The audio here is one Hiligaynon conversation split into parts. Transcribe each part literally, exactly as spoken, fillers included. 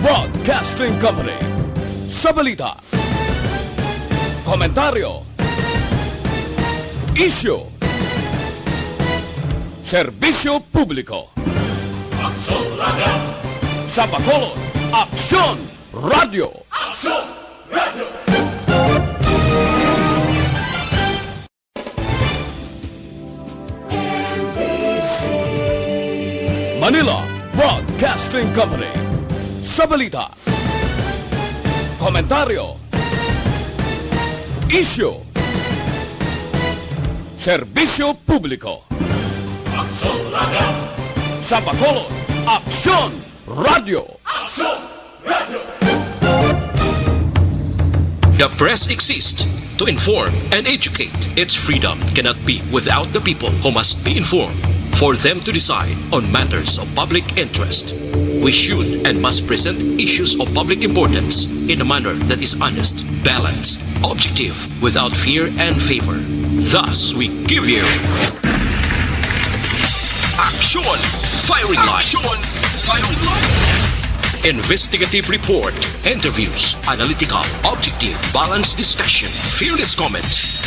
Broadcasting Company. Sa balita, komentaryo, isyu, serbisyo publiko. Aksyon Radio. Sa Bacolod, Aksyon Radio. Aksyon Radio. Manila Broadcasting Company. Sa balita, komentaryo, isyu, serbisyo publiko. Aksyon Radio. Sa Bacolod, Aksyon Radio. Aksyon Radio. The press exists to inform and educate. Its freedom cannot be without the people who must be informed for them to decide on matters of public interest. We should and must present issues of public importance in a manner that is honest, balanced, objective, without fear and favor. Thus, we give you Action Firing Line. Action Firing Line. Investigative report, interviews, analytical, objective, balanced discussion, fearless comments.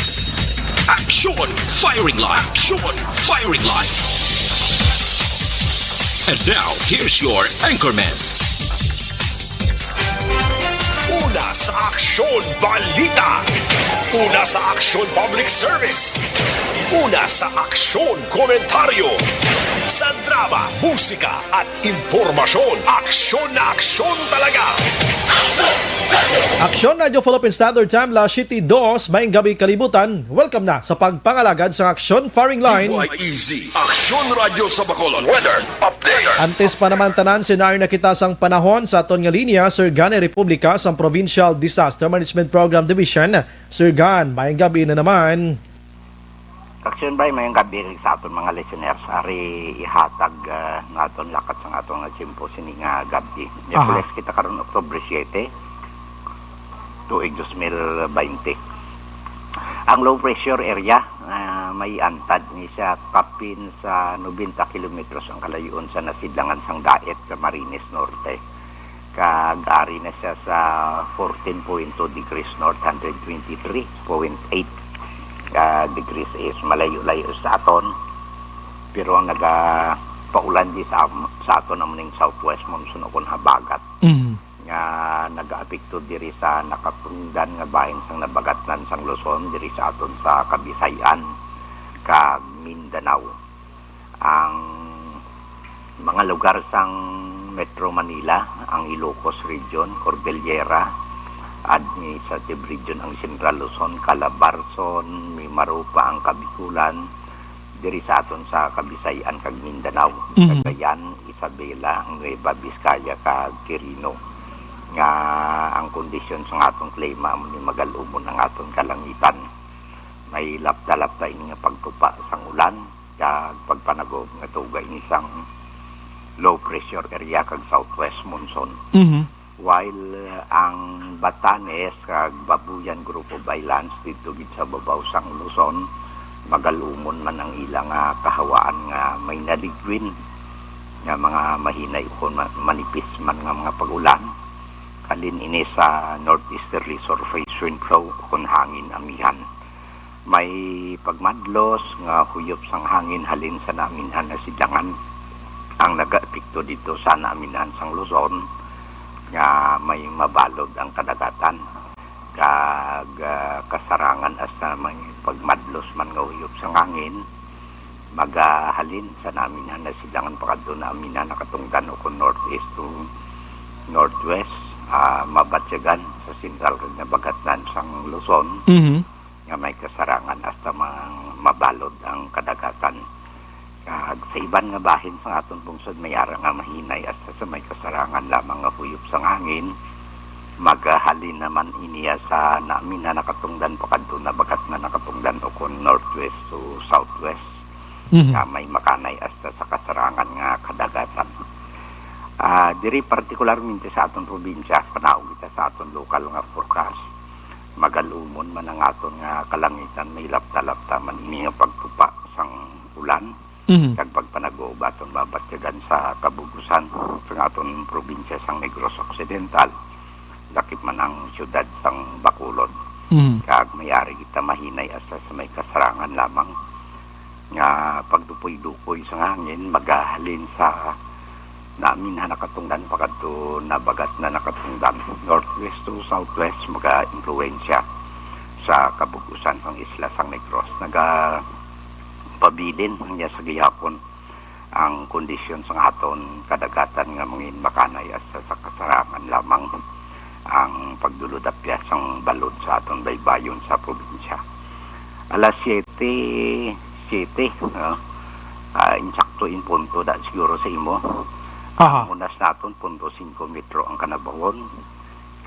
Action Firing Line. Action Firing Line. And now, here's your anchorman. Una sa Aksyon Balita. Una sa Aksyon Public Service. Una sa Aksyon Komentaryo. Sa drama, musika, at impormasyon, aksyon na aksyon talaga. Aksyon Radyo Philippine Standard Time, las siyete dos, maayong gabi kalibutan. Welcome na sa pagpangalagad sa Aksyon Firing Line. D Y E Z, Aksyon Radyo sa Bacolod. Weather update. Antes pa naman tanan, sinari na kita sang panahon sa aton nga linya, Sir Gan Republica sang Provincial Disaster Management Program Division. Sir Gan, maayong gabi na naman. Aksyon Bay, maayong gabi sa aton mga listeners. Ari ihatag, ah, nga aton lakat sang aton nga tiyempo sini nga gabi. Aha. Miyerkules kita karon, Oktubre siyete, tuig dos mil baynte. Ang low pressure area, ah, may antad ni siya kapin sa nobenta kilometros ang kalayo-on sa nasidlangan sang Daet, Camarines Norte. Kag ari na siya sa fourteen point two degrees north, hundred twenty-three point eight, ah, degrees east. Malayo-layo sa aton. Pero ang nagapaulan di sa, sa aton amo ning southwest monsoon o kon habagat, mm, nga nagaapekto diri sa nakatungdan nga bahin sang nabagatnan sang Luzon, diri sa aton sa Kabisayan kag Mindanao. Ang mga lugar sang Metro Manila, ang Ilocos Region, Cordillera, Administrative Region, ang Central Luzon, Calabarzon, Mimaropa, ang Kabikulan, diri sa aton sa Kabisayan kag Mindanao, mhm, Cagayan, Isabela, ang Nueva Vizcaya, kag Quirino, nga ang kondisyon sa atong klima amo ni magal-umon ang aton kalangitan. May lapta-lapta ini nga pagtupa sang ulan kag pagpanagom nga tuga ini sang low pressure area kag southwest monsoon. Mhm. While, uh, ang Batanes kag Babuyan Group of Islands didto gid sa babaw sang Luzon, magal-umon man ang ila nga kahawaan nga may naligwin nga mga mahinay ukon ma-, manipis man nga mga pag-ulan. Halin ini sa northeasterly surface wind flow ukon hangin amihan. May pagmadlos nga huyop sang hangin halin sa naaminhan nga sidlangan ang nagaepekto didto sa naaminhan sang Luzon nga may mabalod ang kadagatan, kag, ah, kasarangan hasta may pagmadlos man nga huyop sang hangin magahalin sa naaminhan nga sidlangan pakadto naaminhan nakatungdan ukon northeast to northwest, ah, mabatyagan sa sentral kag nabagatnan sang Luzon. Mhm. Nga may kasarangan hasta mang mabalod ang kadagatan. Kag sa iban nga bahin sa aton pungsod may ara nga mahinay hasta sa may kasarangan lamang nga huyop sang hangin. Magahalin naman iniya sa naaminhan nakatungdan pakadto nabagatnan nakatungdan ukon northwest to southwest, mhm, nga may makanay hasta sa kasarangan nga kadagatan. Ah, diri partikularmente sa aton probinsya, panaog kita sa aton lokal nga forecast. Magal-umon man ang aton nga kalangitan, may lapta-lapta man ini nga pagtupa sang ulan. Mhm. Kag pagpanaguba aton mabatyagan sa kabug-usan sang aton probinsya sang Negros Occidental, lakip man ang siyudad sang Bacolod. Mhm. Kag may ari kita mahinay hasta sa may kasarangan lamang nga pagdupoy-dupoy sang hangin magahalin sa namin ha nakatungdan pakadto nabagat na nakatungdan. Northwest to southwest maga-impluwensya sa kabug-usan sang isla sang Negros. Nagapabilin niya sa gihapon ang kondisyon sang aton kadagatan nga mangin makanay hasta sa kasarangan lamang ang pagdulod-apyas sang balod sa aton baybayon sa probinsya. Alas siyete, siyete, no? Ah, insakto in punto da siguro sa imo. Aha. Ang unas naton, punto singko metro ang kanabahon.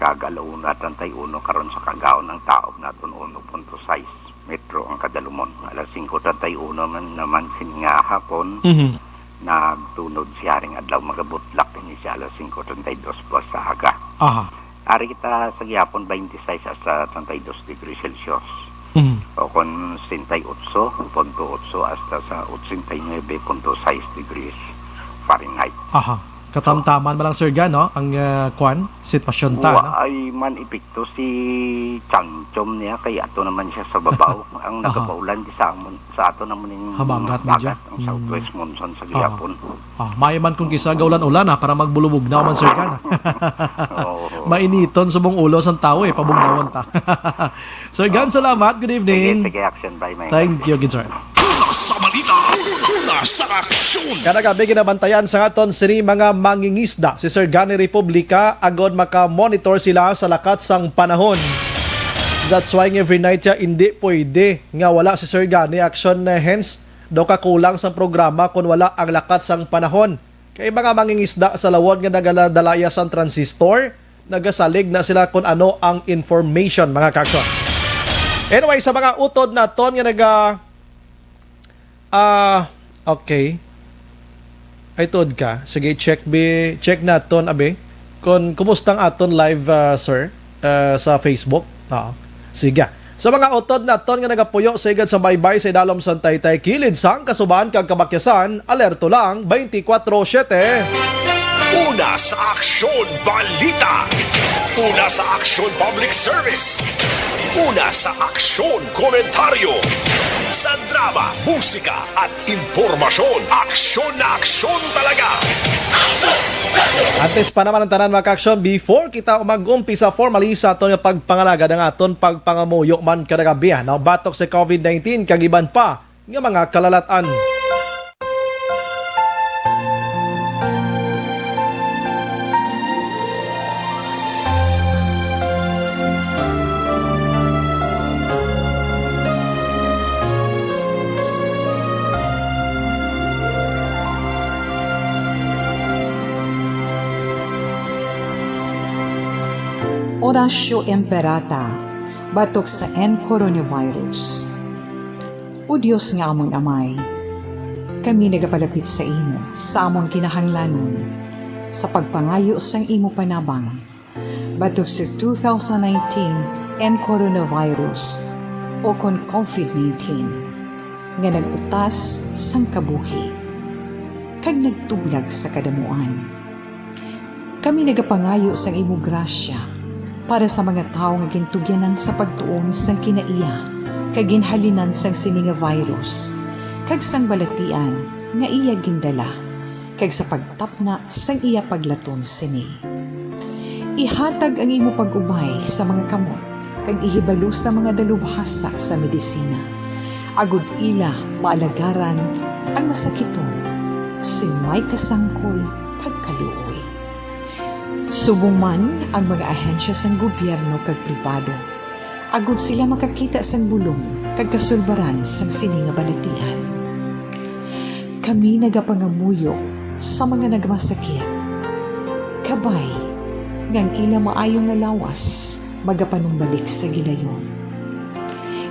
Kag ala una treinta y uno karon sa kagaon, ang taob naton, uno punto sais metro ang kadalumon. Alas singko treinta y uno man naman sini nga hapon, Mhm. nagtunod si Haring Adlaw, magabutlak ini siya alas singko treinta y dos buwas sa aga. Aha. Ari kita sa gihapon, twenty-six hasta thirty-two degrees Celsius. Mhm. O kon sesenta y ocho punto ocho hasta sa ochenta y nuebe punto sais degrees Fahrenheit. Aha. Katamtaman man lang, Sir Gan, no? Ang, ah, kwan, sitwasyon ta, no? Wa ay man epekto si Chamchom niya, kay ato naman siya sa babaw. Ang Aha. nagapaulan di sa amon, sa ato naman ning Habagat, medyo. Habagat, ang Mm. southwest monsoon sa Aha. gihapon. Ah, maayo man kung kisa gaulan-ulan, ha, para magbulubugnaw man, Sir Gan, ha? Oo. Mainiton subong ulo sang tawo, eh, pabugnawon ta. Sir Gan, Oo. salamat. Good evening. Sige, sige, action by my Thank you, good sir. Una sa balita, una sa aksyon. Kada gabi ginabantayan sa aton sini mga mangingisda si Sir Gani Republica agod maka-monitor sila sa lakat sang panahon. That's why every night ya, hindi pwede nga wala si Sir Gani action, eh, hence daw kakulang sang programa kon wala ang lakat sang panahon. Kay mga mangingisda sa lawod nga nagaladalaya sang transistor, nagasalig na sila kon ano ang information, mga kaaksyon. Anyway, sa mga utod naton nga naga-, ah, okay. Ay, tuod ka. Sige, check bi-, check naton, abi. Kon kumusta ang aton live, ah, sir, ah, sa Facebook? Oo. Sige. Sa mga utod naton nga nagapuyo sa higad sa baybay sa idalom sang taytay kilid sang kasuban kag kabakyasan, alerto lang twenty-four seven. Una sa aksyon, balita. Una sa aksyon, public service. Una sa aksyon, komentaryo. Sa drama, musika, at impormasyon. Aksyon na aksyon talaga. Antes pa naman ang tanan, mga kaaksyon, before kita mag-umpisa formally sa aton nga pagpangalagad, ang aton pagpangamuyo man kada gabi, ah, no? Batok sa covid nineteen kag iban pa nga mga kalalatan. Oratio Imperata, batok sa N coronavirus. O Dios nga amon Amay, kami nagapalapit sa imo sa amon kinahanglanon sa pagpangayo sang imo panabang batok sa two thousand nineteen N coronavirus, o kon covid nineteen, nga nag-utas sang kabuhi kag nagtublag sa kadamuan. Kami nagapangayo sang imo grasya para sa mga tawo nga gintugyanan sa pagtuon sang kinaiya kag ginhalinan sang sini nga virus, kag sang balatian nga iya gindala, kag sa pagtapna sang iya paglaton sini. Ihatag ang imo pag-ubay sa mga kamot, kag ihibalo sa mga dalubhasa sa medisina, agod ila maalagaran ang masakiton sing may kasangkol kag kaluoy. Subong man ang mga ahensya sang gobyerno kag pribado, agod sila makakita sang bulong kag kasulbaran sang sini nga balatian. Kami nagapangamuyo sa mga nagmasakit, kabay nga ang ila maayo nga lawas magapanumbalik sa gilayon.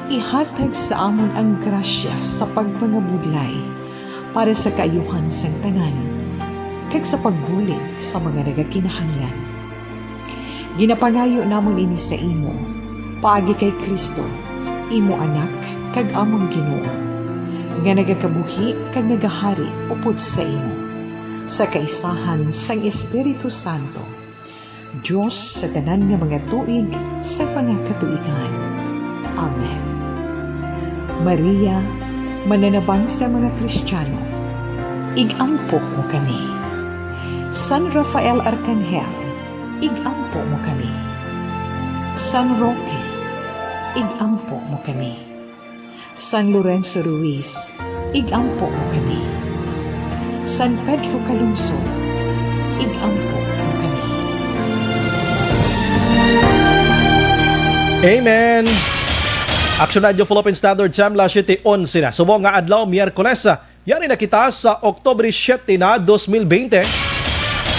Ihatag sa amon ang grasya sa pagpangabudlay para sa kaayuhan sang tanan, kag sa pagbulig sa mga nagakinahanglan. Ginapangayo namon ini sa imo, paagi kay Cristo, imo Anak, kag amon Ginoo, nga nagakabuhi kag nagahari upod sa imo, sa kaisahan sang Espiritu Santo, Dios sa tanan nga mga tuig sa mga katuigan. Amen. Maria, mananabang sa mga Kristiyano, ig-ampo mo kami. San Rafael Arcangel, ig-ampo mo kami. San Roque, ig-ampo mo kami. San Lorenzo Ruiz, ig-ampo mo kami. San Pedro Calungsod, ig-ampo mo kami. Amen. Action Radio Philippine Standard Time, las siete onse na. Subong nga adlaw, Miyerkules, yari na kita sa Oktubre siete na, dos mil bente.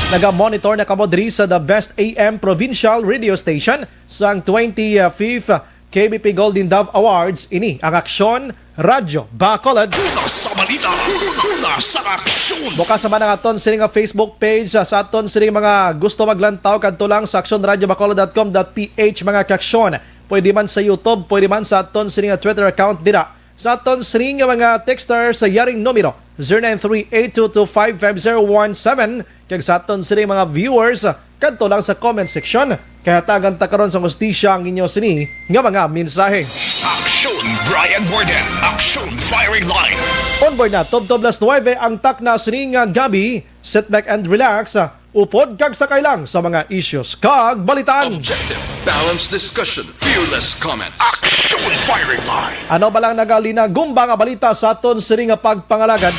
Naga-monitor na kamo diri sa The Best A M Provincial Radio Station sang twenty-fifth K B P Golden Dove Awards. Ini ang Aksyon Radyo Bacolod. Una sa balita, una sa aksyon. Bukas naman ang aton sini nga Facebook page, sa, sa aton sini mga gusto maglantaw, kadto lang sa aksyon radyo bacolod dot com dot P H, mga kaksyon. Pwede man sa YouTube, pwede man sa aton sini nga Twitter account dira. Sa aton sini nga mga texter sa yaring numero, zero nine three eight two two five five zero one seven, kag sa aton sini mga viewers, kadto lang sa comment section. Kay hatagan ta karon sa hustisya ang inyo sini nga mga mensahe. Aksyon Brian Warden, Aksyon Firing Line. On board na, tubtob las nuwebe ang takna sini nga gabi. Sit back and relax. Upod kag sakay lang sa mga issues kag balitaan. Objective, balanced discussion, fearless comments. Aksyon Firing Line. Ano ba lang nagalina gumba nga balita sa aton sini nga pagpangalagad?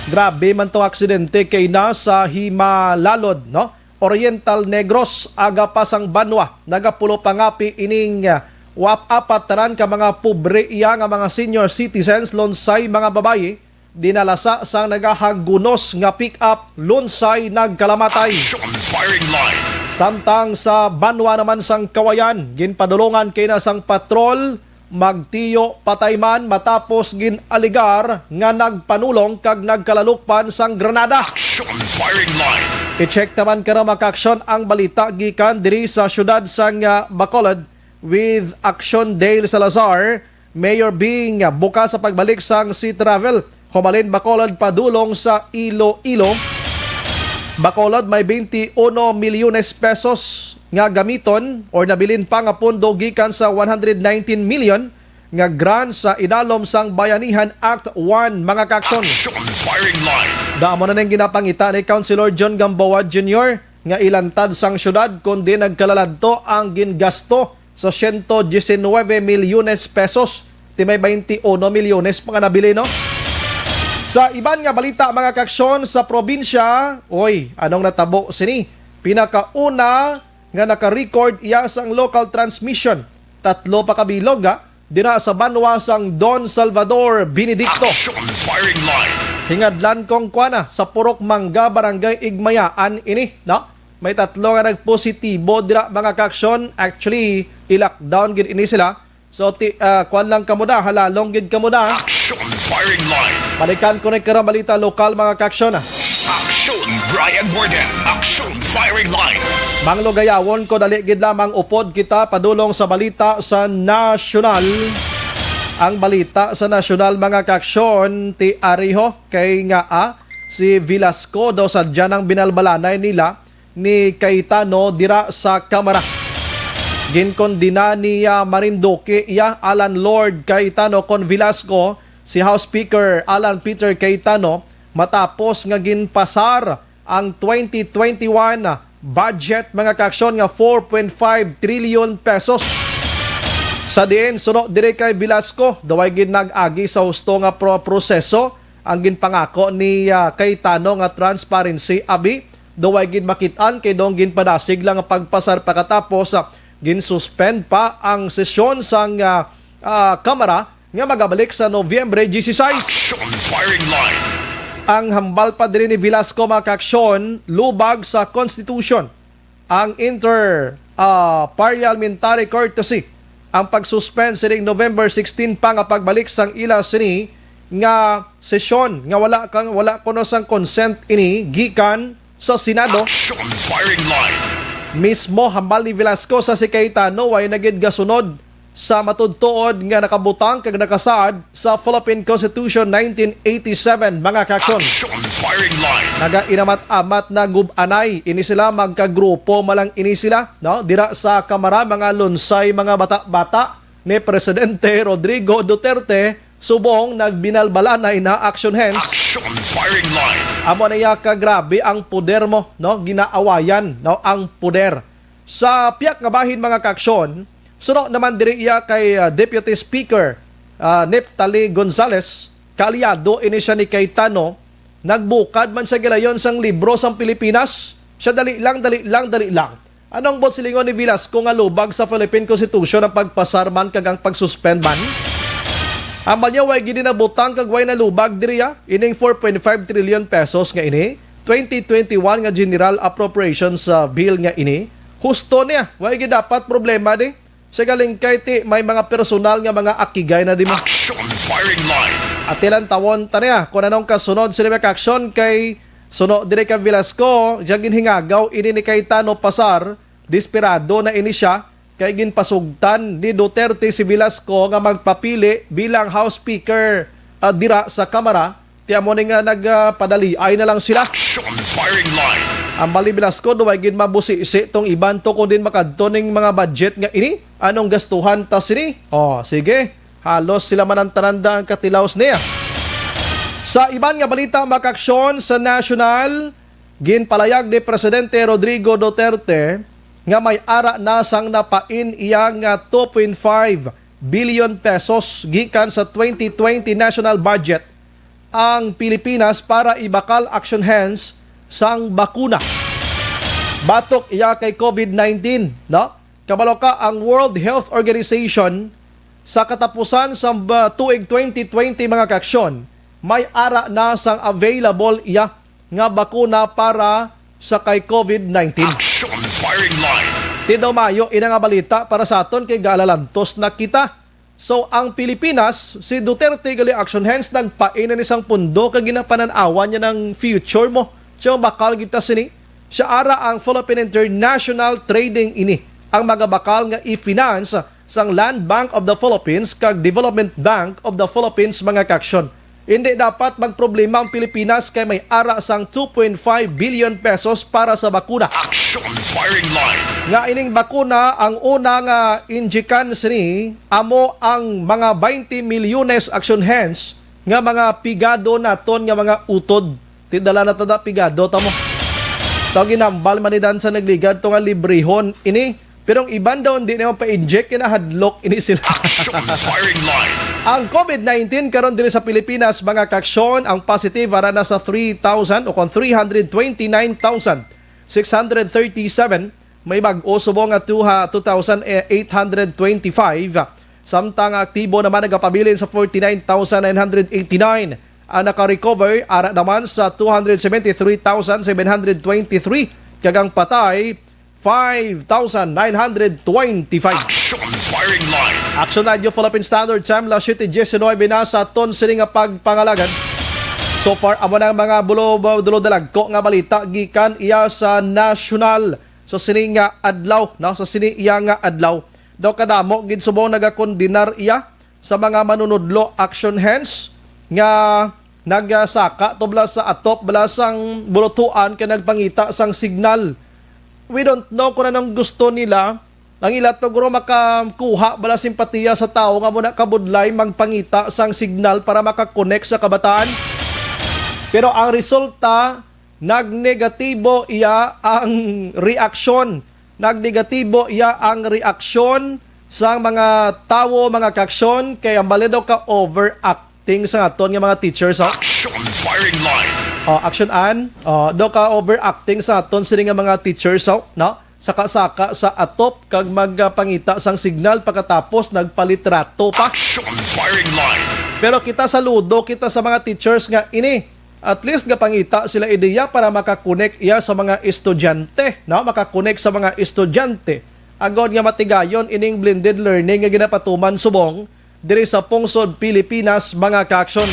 Grabe man tong aksidente kay na sa Himalalod, no? Oriental Negros, aga pa sang banwa, nagapulo pangapi ining, ah, wap-, apat tanan ka mga pobre iya nga mga senior citizens, lunsay mga babayi, dinalasa sang nagahagunos nga pick-up, lunsay nagkalamatay. Action Firing Line. Samtang sa banwa naman sang Kawayan, ginpadulungan kay na sang patrol, magtiyo patay man matapos gin-aligar nga nagpanulong kag nagkalalukpan sang granada. Action Firing Line. I-check naman karon, mga kaaksyon, ang balita gikan diri sa siyudad sang, ah, Bacolod with Action Dale Salazar. Mayor Bing, bukas sa pagbalik sang sea travel humalin Bacolod padulong sa Iloilo. Bacolod may twenty-one milyones pesos nga gamiton or nabilin pa nga pondo gikan sa one hundred nineteen million nga grant sa idalom sang Bayanihan Act one, mga kaaksyon. Action Firing Line. Damo na ning ginapangita ni Councilor John Gamboa Junior nga ilantad sang syudad, kundi nagkalaladto ang gingasto sa siyento diecinuebe milyones pesos, ti may baynte uno milyones pa nga nabili, no? Sa iban nga balita, mga kaaksyon, sa probinsya, oy, anong natabo sini? Pinakauna nga naka-record iya sang local transmission, tatlo pa ka bilog, ha? Dira sa banwa sang Don Salvador Benedicto. Action Firing Line. Hingadlan kong kuana sa Purok Mangga, Barangay Igmayaan ini, no? May tatlo nga nagpositibo dira, mga kaaksyon. Actually, i-lockdown gid ini sila. So, ti-, ah, kuan lang kamo da, halalong gid kamo da. Action Firing Line. Balikan ko na karon balita lokal, mga kaaksyon. Action Brian Warden. Action Firing Line. Manglugayawon ko, dali gid lamang upod kita padulong sa balita sa nasyonal. Ang balita sa nasyonal, mga kaaksyon, ti ariho kay nga, ah, si Velasco daw sadya nang binalbalanay nila ni Cayetano dira sa Kamara. Ginkondena ni, ah, Marinduque iya, Alan Lord Cayetano con Velasco, si House Speaker Alan Peter Cayetano, matapos nga ginpasar ang twenty twenty-one budget, mga kaaksyon, nga four point five trillion pesos. Sa diin, suno diri kay Velasco, daw way gid nag-agi sa husto nga pro-, proseso ang ginpangako ni, ah, Cayetano nga transparency, abi, daw way gid makit-an kay daw ginpadasig lang ang pagpasar, pagkatapos, ah, ginsuspend pa ang sesyon sang, ah, ah, Kamara nga magabalik sa Nobyembre dieciséis. Action Firing Line. Ang hambal pa diri ni Velasco, mga kaaksyon, lubag sa Constitution ang Inter, ah, Parliamentary Courtesy ang pag-suspend sining November sixteen pa nga pagbalik sang ila sini nga sesyon nga wala kang, wala kuno sang consent ini gikan sa Senado. Action Firing Line. Mismo hambal ni Velasco sa si Cayetano, way na gid gasunod sa matuod-tuod nga nakabutang kag nakasaad sa Philippine Constitution nineteen eighty-seven, mga kaaksyon. Action Firing Line. Nagainamat-amat na gub-anay ini sila, magkagrupo man lang ini sila, no? Dira sa Kamara, mga lunsay, mga bata-bata ni Presidente Rodrigo Duterte, subong nagbinalbalanay na action hands. Action Firing Line. Amo na iya ka grabe ang poder mo, no? Ginaawayan, no, ang poder. Sa piyak nga bahin, mga kaaksyon, suno naman diri iya kay, ah, Deputy Speaker, ah, Neftali Gonzales, kaalyado ini siya ni Cayetano, nagbukad man siya gilayon sang libro sang Pilipinas. Siya, dali lang, dali lang, dali lang. Ano ang buot silingon ni Velasco nga lubag sa Philippine Constitution ang pagpasar man kag ang pag-suspend man? Ang balya, way gid nabutang kag way nalubag diri, ah. Ining four point five trillion pesos nga ini, twenty twenty-one nga General Appropriations, ah, Bill nga ini, husto niya. Way gid dapat problema di. Siya galing kay ti may mga personal nga mga akigay na di mo. Action Firing Line. At ilang tawon ta niya kung anong kasunod sini, mga kaaksyon, kay suno diri kay Velasco, siya ginhingagaw ini ni Cayetano pasar, desperado na ini siya, kay ginpasugtan ni Duterte si Velasco nga magpapili bilang House Speaker, ah, dira sa Kamara. Ti amo ni nga nagpadaliay na lang sila. Action Firing Line. Ang bali, Velasco, duway gid mabusisi tong iban to kung din makadto ning mga budget nga ini. Anong gastuhan ta sini? Oh, sige. Halos sila man ang tanan da ang katilaw niya. Sa iban nga balita, mga kaaksyon, sa national, ginpalayag ni Presidente Rodrigo Duterte nga may ara na sang napain iya nga two point five billion pesos gikan sa twenty twenty national budget ang Pilipinas para ibakal action hands sang bakuna batok iya kay COVID nineteen, no? Kabalo ka, ang World Health Organization sa katapusan sa ba-, tuig twenty twenty, mga kaaksyon, may ara na sang available iya nga bakuna para sa kay COVID nineteen. Action Firing Line. Ti daw maayo ina nga balita para sa aton kay gaalalantos na kita. So, ang Pilipinas, si Duterte gali action hands, nagpain na ni sang pundo kag ginapanan-awan niya ng future mo. Siya bakal kita sini. Siya ara ang Philippine International Trading ini ang magabakal nga i-finance sang Land Bank of the Philippines kag Development Bank of the Philippines, mga kaaksyon. Hindi dapat magproblema ang Pilipinas kay may ara sang two point five billion pesos para sa bakuna. Action Firing Line. Nga ining bakuna, ang una nga injikan sini amo ang mga twenty milyones action hands nga mga pigado naton nga mga utod. Ti dala na tada pigado ta mo. Taw ginambal man ni Dan sa nagligad to nga librehon ini. Pero ang iban daw hindi na pa-inject, kinahadlok ini sila. Action Firing Line. Ang COVID nineteen karon diri sa Pilipinas, mga kaaksyon, ang positive ara na sa three thousand o kon three hundred twenty-nine thousand six hundred thirty-seven. May bag-o subong nga two ha-, two thousand eight hundred twenty-five. Samtang ang aktibo naman nagapabilin sa forty-nine thousand nine hundred eighty-nine. Ang naka-recover ara naman sa two hundred seventy-three thousand seven hundred twenty-three, kag ang patay, five thousand nine hundred twenty-five. Action Firing Line. Action Radio Philippine Standard Time, alas siyete diecinuebe na sa aton sini nga pagpangalagan. So far, amo na ang mga bulo, bulo dalagko nga balita gikan iya sa nasyonal sa sini nga adlaw, no? Sa sini iya nga adlaw. Daw kadamo gid subong nagakondenar iya sa mga manunudlo action hands nga nagasaka to bala sa atop bala sang bulotuan kay nagpangita sang signal. We don't know kung anong gusto nila. Ang ila to guro makakuha bala simpatiya sa tawo nga muna kabudlay magpangita sang signal para makakonek sa kabataan. Pero ang resulta, nagnegatibo iya ang reaksyon. Nagnegatibo iya ang reaksyon sang mga tawo, mga kaaksyon, kay ang bali daw ka overacting sa aton nga mga teachers, ha? Action Firing Line. Oh, action an. Oh, daw ka overacting sa aton sini nga mga teachers, ha? No? Saka-saka sa atop kag magpangita sang signal, pagkatapos nagpalitrato pa. Action Firing Line. Pero kita, saludo kita sa mga teachers nga ini, at least gapangita sila ideya para makakonek iya sa mga estudyante, no? Makakonek sa mga estudyante. Agod nga matigayon ining blended learning nga ginapatuman subong diri sa pungsod Pilipinas, mga kaaksyon.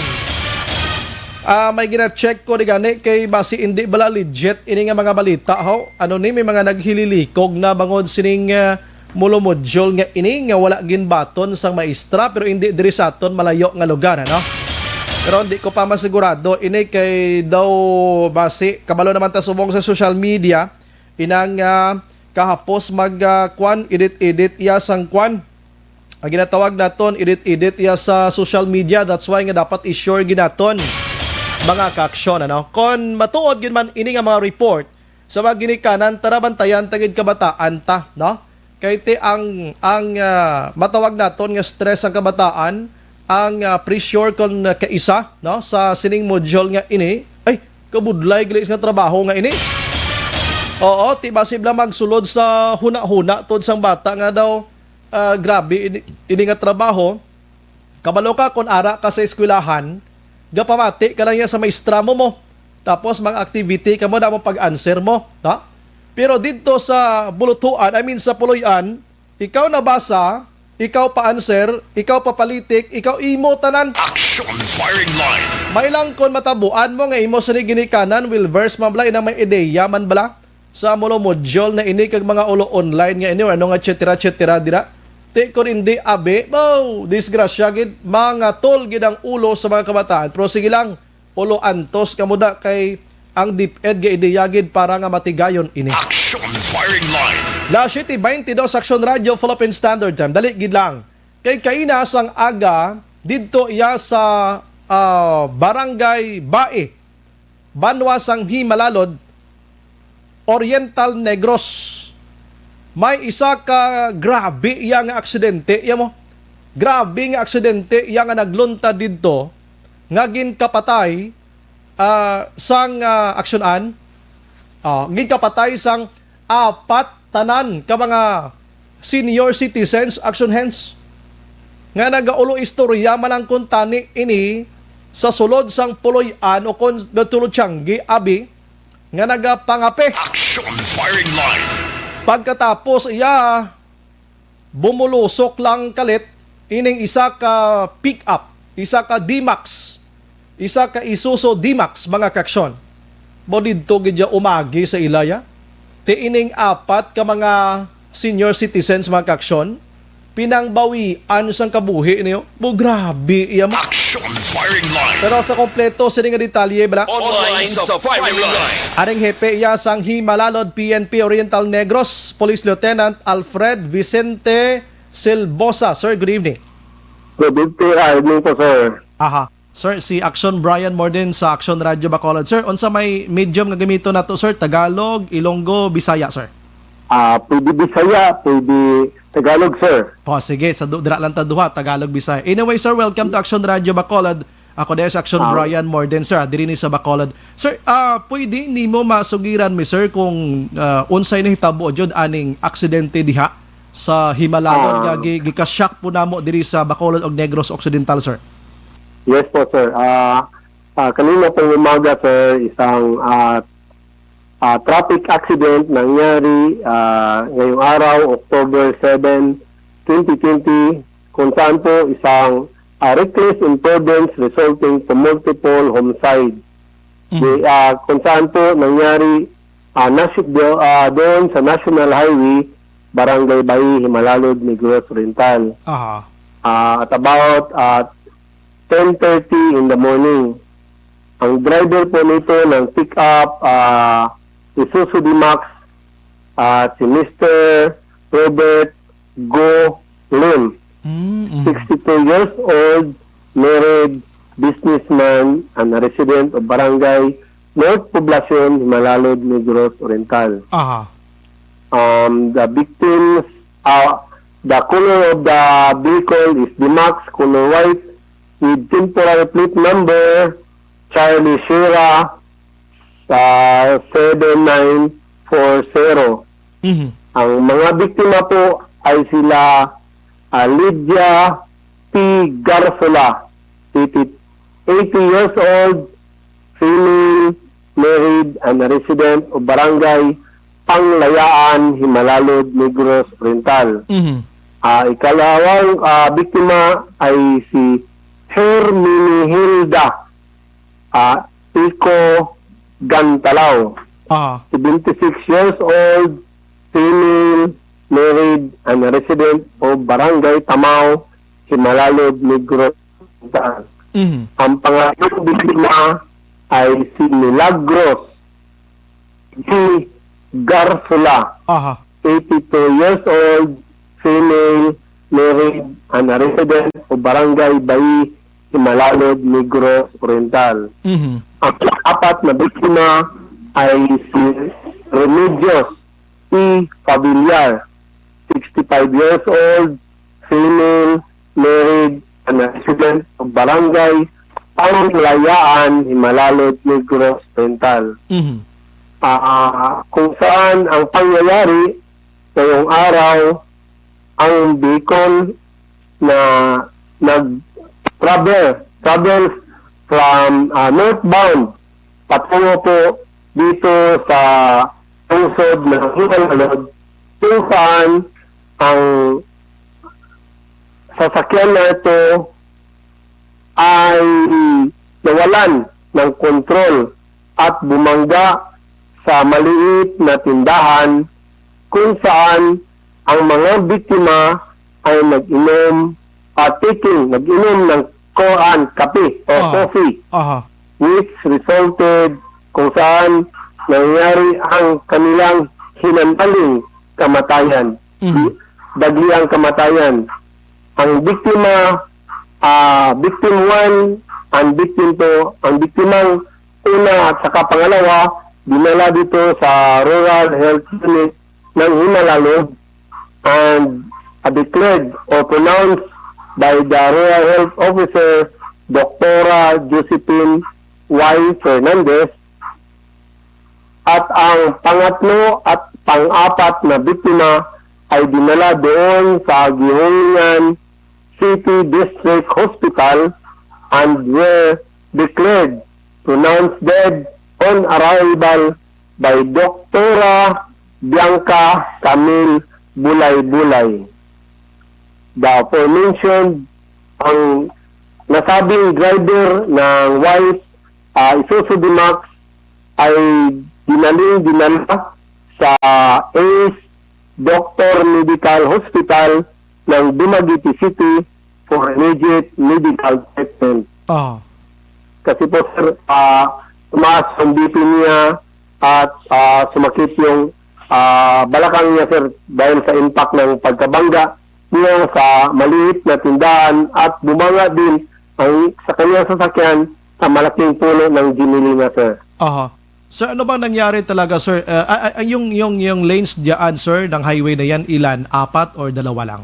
Ah, may gina-check ko di gani kay basi indi bala legit ini nga mga balita, ho? Ano ni, may mga naghililikog na bangod sining, ah, Molo module nga ini nga wala ginbaton sang maestra, pero hindi diri sa aton malayo nga lugar, ano? Pero hindi ko pa masigurado ini kay daw basi kabalo naman ta subong sa social media, inang, ah, kahapos mag, ah, kwan, edit-edit iya sang kwan. Ang ginatawag naton, edit-edit iya sa social media. That's why nga dapat i-sure gid naton, mga kaaksyon, ano? Kon matuod gid man ini nga mga report, sa mga ginikanan, tara bantayan ta gid kabataan ta, no? Kay ti ang, ang, ah, matawag naton nga stress ang kabataan, ang, ah, pressure kon kaisa, no, sa sining module nga ini, ay, kabudlay gali nga trabaho nga ini. Oo, ti basi bala magsulod sa hunahuna tod sang bata nga daw, ah, grabe ini, ini nga trabaho. Kabalo ka, kon ara ka sa eskwelahan, gapamati ka lang yan sa maestra mo mo. Tapos, mga activity ka mo, damo pag-answer mo, ha? Pero dito sa bulutuan, I mean, sa puloy-an, ikaw nabasa, ikaw pa-answer, ikaw papalitik, ikaw imo tanan. Action firing line. May lang kon matabuan mo nga imo sini ginikanan, well versed man bala, inang may ideya man bala sa amo module na ini kag mga ulo online nga ini, or ano nga, et cetera, et cetera, dira. Ti kon hindi, abi, bow, disgrasya gid, mga tol gid ang ulo sa mga kabataan. Pero sige lang, ulo antos kamo da kay ang DepEd ga ideya gid para nga matigayon ini. Action firing line. Las siete veintidós, Action Radio, Philippine Standard Time. Dali gid lang. Kay kaina sang aga, didto iya sa, ah, Barangay Bae, banwa sang Himalalod, Oriental Negros. May isa ka grabe iya nga aksidente, iya mo. Grabe nga aksidente iya nga nagluntad didto nga ginkapatay, ah, sang, ah, aksyonan. Ah, ginkapatay sang apat tanan ka mga senior citizens, action hands, nga nagaulo istorya man ang kuntani ini sa sulod sang puloy-an o kon nagtulo tiyanggi, abi, nga nagapangape. Action firing line. Pagkatapos iya, bumulusok lang kalit ining isa ka pick-up, isa ka D-Max, isa ka Isuzu D-Max, mga kaaksyon. Mo didto gid ya umagi sa ilaya. Ti ining apat ka mga senior citizens, mga kaaksyon, pinangbawian sang kabuhi niyo. Bo, grabe iya mo. Action firing line. Pero sa kompleto sini nga detalye, bala, online sa firing line. Aring hepe iya sang Himalalod P N P Oriental Negros, Police Lieutenant Alfred Vicente Silbosa. Sir, good evening. Good evening, ah, evening po, sir. Aha. Sir, si Action Brian Morden sa Action Radio Bacolod. Sir, unsa may medium nga gamiton nato, sir? Tagalog, Ilonggo, Bisaya, sir? Ah, pwede Bisaya, pwede Tagalog, sir. O, sige, sa du-, dira lang ta duha, Tagalog, Bisaya. Anyway, sir, welcome to Action Radio Bacolod. Ako diay si Action Ah. Brian Morden, sir, ah, diri ni sa Bacolod. Sir, ah, pwede nimo masugiran mi, sir, kung, ah, unsay nahitabo jud aning aksidente diha sa Himalalod Ah. nga gi-, gika-shock po namo diri sa Bacolod ug Negros Occidental, sir? Yes po, sir. Ah, ah, kanina pong umaga, sir, isang, ah, ah, traffic accident nangyari, ah, ngayong araw, October seven, twenty twenty, kung saan po isang, ah, reckless imprudence resulting to multiple homicide. Mhm. Di, ah, kung saan po nangyari, ah, nasi-, do-, ah, doon sa National Highway, Barangay Bayi, Himalalod, Negros Oriental. Aha. Ah, at about, ah, ten thirty in the morning. Ang driver po nito ng pick-up, ah, Isuzu D-Max, ah, si Mister Robert Go Lim, Mm, mm. sixty-two years old, married, businessman, and a resident of Barangay North Poblacion, Himalalod, Negros Oriental. Aha. Um, the victims, uh, the color of the vehicle is D-Max, color white, with temporary plate number, Charlie Sierra, sa seven nine four zero. Mhm. Ang mga biktima po ay sila, ah, Lydia P. Garfula, eighty, eighty years old, female, married, and a resident of Barangay Panglayaan, Himalalod, Negros Oriental. Mhm. Ah, ikalawang, ah, biktima ay si Herminihilda, ah, Pico Gantalaw, Ah. seventy-six years old, female, married, and a resident of Barangay Tamao, Himalalod, Negros Oriental. Mhm. Ang pangatlong biktima ay si Milagros G. Garfula, Aha. eighty-two years old, female, married, and a resident of Barangay Bayi, Himalalod, Negros Oriental. Mhm. Ang apat na biktima ay si Remedios P. Pabiliar, sixty-five years old, female, married, and a resident of Barangay Panglayaan, Himalalod, Negros Oriental. Mhm. Ah, kung saan ang pangyayari ngayong araw, ang vehicle na nag-travel, travel from, ah, northbound patungo po dito sa lungsod ng Himalalod, kung saan ang sasakyan na ito ay nawalan ng kontrol at bumangga sa maliit na tindahan kung saan ang mga biktima ay nag-inom, ah, taking, nag-inom ng koan, kape o Aha. coffee, Aha. which resulted kung saan nangyari ang kanilang hinandaling kamatayan. Mhm. Dagli ang kamatayan. Ang biktima, ah, victim one and victim two, ang biktimang una at saka pangalawa, dinala dito sa Rural Health Unit ng Himalalod and, ah, declared or pronounced by the Rural Health Officer, Doktora Josephine Y. Fernandez, at ang pangatlo at pang-apat na biktima ay dinala doon sa Gihungan City District Hospital and were declared pronounced dead on arrival by Doktora Bianca Camille Bulay-Bulay. The aforementioned, ang nasabing driver ng Wise, ah, Isuzu D-Max ay dinaling dinala sa Ace Doctor Medical Hospital ng Dumaguete City for immediate medical treatment. Ah. Kasi po, sir, ah, tumaas ang B P niya at, ah, sumakit yung, ah, balakang niya, sir, dahil sa impact ng pagkabangga niya sa maliit na tindahan at bumanga din ang, sa kanyang sasakyan sa malaking puno ng ginilina, sir. Aha. Sir, ano bang nangyari talaga, sir? Ah, ah, ah, yung, yung, yung lanes dyan, sir, ng highway na yan, ilan? Apat or dalawa lang?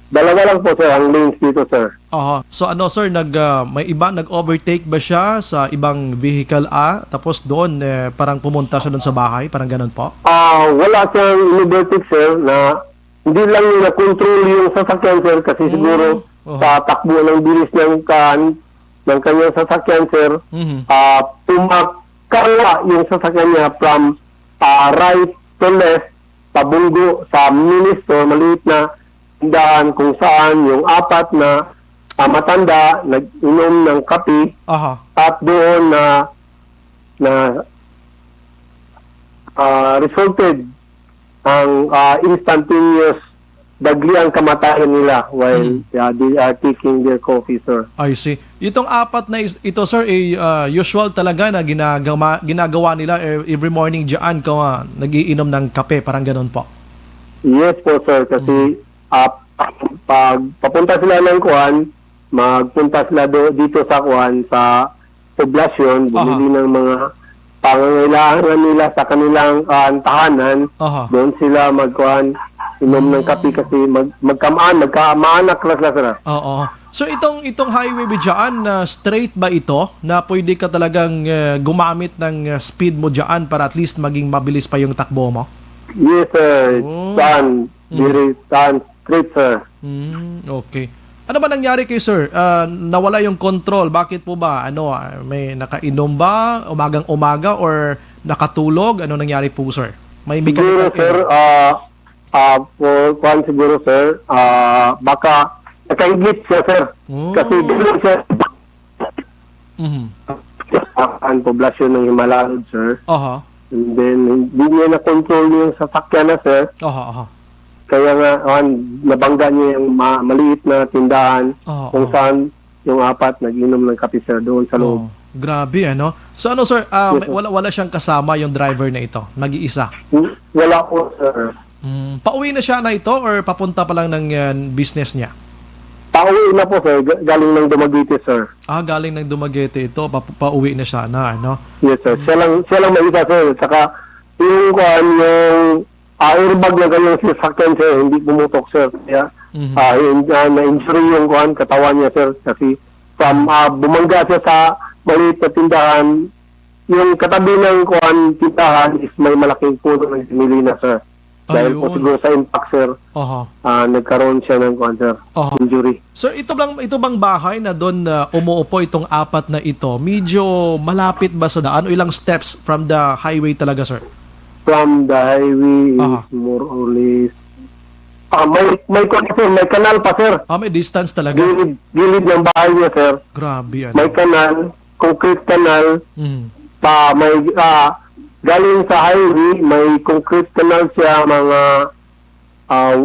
Dalawa lang po, sir, ang lanes dito, sir. Aha. So ano, sir, nag, ah, may iba, nag-overtake ba siya sa ibang vehicle, ah? Tapos doon, eh, parang pumunta siya doon sa bahay, parang ganun po? Ah, wala siyang in-overtake, sir, na hindi lang niya na-control yung sasakyan, sir, kasi Hmm. siguro Aha. sa takbo ng bilis ng kan-, ng kanyang sasakyan, sir, Mhm. ah, pumakala yung sasakyan niya from, ah, right to left, pabunggo sa mini store, maliit na tindahan kung saan yung apat na, ah, matanda nag-inom ng kape Aha. at doon na, na, ah, resulted ang, ah, instantaneous dagli ang kamatayan nila while, Hmm. yeah, they are taking their coffee, sir. I see. Itong apat na is-, ito, sir, eh, ah, usual talaga na ginagawa, ginagawa nila e-, every morning dyan kung, ah, nagiinom ng kape, parang ganun po. Yes po, sir, kasi, Mm. ah, pag papunta sila ng kuan, magpunta sila do, dito sa kuan, sa poblasyon, Aha. bumili ng mga pangangailangan nila sa kanilang, ah, tahanan. Aha. Doon sila magkuan, inom ng kape Mm. kasi mag-, magkamaan, magkamaanak na sila, sir. Oo. So, itong, itong highway ba dyan, ah, straight ba ito na pwede ka talagang, ah, gumamit ng, ah, speed mo dyan para at least maging mabilis pa yung takbo mo? Yes, sir. Oh. Tan, Mm. very tan, straight, sir. Mm, okay. Ano ba nangyari kayo, sir? Ah, nawala yung control. Bakit po ba? Ano, ah, may nakainom ba umagang-umaga or nakatulog? Ano nangyari po, sir? May Siguro, mechanical sir, error? ah, ah, for kuwan siguro, sir, ah, baka nakainggit siya, sir. Oh. Kasi ganun, sir. Mhm. Ang poblasyon ng Himalalod, sir. Aha. And then, hindi niya na-control yung sasakyan na, sir. Aha, aha. Kaya nga, kuwan, nabangga niya yung ma-, maliit na tindahan Oo. kung saan yung apat nag-inom ng kape, sir, doon sa loob. Oh, grabe, ano? So, ano, sir, ah, Yes, may, sir. wala, wala siyang kasama yung driver na ito? Nag-iisa? W-, wala po, sir. Hmm, pauwi na siya na ito or papunta pa lang ng, ah, business niya? Pauwi na po, sir. Ga-, galing ng Dumaguete, sir. Ah, galing ng Dumaguete ito, pa-, pauwi na siya na, ano? Yes, sir. Siya lang, siya lang mag-isa, sir. Saka, yung, kuwan, yung, ah, airbag ng kanyang sasakyan, sir, hindi pumutok, sir. Kaya, Mhm. ah, yun, ah, na-injury yung, kuwan, katawan niya, sir. Kasi, from, ah, bumangga siya sa maliit na tindahan, yung katabi ng, kuwan, tindahan is may malaking puno ng similina, sir. Dahil po Ayun. siguro sa impact, sir, Aha. ah, nagkaroon siya ng, kuwan, sir, Aha. injury. Sir, ito bang, ito bang bahay na doon na umuupo itong apat na ito, medyo malapit ba sa daan o ilang steps from the highway talaga, sir? From the highway is Aha. more or less, ah, may, may, kuwan, sir, may kanal pa, sir. Ah, may distance talaga? Gilid, gilid ng bahay niya, sir. Grabe, ano? May kanal, concrete kanal, Mm. pa, may, ah, galing sa highway, may concrete kanal siya, mga, ah,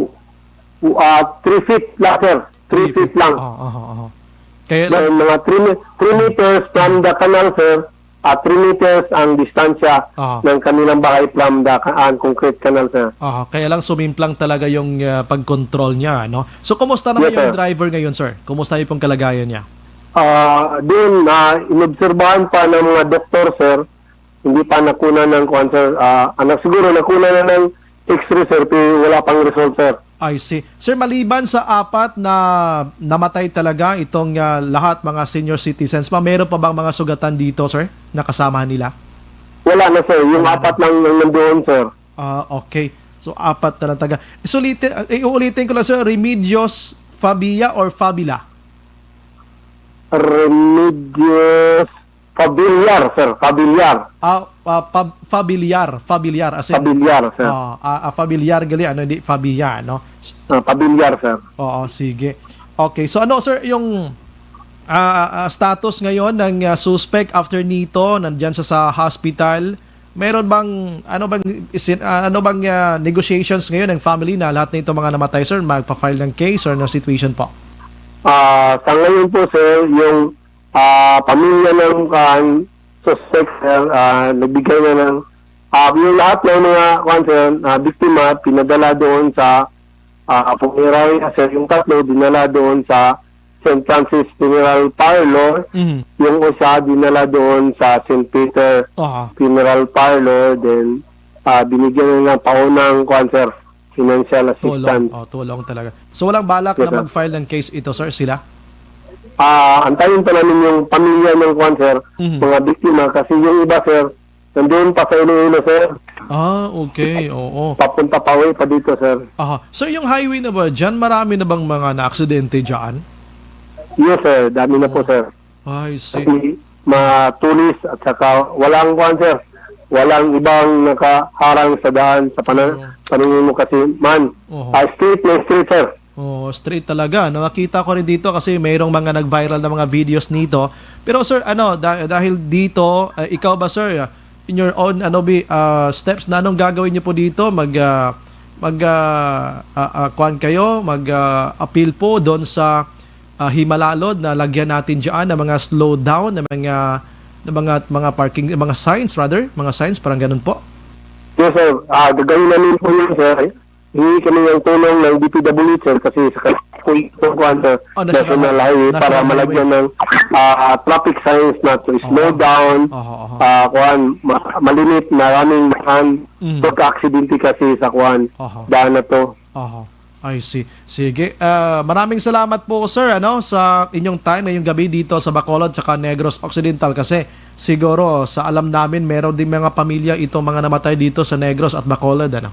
w-, ah, three feet lang, sir. Three Three feet feet. lang. Oh, oh, oh, oh. Kaya May lang, mga three me-, three meters from the canal, sir. At three meters ang distansya Ah. ng kanilang bahay from the ka-, ah, concrete canal, sir. Ah, kaya lang sumimplang talaga yung, ah, pag-control niya, no? So, kumusta naman Yes, yung sir. driver ngayon, sir? Kumusta yung pong kalagayan niya? Ah, doon, ah, inobserbahan pa ng mga doktor, sir. Hindi pa nakuna ng kuwan, sir. Ah, anak, siguro nakuna na ng X-ray, sir, pero wala pang result, sir. I see. Sir, maliban sa apat na namatay talaga itong, ah, lahat mga senior citizens, ma-, meron pa bang mga sugatan dito, sir, na kasama nila? Wala na, sir. Yung Wala na. apat lang ang nandoon, sir. Ah, okay. So, apat na lang taga. Sulitin, ah, iuulitin ko lang, sir, Remedios Fabia or Fabila? Remedios Fabiliar, sir. Fabiliar. Ah, ah, pab-, familiar, familiar, as in, Fabiliar, sir. Ah, ah, ah, familiar gali, ano, hindi Fabia, no? Ah, Fabiliar, sir. Oo, sige. Okay, so ano, sir, yung, ah, ah, status ngayon ng, ah, suspect after nito, nandyan sa, sa hospital? Meron bang, ano bang, isin-, ah, ano bang, ah, negotiations ngayon ng family na lahat na itong mga namatay, sir, magpa-file ng case or ano situation po? Ah, sa ngayon po, sir, yung ah, pamilya ng, ah, suspect, sir, ah, nagbigay na ng, ah, yung lahat ng mga, kuwan, sir, ah, biktima, pinadala doon sa, ah, funeral, sir. Yung tatlo, dinala doon sa Saint Francis Funeral Parlor. Mhm. Yung isa, dinala doon sa Saint Peter Aha. Funeral Parlor. Then, ah, binigyan na ng paunang, kuwan, sir, financial Tulong. assistance. Oh, tulong talaga. So, walang balak Yes, na sir. mag-file ng case ito, sir, sila? Ah, antayin pa namin yung pamilya ng kwan, sir, Mhm. mga biktima, kasi yung iba, sir, nandoon pa sa Iloilo, sir. Ah, okay. Oo. Papunta pa uwi pa dito, sir. Aha. Sir, yung highway na ba dyan, marami na bang mga naaksidente dyan? Yes, sir. Dami na po, Oo. sir. I see. Kasi matulis at saka walang kwan, sir. Walang ibang nakaharang sa daan sa pana-, Oo. paningin mo kasi man. Oo. Ah, straight na straight, sir. Oo, straight talaga. Nakita ko rin dito kasi mayroong mga nag-viral na mga videos nito. Pero, sir, ano, da-, dahil dito, eh, ikaw ba, sir, ah, in your own, ano, bi-, ah, steps, na anong gagawin niyo po dito? Mag, ah, mag, ah, ah, ah, kwan kayo, mag, ah, appeal po doon sa ah, himalalod na lagyan natin diyan ng mga slow down, ng mga, ng mga, mga parking, mga signs rather, mga signs, parang ganun po. Yes, sir. Ah, gagawin namin po yun, sir. Hingi kami ng tulong ng D P W, sir, kasi sa kung kuwan, sir, Oh, National National Highway, Highway National para Highway. malagyan ng, ah, traffic signs na to slow Oho. down, Oho, oho. ah, kuwan, ma-, malimit, maraming daan, Mm. pagka-aksidente kasi sa kuwan, Oho. daan na to. Oho. I see. Sige. Ah, maraming salamat po, sir, ano, sa inyong time ngayong gabi dito sa Bacolod tsaka Negros Occidental, kasi siguro sa alam namin meron ding mga pamilya itong mga namatay dito sa Negros at Bacolod, ano?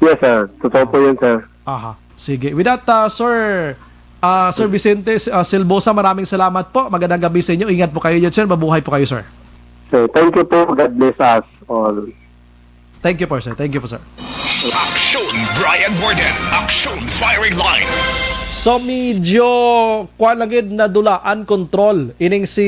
Yes, sir. Totoo po yun, sir. Aha. Sige. With that, ah, sir, ah, Sir Vicente, ah, Silbosa, maraming salamat po. Magandang gabi sa inyo. Ingat po kayo dyan, sir. Mabuhay po kayo, sir. Sir, thank you po. God bless us all. Thank you po, sir. Thank you po, sir. Aksyon Brian Warden. Aksyon Firing Line. So, medyo, kuwan lang gid, nadula, uncontrol ining si,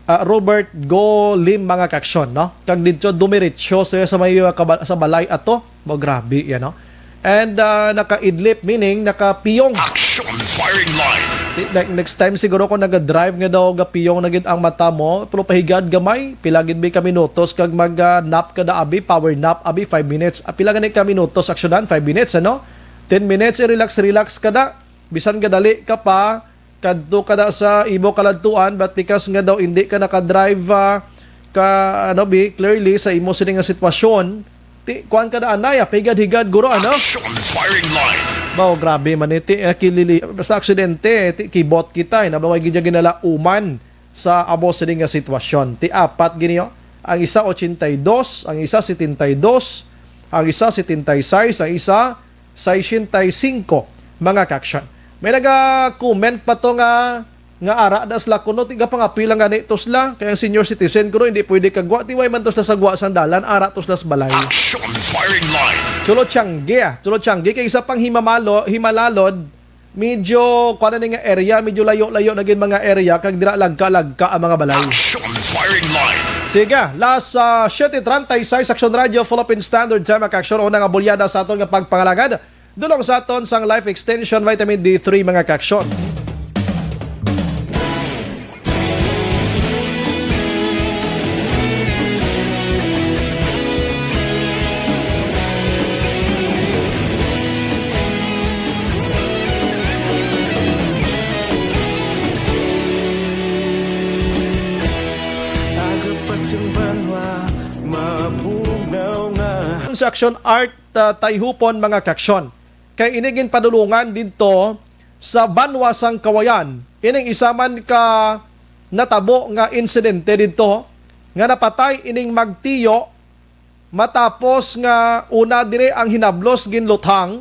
ah, Robert Go Lim, mga kaaksyon, no? Kag dito, dumiretso siya sa may, ah, kaba-, sa balay ato. Mo, grabe yan, no? And, ah, naka-idlip, meaning nakapiyong. Action firing line. Ti-, like, next time siguro kung naga-drive nga daw gapiyong na gid ang mata mo, pero pahigad gamay, pila gid bi ka minutos kag mag, ah, nap ka da abi, power nap abi, five minutes. Ah, pila gani ka minutos, aksyonan? Five minutes, ano? Ten minutes, i-relax, relax ka da. Bisan gadali ka pa, kadto ka da sa imo kaladtuan, but because nga daw hindi ka nakadrive, ah, ka, ano, bi, clearly sa imo sini nga sitwasyon, ti, kuan ka da anay, ah, pahigad-higad, guro, ano? Action firing line. Baw, grabe man, eh, ti, eh, kilili, basta aksidente, ti, kibot kita, eh, nabaway gid ginalauman sa amo sini nga sitwasyon. Ti, apat gini, oh. Ang isa, ochenta y dos, ang isa, setenta y dos, ang isa, setenta y seis, ang isa, sesenta y cinco, mga ka-aksyon. May naga-comment pa to nga, nga ara da sila kuno, tiga pangapil lang gani to sila. Kaya ang senior citizen kuno, hindi pwede kagwa. Ti way man to sila sa gwa sang dalan, ara to sila sa balay. Action firing line. Chulo Tiangge, ah. Chulo Tiangge, kay isa pang himamalo, himalalod, medyo, kuwan na ni nga area, medyo layo-layo na gid mga area, kag dira lagka-lagka ang mga balay. Action firing line. Sige, last, ah, siyete treinta y seis, Action Radio, Philippine Standard Time, mga ka-aksyon, una nga bulyada sa aton nga pagpangalagad. Dulong sa aton sang Life Extension Vitamin D three, mga ka-aksyon. Aga pa sing banwa, mabugaw nga. Sa Action Art, ah, Tayhupon, mga ka-aksyon. Kay ini ginpadulungan didto sa banwa sang Kawayan. Ining isa man ka natabo nga insidente didto nga napatay ining magtiyo matapos nga una diri ang hinablos ginluthang.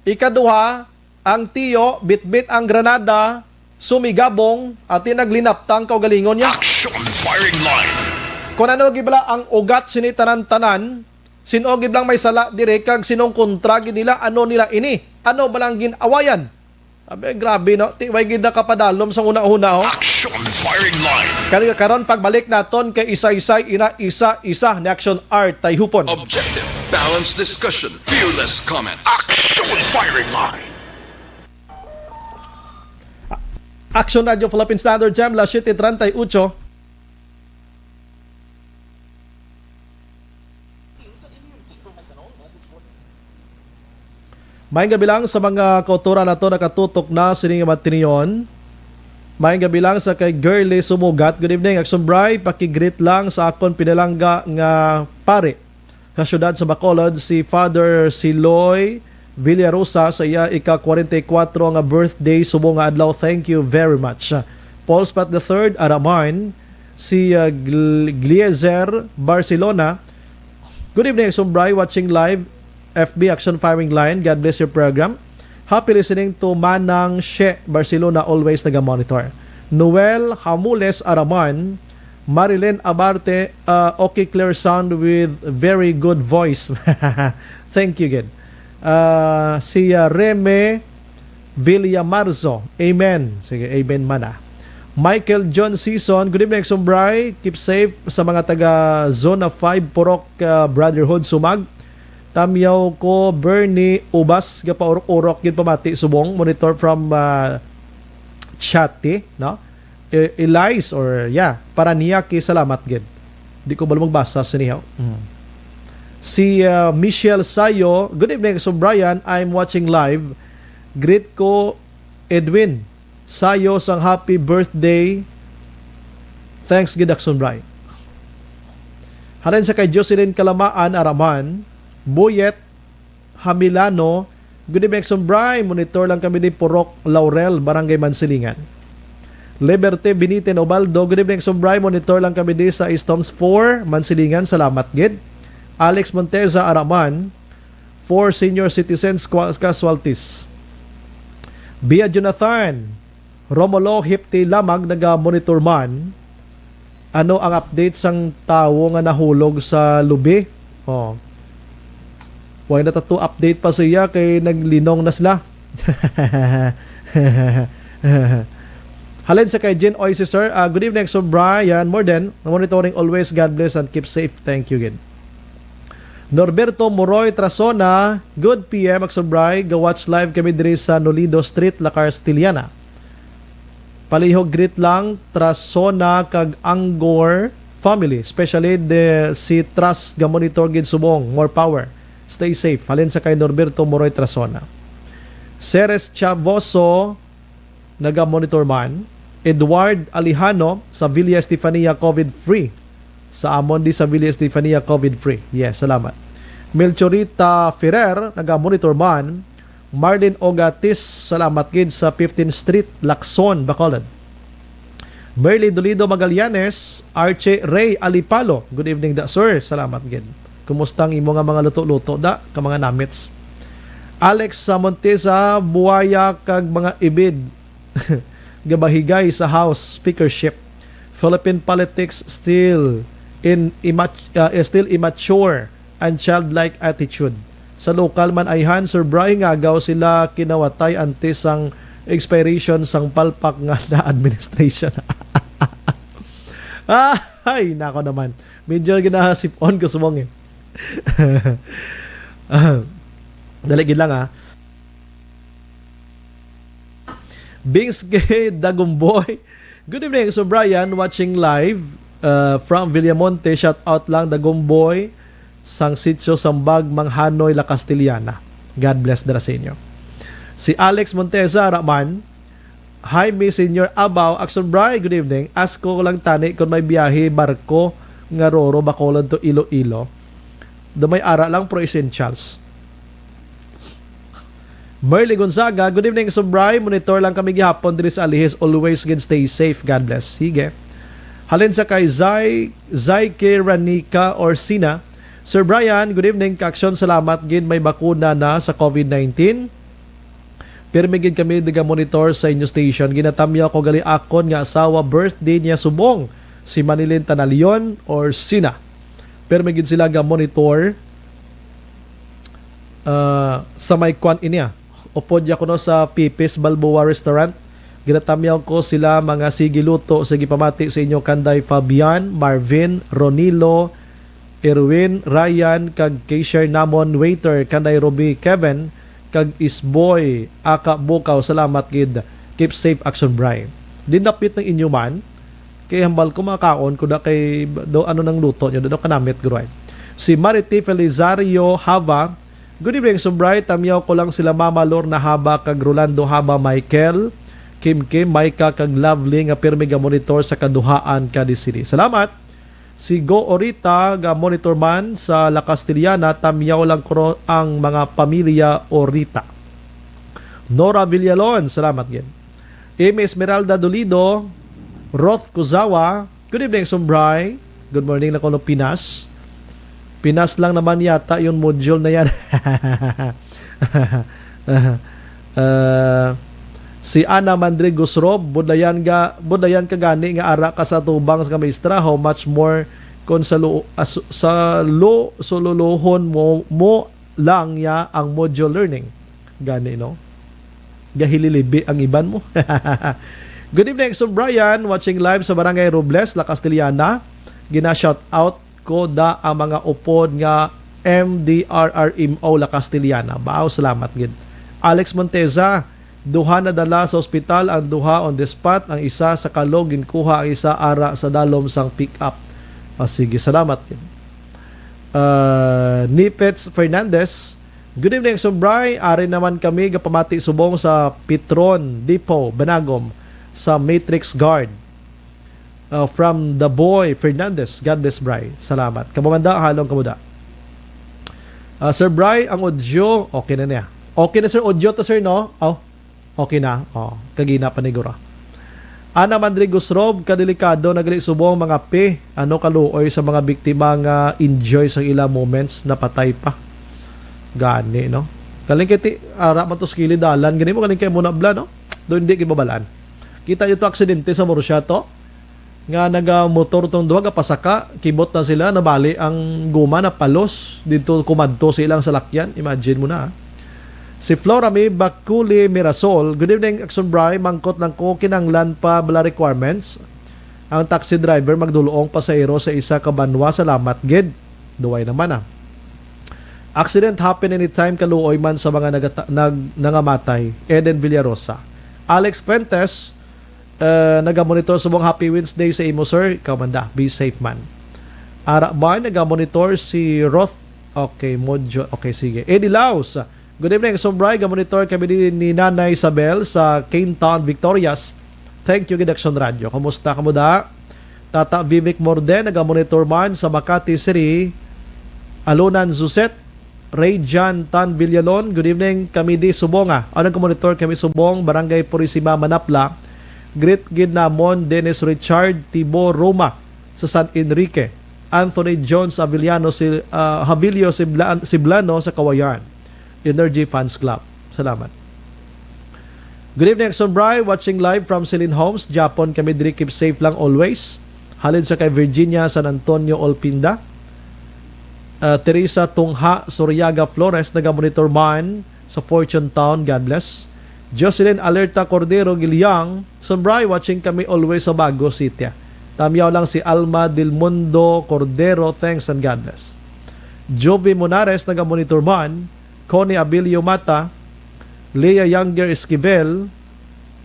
Ikaduha, ang tiyo bitbit ang granada, sumigabong, ati naglinaptang kaugalingon niya. Action firing line. Kung ano gid bala ang ugat sini tanan-tanan, sin-o gid lang may sala diri kag sinong kontra gid nila, ano nila ini? Ano ba lang gin-awayan? Abi, grabe, no? Ti, way gid nakapadalom sang hunahuna, oh. Action firing line. Kani karon, pagbalik naton kay isa-isa, ina, isa-isa ni Action Art Tayhupon. Objective, balanced discussion, fearless comments. Action firing line. Action Radio Philippine Standard Time, las siete treinta y ocho. Maayong gabi lang sa mga kautoran nato nakatutok na sini nga matinion. Maayong gabi lang sa kay Girly Sumugat. Good evening, Action Bri. Paki-greet lang sa akon pinalangga nga pari sa siyudad sa Bacolod, si Father Siloy Villarosa, sa iya ika-kwarenta y kwatro nga birthday subong nga adlaw. Thank you very much. Paul Spat the third, Araman, si, uh, Gl-, Gliezer Barcelona. Good evening, Action Bri, watching live, F B Action Firing Line. God bless your program. Happy listening to Manang She Barcelona, always naga-monitor. Noel Hamules Araman, Marilyn Abarte, uh, okay, clear sound with very good voice. Thank you, gid. Uh, si, uh, Reme Villamarzo. Amen. Sige, amen man, ah. Michael John Season, good evening, Action Bri. Keep safe sa mga taga Zona five Purok, uh, Brotherhood, Sumag. Tamyaw ko, Bernie Ubas, gapaurok-urok gid pamati subong. Monitor from, uh, Chati, no? E-, Elias or, yeah, Paranaque, salamat gid. Di ko balo magbasa sini, ha. Mm. Si, uh, Michelle Sayo, good evening, Action Brian. I'm watching live. Greet ko Edwin Sayo sang happy birthday. Thanks gid, Action Brian. Halin sa kay Jocelyn Kalamaan Araman, Boyet Hamilano, good evening, Action Bri. Monitor lang kami di Purok Laurel, Barangay Mansilingan. Liberte Beniten Obaldo, good evening, Action Bri. Monitor lang kami di sa East Homes four, Mansilingan. Salamat gid. Alex Monteza Araman, for senior citizens qua-, casualties. Bia Jonathan, Romulo Hipti lamang naga-monitor man. Ano ang update sang tawo nga nahulog sa lubi? Oh. Wala na tato update pa siya kay naglinong na sila. Halin sa kay Jen Oy, si Sir. Ah, good evening, Sir Brian Morden. Monitoring always. God bless and keep safe. Thank you again. Norberto Moroy Trasona, good P M, Aksyon Bri, ga-watch live kami diri sa Nolido Street, La Castellana. Palihog greet lang, Trasona kag Anggor family, especially the, si Tras ga monitor gid subong, more power. Stay safe. Halin sa kay Norberto Moroy Trasona. Ceres Chavoso, naga-monitor man. Edward Alejano sa Villa Estefania, COVID free. Sa amon di sa Villa Estefania, COVID free. Yes, salamat. Melchorita Ferrer, naga-monitor man. Marlin Ogatis, salamat gid sa fifteenth Street, Lacson, Bacolod. Merly Dolido Magallanes, Archie Ray Alipalo. Good evening, da, sir. Salamat gid. Kumusta ang imo nga mga luto-luto, da, ka mga namits? Alex sa Montesa, buaya kag mga ibid. Gabahigay sa House speakership. Philippine politics still in immat-, uh, still immature and childlike attitude. Sa lokal man ayhan, Sir Bri, ngagaw sila kinawatay antes sang expiration sang palpak nga na administration. Ah, ay, nako naman. Medyo ginahasip-on ko subong eh. Ah, dali gid lang, ah. Bings kay Dagumboy. Good evening, Sir Brian, watching live, uh, from Villamonte. Shout out lang, Dagumboy, sang Sitio Sambag, Manghanoy, La Castellana. God bless dira sa inyo. Si Alex Montesa, Raman. Hi, Miss Senior Abaw. Action Bri, good evening. Ask ko lang tani kung may biyahe barko nga Roro, Bacolod to Iloilo. Do may ara lang, pro essentials. Merly Gonzaga, good evening, Sir Bri. Monitor lang kami gihapon diri sa Alihis. Always gid stay safe. God bless. Sige. Halin sa kay Zay, Zay kay Ranica Orsina. Sir Brian, good evening. Kaaksyon, salamat gid may bakuna na sa COVID nineteen. Pirmi gid kami naga-monitor sa inyo station. Ginatamyaw ko gali akon nga asawa, birthday niya subong, si Manilin Tanalion or Sina. Pirmi gid sila ga-monitor, ah, sa may kwan ini, ah. Upod ya kuno sa Pipis Balboa Restaurant. Ginatamyaw ko sila mga sige luto, sige pamati sa inyo kanday Fabian, Marvin, Ronilo, Erwin, Ryan, kag cashier namon, waiter, kanday Ruby, Kevin, kag Isboy, aka Bukaw, salamat gid. Keep safe, Action Bri. Dinapit ng inyo man, kay hambal ko makaon ko da kay do, ano nang luto nyo, do kanamit, guray. Si Marity Felizario Hava, good evening, Sir Bri. Tamyaw ko lang sila Mama Lorna Haba kag Rolando Haba, Michael, Kim Kim, Micah, kag Lovely nga pirmi ga monitor sa kaduhaan ka di sini. Salamat. Si Go Orita ga monitor man sa La Castellana, tamyaw lang ko ang mga pamilya Orita. Nora Villalon, salamat gid. Amy Esmeralda Dolido, Roth Kuzawa, good evening, Sumbray. Good morning na kuno, Pinas. Pinas lang naman yata yung module na yan. Ah, si Ana Mandre Gusrob, budlayan ga, budlayan ka gani nga ara ka sa tubang sa kamistra, how much more kon sa lu-, as-, sa lu-, sululuhon mo, mo lang ya ang module learning. Gani, no? Gahililibi ang iban mo. Good evening, Exo Brian, watching live sa Barangay Robles, La Castellana. Gina-shout out ko da ang mga upod nga M D R R M O La Castellana. Baaw, salamat gid. Alex Monteza, duha na dala sa ospital ang duha on the spot, ang isa sa Calooc ginkuha, ang isa ara sa dalom sang pick-up. Ah, sige, salamat gid. Ah, Nipets Fernandez, good evening, Exo Bri. Ari naman kami gapamati subong sa Petron Depot, Banagom, sa Matrix Guard. Uh, from The Boy Fernandez. God bless, Bri. Salamat. Kamo man da, halong kamo da. Uh, Sir Bri, ang audio, okay na niya. Okay na, sir, audio to, sir, no? Oh, okay na. Oh, kagina pa ni Gura. Ana Mandre Gusrob, kadelikado na gali subong mga pi, ano kaluoy sa mga biktima nga enjoy sa ila moments, napatay pa. Gani, no? Galing kay ti, ara man to sa kilid dalan, gani mo galing kay mo na bla, no? Do hindi kay babalaan. Kita niyo to aksidente sa Murcia to? Nga nagamotor tong duha, gapasaka, kibot na sila, nabali ang guma, napalos dito, kumadto sa ilang salakyan. Imagine mo na, ah. Si Flora May Bakuli Mirasol, good evening, Action Bri. Mangkot lang ko, kinanglan pa bala requirements ang taxi driver magdulong pasahero sa isa ka banwa? Salamat gid. Duway naman, ah. Accident happen anytime, kaluoy man sa mga nagata-, nag-, nangamatay. Eden Villarosa. Alex Fuentes, uh, naga-monitor subong, happy Wednesday sa imo, sir. Ikaw man da. Be safe man. Ara man, naga-monitor si Roth. Okay, Mojo. Okay, sige. Eddie Laos. Good evening, Sombray. Ga-monitor kami ni, ni Nanay Isabel sa Cane Town, Victorias. Thank you, gid Action Radio. Kumusta kamo da? Tata Vivek Morden, naga-monitor man sa Makati City. Alunan Zuset, Ray John Tan Villalon, good evening. Kami di Subonga. Ano, nag-monitor kami Subong, Barangay Purisima, Manapla. Greet gid namon Dennis Richard Tibo Roma sa San Enrique. Anthony Jones Avellano si, ah, Havilio Sibla-, Siblano sa Kawayan. Energy Fans Club. Salamat. Good evening, Action Bri. Watching live from Celine Homes, Japon. Kami diri, keep safe lang always. Halin sa kay Virginia San Antonio Olpinda. Ah, Teresa Tungha Soriaga Flores, naga-monitor man sa Fortune Town. God bless. Jocelyn Alerta Cordero Giliang, Sombray, watching kami always sa Bago City. Tamyaw lang si Alma Del Mundo Cordero, thanks and God bless. Jovi Monares, naga-monitor man. Connie Abilio Mata, Lea Younger Esquivel,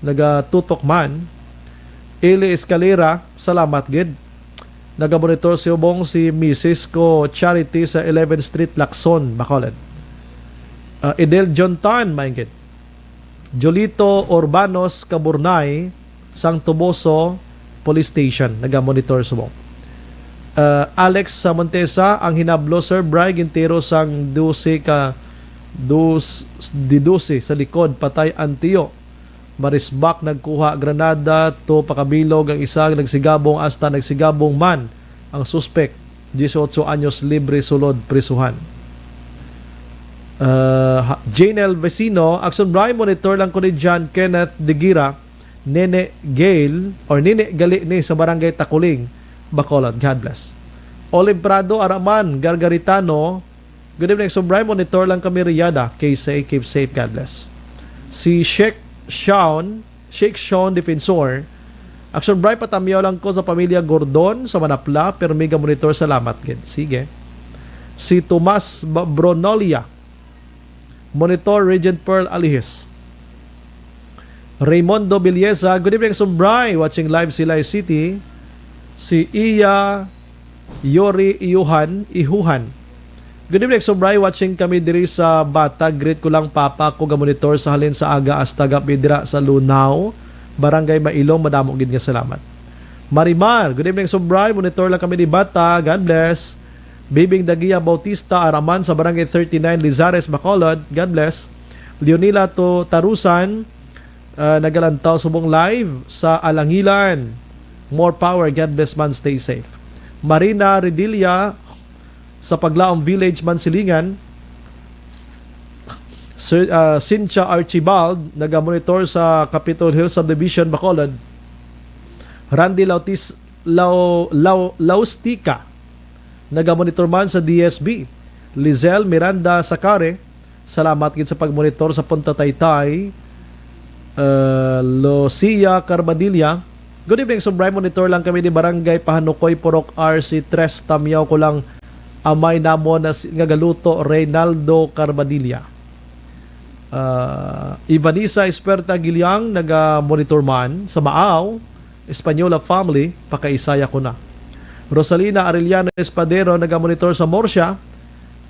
nagatutok man. Eli Escalera, salamat gid. Nagamonitor subong si Misis ko Charity sa eleventh Street, Lacson, Bacolod. Ah, Edel Jontan, maingit. Jolito Urbanos Caburnay, sang Toboso Police Station, nagamonitor subong. Ah, Alex sa Montesa, ang hinablo, Sir Bry, gintiro sang dose ka, dos, di dose sa likod, patay ang tiyo. Marisbak nagkuha granada to pakabilog ang isa, nagsigabong hasta nagsigabong man ang suspek. Dieciocho anyos, libre sulod prisuhan. Ah, ha-, Janel Vecino, Action Bry, monitor lang ko ni John Kenneth Digira, Nene Gale, or Nene Gali ni sa Barangay Takuling, Bacolod. God bless. Olive Prado, Araman, Gargaritano, good evening, Action Bry, monitor lang kami riyada. Kay say, keep safe, God bless. Si Sheikh Sean, Sheikh Sean Defensor, Action Bry, patamyaw lang ko sa pamilya Gordon sa Manapla, pero mega monitor, salamat gid. Sige. Si Tomas Ba-, Bronolia, monitor, Regent Pearl Alihis. Raymondo Villesa, good evening, Action Bry, watching live Silay City. Si Iya Yori Iuhan, Ihuhan. Good evening, Action Bry. Watching kami diri sa Bata. Greet ko lang papa ko, ga-monitor sa halin sa aga hasta gabi dira sa Lunao, Barangay Mailong. Madamo gid nga salamat. Marimar, good evening, Action Bry. Monitor lang kami ni Bata. God bless. Bibing Dagia Bautista, Araman sa Barangay thirty-nine, Lizares, Bacolod. God bless. Leonila to Tarusan, ah, nagalantaw subong live sa Alangilan. More power, God bless man, stay safe. Marina Redilla sa Paglaom Village, Mansilingan. Sir, ah, Cynthia Archibald, nagamonitor sa Capitol Hill Subdivision, Bacolod. Randy Lautis-, Lau-, Lau-, Laustica, nagamonitor man sa D S B. Lizelle Miranda Sacare, salamat gid sa pagmonitor sa Punta Taytay. Uh, Lucia Carbadilla, good evening, Action Bry. Monitor lang kami ni Barangay Pahanukoy, Purok R C three. Tamyaw ko lang amay namon na si, nga galuto, Reynaldo Carbadilla. Uh, Ivanisa Esperta Giliang, naga-monitor man sa Maaw. Española family, pakaisaya ko na. Rosalina Arellano Espadero, nagamonitor sa Murcia.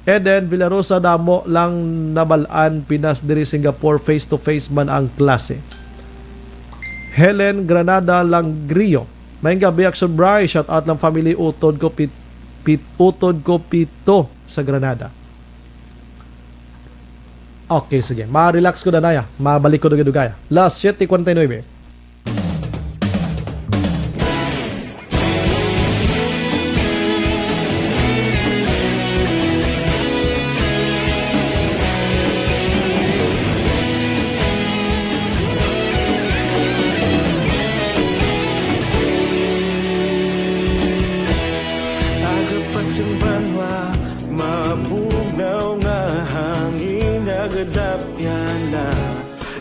Eden Villarosa, damo lang nabal-an, Pinas diri Singapore, face to face man ang klase. Helen Granada Langrio, maayong gabi, Action Bry. Shout out lang family, utod ko pit, pit, utod ko pito sa Granada. Okay, sige. Ma-relax ko na, naya. Mabalik ko dugay-dugay. Las siete cuarenta y nueve. Aga pa sing banwa, mabugnaw nga hangin, nagadapyan na.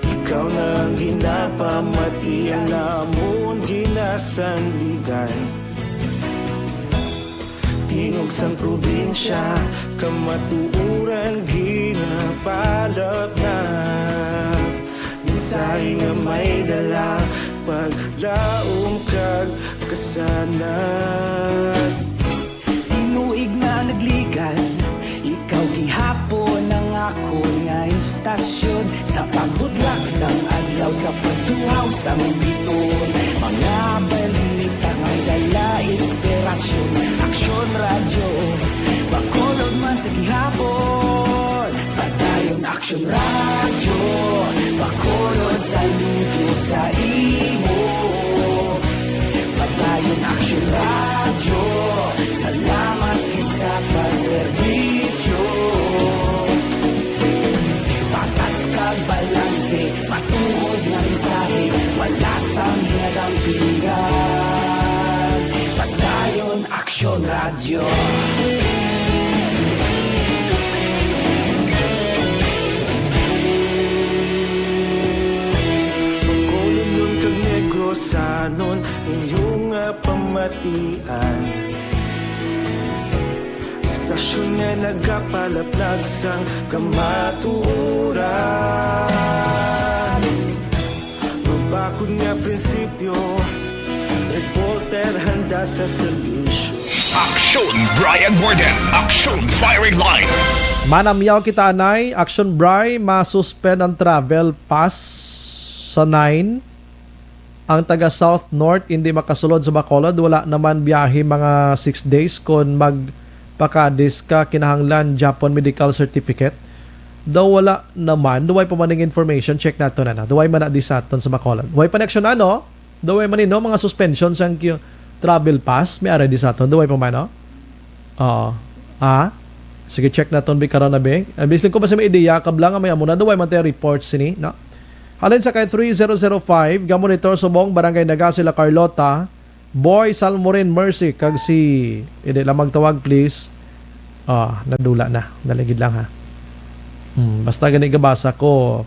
Ikaw na ang ginapamati, ang amon ginasandigan. Tingog sang probinsya, kamatuoran ginapalapnap. Mensahe nga may dala, paglaom kag kasanag. Tinuig na nagligan, ikaw gihapon ang akon nga istasyon. Sa pagbudlak sang adlaw, sa pagtuhaw sang biton, mga balita may dala inspirasyon. Aksyon Radyo, Bacolod man sa gihapon. Padayon Aksyon Radyo, Bacolod saludo sa imo. Padayon Aksyon Radyo, salamat gid sa pagserbisyo. Patas kag balanse, matuod nga mensahe, wala sang ginadampingan. Padayon Aksyon Radyo. Bacolodnon kag Negrosanon, inyo nga pamatian. Istasyon nga nagapalaplag sang kamatuoran. Mabakod nga prinsipyo, reporter handa sa serbisyo. Aksyon Brian Warden, Aksyon Firing Line. Manamyaw kita, anay. Aksyon Bri, masuspend ang travel pass sa nine. Ang taga South North hindi makasulod sa Bacolod, wala naman biyahe mga six days. Kon magpakadis ka, kinahanglan Japan medical certificate. Daw wala naman, duway pa man ning information, check nato na na. Duway man na di sa aton sa Bacolod. Duway pa ni aksyon, ano? Duway man ni, no, mga suspension sang ki-, travel pass, may ara di sa aton. Duway pa man, no? Oo. Ah? Sige, check naton bi karon na, be. Ah, bisan ko ba sa may ideya, kabla nga may amo na, duway man tayo report sini, no? Halin sa kay three zero zero five, ga-monitor subong, Barangay Naga sila Carlota, Boy Salmorin Mercy, kag si, hindi lang magtawag, please. Ah, nadula na. Naligid lang, ha. Hmm, basta gani gabasa ko,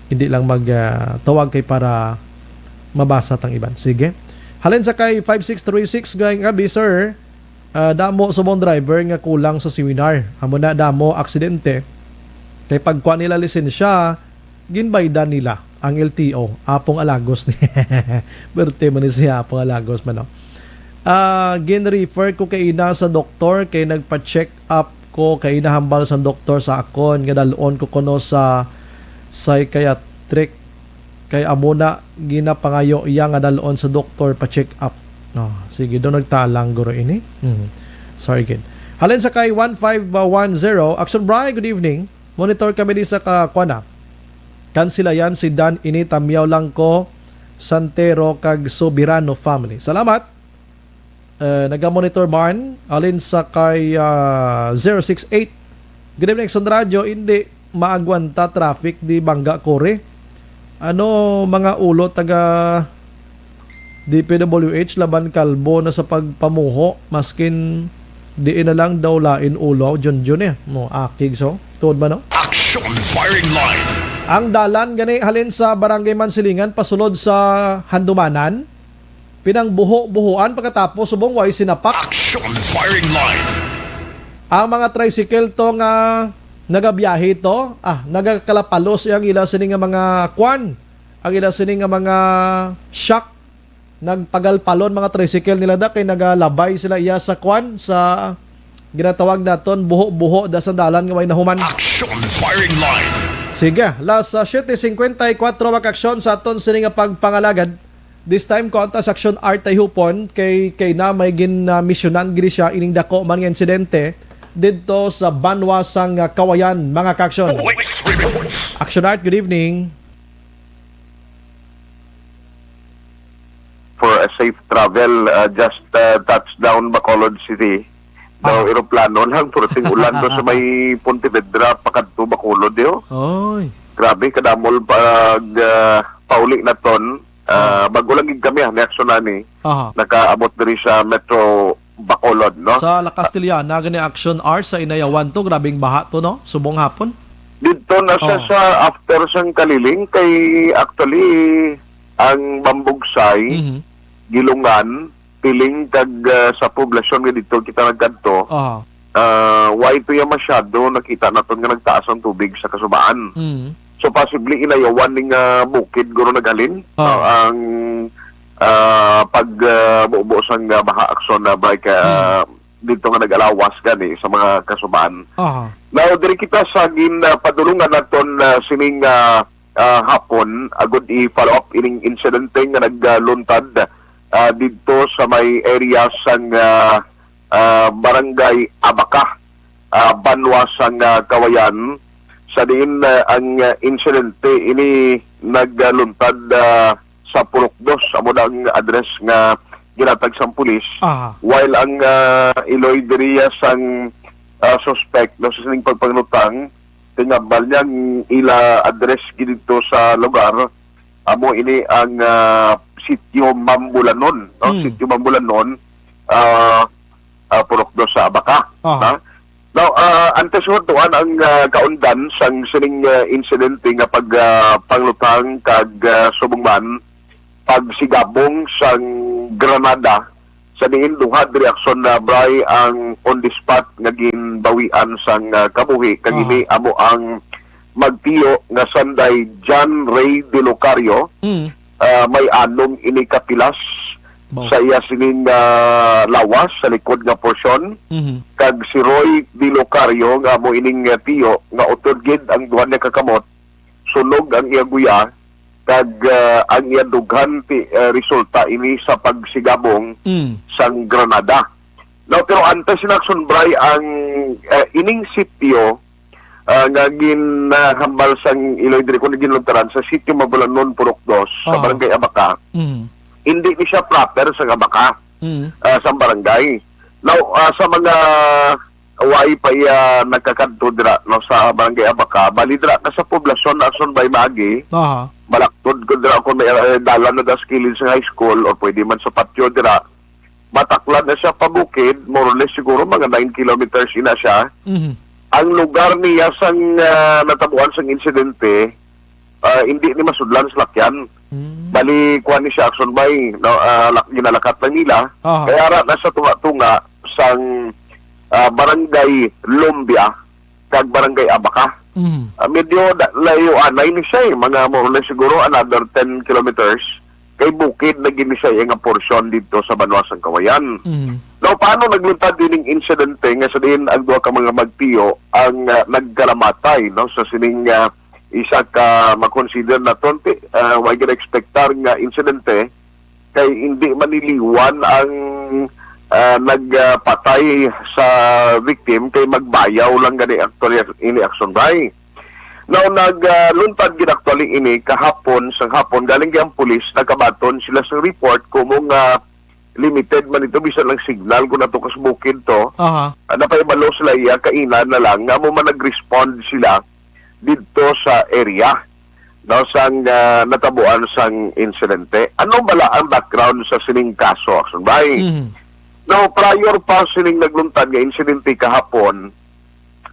hindi lang mag, ah, tawag kay para mabasa tang iban. Sige. Halin sa kay five six three six, ngayong gabi, sir, ah, damo subong driver nga kulang sa seminar. Amo na, damo aksidente. Kay pagkuha nila lisensya, ginbaydan nila ang L T O, Apong Alagos ni. Berte man ni siya, Apong Alagos man, no? Ah, gin-refer ko kaina sa doktor kay nagpa-check up ko kaina, hambal sang doktor sa akon nga dal-on ko kuno sa psychiatric, kay amo na ginapangayo iya nga dal-on sa doktor pa-check up. Oh, sige, do nagtalang guro ini. Hmm. Sorry, kid. Halin sa kay one five one zero, Action Bri, good evening. Monitor kami di sa ka-, kuan na. Kansilayan si Dan ini, tamyaw lang ko, Santero kag Soberano family. Salamat. Eh, naga-monitor man, alin sa kay, ah, zero six eight. Good evening, Action Radyo. Hindi maagwanta traffic di Bangga Kore. Ano, mga ulo taga D P W H laban kalbo na sa pagpamuho, maskin diin na lang daw lain ulo, Junjun eh. Mo, akig so. Tuod man, no? Action Firing Line. Ang dalan gani halin sa Barangay Mansilingan pasulod sa Handumanan, pinangbuho-buhoan pagkatapos subong way sinapak. Action Firing Line. Ang mga tricycle to nga nagabiyahe to, ah, nagakalapalos ang ila sini nga mga kwan, ang ila sini nga mga shock, nagpagalpalon mga tricycle nila da kay nagalabay sila iya sa kwan, sa ginatawag naton buho-buho da sa dalan nga may nahuman. Action Firing Line. Sige, las, ah, siete cincuenta y cuatro, mga aksyon sa aton sini nga pagpangalagad. This time, ko ang tas Action Art ay hupon kay, kay na may gin, ah, misyonan gid siya ining dako man nga insidente didto sa banwa sang, ah, Kawayan, mga kaaksyon. Police reports. Action Art, good evening. For a safe travel, uh, just, uh, touchdown Bacolod City. Daw Ah. eroplano lang, pero ting ulan to sa may Pontevedra, pakadto Bacolod, yo. Oy. Grabe, kadamol pag, uh, pauli naton. Ah, Ah. bago lang gid kami, ah, ni Action Ani. Aha. Nakaabot diri sa Metro Bacolod, no? Sa La Castellana, gani Action Hour sa Inayawan to, grabing baha to, no? Subong hapon. Dito na siya Oh. sa after sang Kaliling, kay actually, ang Bambugsay, Mhm. Gilungan, piling kag, ah, sa poblasyon nga dito kita nagkadto, Aha. ah, wa ito ya masyado nakita naton nga nagtaas ang tubig sa kasubaan. Mm. So, possibly, inayawan ning, ah, bukid guro naghalin, Aha. ah, ang, ah, pag, ah, bubo sang, ah, baha, Akson, na bike, ah, Mm. dito nga nag-alawas gani sa mga kasubaan. Aha. Now, diri kita sa gin, ah, padulungan naton, ah, sining, ah, ah, hapon, agud i-follow up ining insidente nga nagluntad, ah, didto sa may area sang, ah, ah, Barangay Abaca, ah, banwa sang, ah, Kawayan, sa diin, ah, ang, ah, insidente ini nagluntad, ah, sa Purok Dos, amo na ang address nga ginatag sang pulis, Aha. while ang, ah, iloy diriya sang, ah, suspect, no, sa sining pagpanglutang, tinambal niya ang ila address gid dito sa lugar, amo ini ang, ah, Sitio Mambulanon, no? Hmm. Sitio Mambulanon, ah, ah, Purok Dos sa Abaca, Aha. ha? Now, ah, antes ko tuan ang, ah, kaundan sang sining, ah, insidente nga pag, ah, panglutang kag, ah, subong man, pagsigabong sang granada sa diin duha diri, Akson, na, Bri, ang on the spot nga ginbawian sang, ah, kabuhi. Kag Aha. ini amo ang magtiyo nga sanday John Ray De Locario. Mm. Ah, may anom ini ka pilas Wow. sa iya sining, ah, lawas sa likod nga porsyon. Mhm. Kag si Roy De Locario nga amo ining, ah, tiyo nga utod gid ang duha niya ka kamot, sunog ang iya guya, kag, ah, ang iya dughan ti, ah, resulta ini sa pagsigabong Mm. sang granada. No, pero antes, Akson, Bri, ang, ah, ining sitio, ah, nga ginahambal sang iloy diri ko na ginluntaran sa Sitio Mabulanon, Purok Dos, sa Oo. Barangay Abaca, Mm. hindi ni siya proper sang Abaca, Mm. ah, sang barangay. Now, ah, sa mga way pa iya nagkakadto dira, no, sa Barangay Abaca, bali dira na sa poblasyon, Akson, Bri, maagi, Aha. balaktod ko dira kung may, eh, dalan na das kilid sa high school or pwede man sa patio dira, mataklan na siya pa bukid, more or less siguro mga nine kilometers ina siya. Mhm. Ang lugar niya sang, ah, natabuan sang insidente, ah, hindi ni masudlan sa lakyan. Mm. Bali, kuha ni siya, Akson, Bri, no, ah, lak-, ginalakat lang nila. Aha. Kaya ara na sa tunga-tunga sang, ah, Barangay Lumbia kag Barangay Abaca. Mhm. Ah, medyo da-, layo anay ni siya, eh. Mga more or less siguro another ten kilometers. Kay bukid na gid ni siya nga porsyon dito sa banwa sang Kawayan. Mhm. Now, paano nagluntad ining insidente nga sa diin ang duha ka mga magtiyo ang, ah, nagkalamatay, no, sa sining, ah, isa ka makonsider naton ti, ah, wa gid ekspektar nga insidente, kay hindi maniliwan ang, ah, nagpatay sa victim, kay magbayaw lang gani actually ini, Akson, Bri. Now, nag, ah, luntad gid actually ini kahapon, sang hapon, galing kay ang pulis, nakabaton sila sa report, kumo nga limited man ito, bisan lang signal kung ato kas bukid to. Aha. Ah, napahibalo sila iya, kaina na lang, nga mo man nag-respond sila didto sa area, no, sang, ah, natabuan sang insidente. Ano bala ang background sa sining kaso, Akson, Bri? Mhm. Now, prior pa sining nagluntad nga insidente kahapon,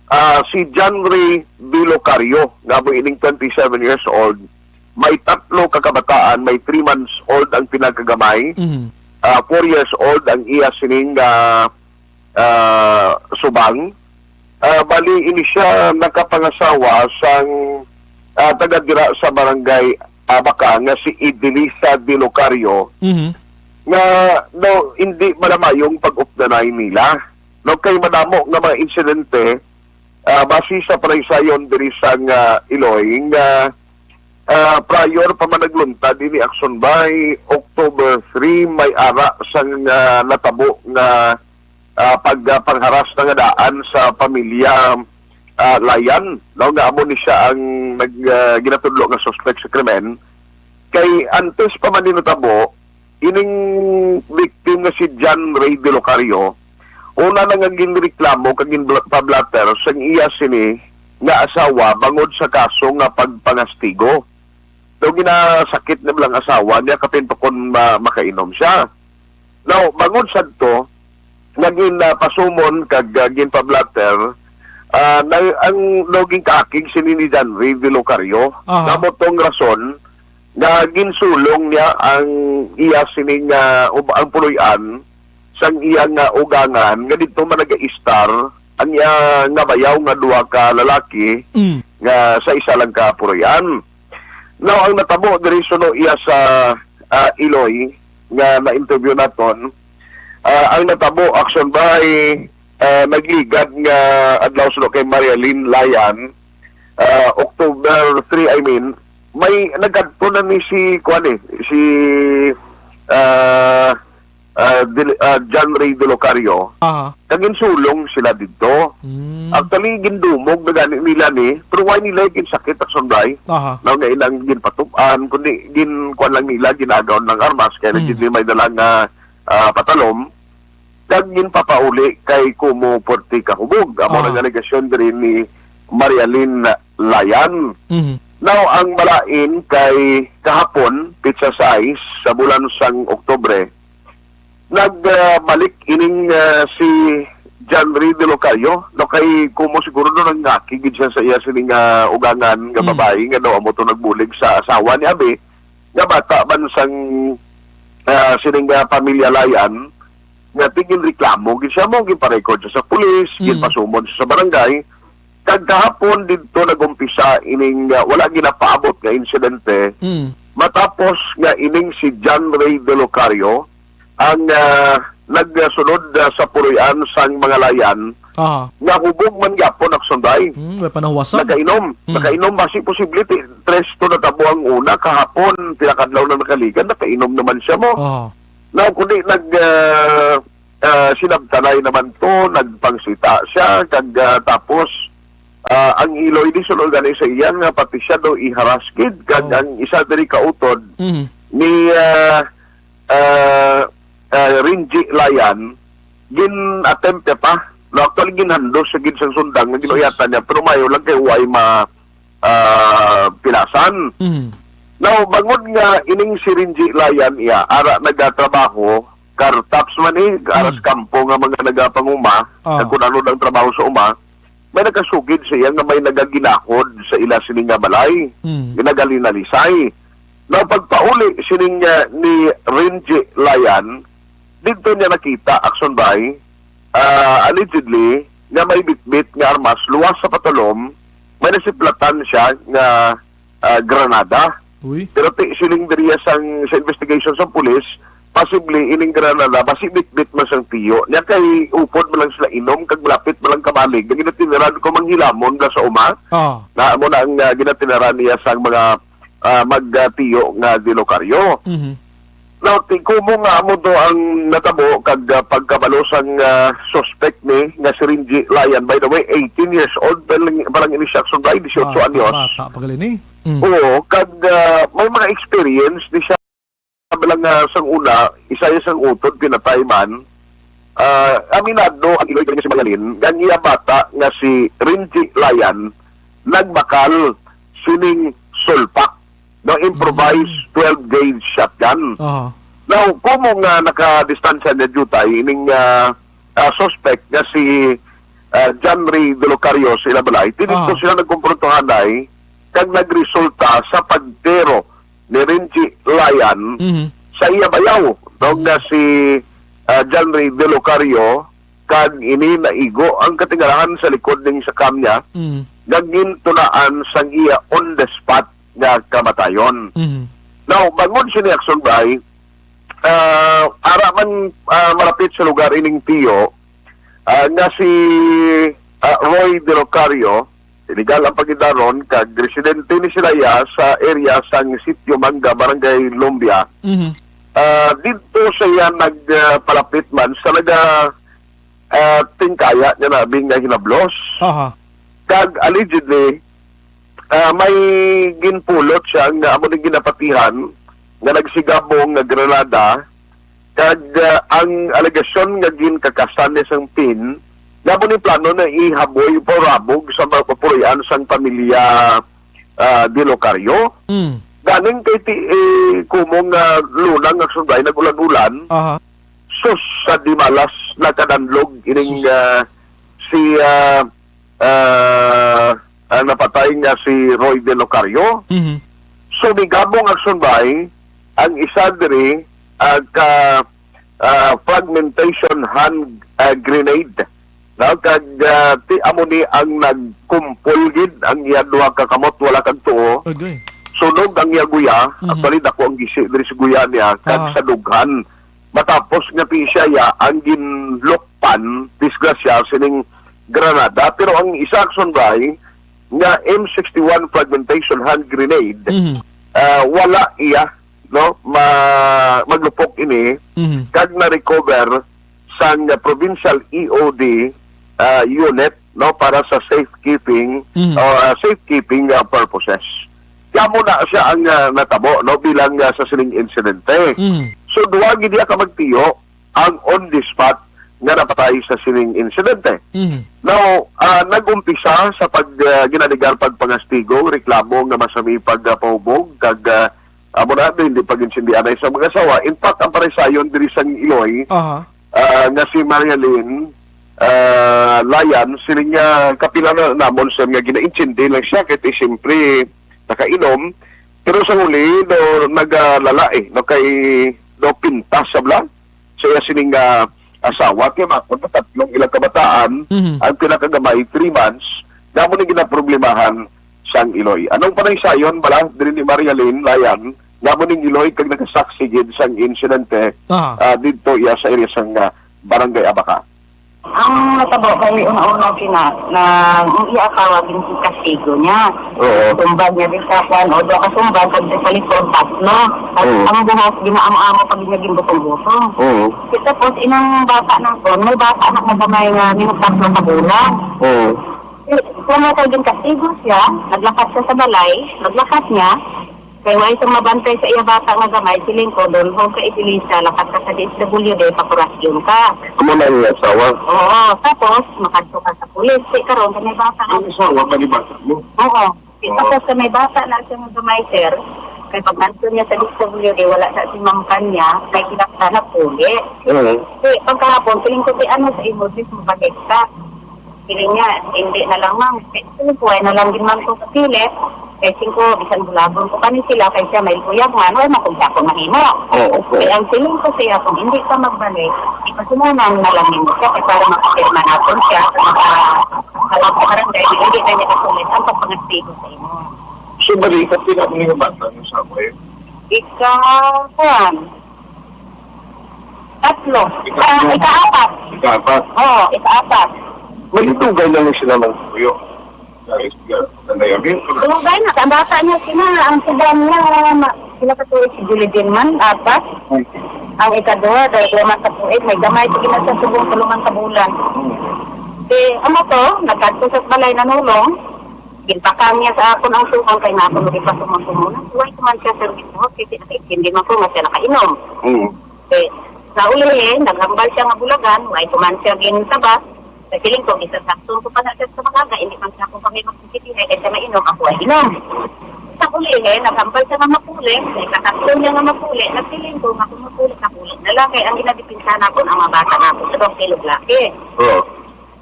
ah, si John Ray Bilocario, nga mo ining twenty-seven years old, may tatlo ka kabataan, may three months old ang pinakagamay, Mhm. ah, four years old ang iya sining, ah, ah, subang. Ah, bali, ini siya nakapangasawa sang, ah, taga dira sa barangay Abaca nga si Idelisa De Locario, Mhm. nga daw hindi malamayong pag-updanay nila. No, kay madamo nga mga insidente, ah, base sa panaysayon diri sa nga Iloy nga, ah, prior pa man nagluntad ini, Akson, Bri, October three, may ara sang, ah, natabo nga, ah, pag, ah, pangharas na nga daan sa pamilya, ah, Layan, no, nga amo ni siya ang nag, ah, ginatudlo nga suspect sa krimen. Kay antes pa man ni natabo, ining victim nga si John Ray De Locario, una na nga ginreklamo kag ginbla-, pa-blotter sang iya sini nga asawa bangod sa kaso nga pagpangastigo. Daw ginasakit na lang asawa niya kapin pa kon ma-, makainom siya. Now, bangod sadto, naging, ah, pasumon kag, ah, ginpa-blotter, ah, na, ang daw ginkaakig sini ni John Ray De Locario. Aha. Namo tong rason, nga ginsulong niya ang iya sining, ah, ub-, ang puloy-an sang iya nga ugangan nga didto man nagaistar ang iya nga bayaw nga duha ka lalaki Mm. nga sa isa lang ka puloy-an. Now, ang natabo diri suno iya sa, ah, Iloy nga na-interview naton, ah, ang natabo, Action Bay, ah, nagligad nga adlaw suno kay Marialyn Layan, ah, October three, I mean, may nagkadto na ni si, kuwan eh, si, ah, ah, Del-, ah, John Ray De Locario, Aha. kag ginsulong sila didto. Mm. Actually, gindumog na gani nila ni, pero why nila ginsakit, Action Bay? Aha. Now nga ilang ginpatub-an, kundi gin-, kuwan lang nila, ginagaw ng armas, kaya Mm. naging may dala nga, ah, patalom, kag ginpapauli kay Kumo Puerto Kahubog. Amo Ah. ang alegasyon diri ni Marialyn Layan. Mhm. Now, ang malain kay kahapon, pitsa sais sa bulan sang Oktubre, nagbalik ining, ah, si John Ray De Locario, no, kay Kumo siguro no nangaki gid siya sa iya sining, ah, ugangan nga Mm. babayi nga daw amo to nagbulig sa asawa ni abi nga bata man sang, ah, sining, ah, pamilya Layan, nga ginreklamo gid siya mo, ginpa-record siya sa pulis, Mm. ginpasumon siya sa barangay. Kag kahapon didto nag-umpisa ining, ah, wala ginapaabot nga insidente Mm. matapos nga ining si John Ray De Locario ang, ah, nagsunod, ah, sa puloy-an sang mga Layan Aha. nga hubog man gyapon, Action Bay. Hmm, may panahuwasan. Nakainom. Hmm. Nakainom, basi posible ti-, tres to natabo ang una, kahapon, pila ka adlaw na nakaligad, nakainom naman siya mo. Aha. Now, kundi nag, ah, ah, sinabtanay naman to, nagpangsita siya, kag, ah, tapos, ah, ang Iloy di sulod gani sa iya nga pati siya daw iharas gid, kag Oh. ang isa diri ka utod Mhm. ni, ah, ah, ah, Renji Layan, gin-attempt niya pa. No, actually, ginhandos sa gid sang sundang nga ginuuyatan niya, pero mayo lang kay way ma-, ah, pilasan. Mhm. Now, bangod nga ining si Renji Layan iya, ara nagatrabaho, car tops man eh, ara sa Mm. kampo nga mga nagapanguma, Ah. kag kung ano ang trabaho sa uma, may nakasugid sa iya nga may nagaginahod sa ila sini nga balay. Mm. Nga nagalinalisay. Now, pagpauli sining, ah, ni Renji Layan, didto niya nakita, Action Bay, ah, allegedly, nga may bitbit nga armas luwas sa patulom, may nasiplatan siya nga, ah, granada. Uy. Pero ti, siling diriya sang, sa investigation sa pulis, possibly ining granada, basi bitbit man sang tiyo. Niya kay upod man lang sila inom, kag malapit man lang kabalig. Ang ginatinaran ko manghilamon na sa uma, Ah. na amo na ang, ah, ginatinaran niya sang mga, ah, magtiyo nga De Locario. Mhm. Now, ti-, kumo nga amo to ang natabo kag, ah, pagkabalo sang, ah, suspect ni nga si Renji Layan. By the way, eighteen years old pa lang, pa lang ini siya, Action Bay, dieciocho Bata, anyos. Bata pa gali ni. Mm. Oo, kag, ah, may mga experience ni siya. Bilang, ah, sang una, isa iya sang utod pinatay man. Ah, aminado ang Iloy nga si Marialyn, nga ang iya bata nga si Renji Layan nagbakal sining sulpak, no, improvised Mm. twelve gauge shotgun. Aha. Now, kumo nga nakadistansya niya diutay ining, ah, ah, suspect nga si, ah, John Ray De Locario sa ila balay, didto Ah. sila nagkumprontahanay kag nagresulta sa pagtiro ni Renji Layan Mhm. sa iya bayaw, no, nga si, ah, John Ray De Locario, kag ini naigo ang katingalahan sa likod ning sakam niya, Mhm. nga gintunaan sang iya on the spot nga kamatayon. Mhm. Now, bangod sini, Action Bay, ah, ara man, ah, malapit sa lugar ining tiyo, ah, nga si, ah, Roy De Locario, illegal ang pagidlanon, kag residente ni sila iya sa area sang Sitio Mangga, Barangay Lumbia. Mhm. Ah, didto siya nag, ah, palapit man sa naga, ah, tingkaya nga nabing nga hinablos. Aha. Kag allegedly, ah, may ginpulot siya nga amo ni ginapatihan nga nagsigabong nga granada, kag, ah, ang alegasyon nga ginkakasan niya sang pin, nga amo ni plano na ihaboy o paurabog sa mga papuloy-an sang pamilya, ah, De Locario. Mm. Ganing kay ti, eh, kumong, ah, lunang nga sunday nag-ulan-ulan, Aha. sus, sa dimalas nakadanlog ining, Sus. ah, si, ah, ah, ang napatay nga si Roy De Locario. Mhm. So, nigabong action by ang isa diri, ah, ka, ah, fragmentation hand, ah, grenade. No? Kag, ah, ti amo ni ang nagkumpol gid ang iya duha ka kamot, wala kag tuo. Agoy. Sunog ang iya guya. Mhm. Actually, dako ang gisi diri sa guya niya, kag Aha. sa dughan. Matapos nga ti siya ya ang ginlukpan, disgrasya, sining granada. Pero ang isa action by nga M sixty-one fragmentation hand grenade, Mhm. ah, wala iya, no, ma-, maglupok ini, Mhm. kag na-recover sang provincial E O D, ah, unit, no, para sa safekeeping Mhm. o, ah, safekeeping, ah, purposes. Kaya mo na siya ang, ah, natabo, no, bilang, ah, sa sining insidente. Mhm. So, duha gid iya ka magtiyo ang on the spot nga napatay sa sining insidente. Mhm. Now, ah, nag-umpisa sa pag, ah, ginaligar pagpangastigo, reklamo nga masami pagpahubog, kag, ah, amo na, hindi pag-insindihanay sa mga asawa. In fact, ang paresayon diri sa Iloy, Aha. ah, nga si Marialyn, ah, Layan, siling nga kapila na namon, sir, nga ginaintindi lang siya, kay ti siyempre nakainom. Pero sa huli, do, nagalala, eh, no, kay do pintas sa bla sa iya sining, ah, asawa, kay makon na tatlong ilang kabataan, Mhm. ang pinakagamay, three months, namo ni ginaproblemahan sang Iloy. Anong panaysayon bala diri ni Marialyn Layan, namo ning Iloy kag nagasaksi gid sang insidente, Aha. ah, didto iya sa area sang, ah, Barangay Abaca? Ang natabo kay una-una sina na ang iya asawa ginkastigo niya. Oo. Sumbag niya din sa kwan, o duha ka sumbag, kag sa likod, tatlo. At Oo. ang buhok, ginaamo-amo pag niya ginbutong-butong. Oo. Tapos, inang bata na kon, may bata na nga gamay nga minus tatlo ka bulan. Oo. Eh, kung mo kay ginkastigo siya, naglakat siya sa balay, naglakat niya, kay way sang mabantay sa iya bata nga gamay, siling ko, "Don, home ka iglesia, lakat ka sa D S W D, pakurasyon ka." Amo na ang asawa? Oo, tapos, makadto ka sa pulis. Di karon, kay may bata na. Ang asawa ba ni bata mo? Oo. Di, Oo. tapos sa may bata na siya nga gamay, sir, kay pag-adto niya sa D S W D, wala sa si ma'am kanya, may kinakta na puli. Oo. Di, pagkahapon, siling ko, "Di ano sa imo, di mo pa-text ka?" Siling niya, "Hindi na lang, ma'am." Siling ko, "Ay na lang din, ma'am, kung kapilit." Kay singko, bisan bulabon ko kani sila, kay siya may luyag man, wala man kung siya akong mahimo. Oo, okay. Kaya ang siling ko siya, kung hindi ka magbalik, ipasunanan na lang nimo siya, kay para makapirma natin siya, sa mga, sa mga barangay, na hindi na niya kasulit ang pagpangastigo sa imo. So, balikat sila ang mga bata niyo sa ako eh? Ika, kuwan. Tatlo. Ikaapat. Ah, ikaapat. Ikaapat. Oo, ikaapat. May dugay na lang sila ng tuyo. Dahil sila, nanay Amin. Dugay na, ang bata niya sila, ang sudan niya, ma-, sila ka tuig si Julie Dinman, apat. Hmm. Ang ikaduha, dahil lamang sa tuig, may gamay, sige na sa subong, tulungan sa bulan. Hmm. Si, ano to, nagkadto sa balay, nanulong. Ginpakang niya sa akon ang sukan kay nga ako magipasumon-sumon. Why ko man siya, sir, gituhot? Kasi nakaintindi man ko nga siya nakainom. Mm. Eh, sa ulihi, naghambal siya nga bulagan, why ko man siya gintabas? Sa siling ko, gisasakton ko pa na siya sa mga aga, hindi man siya ako kami magkikitihay, kaya siya mainom, ako ay inom. Sa ulihi, naghambal siya nga mapuli, kay kasakton niya nga mapuli, nagsiling ko nga kung mapuli, mapuli na lang, kay ang ginadipinsa na ko ang mga bata na ako, sa dong silog laki. Oo.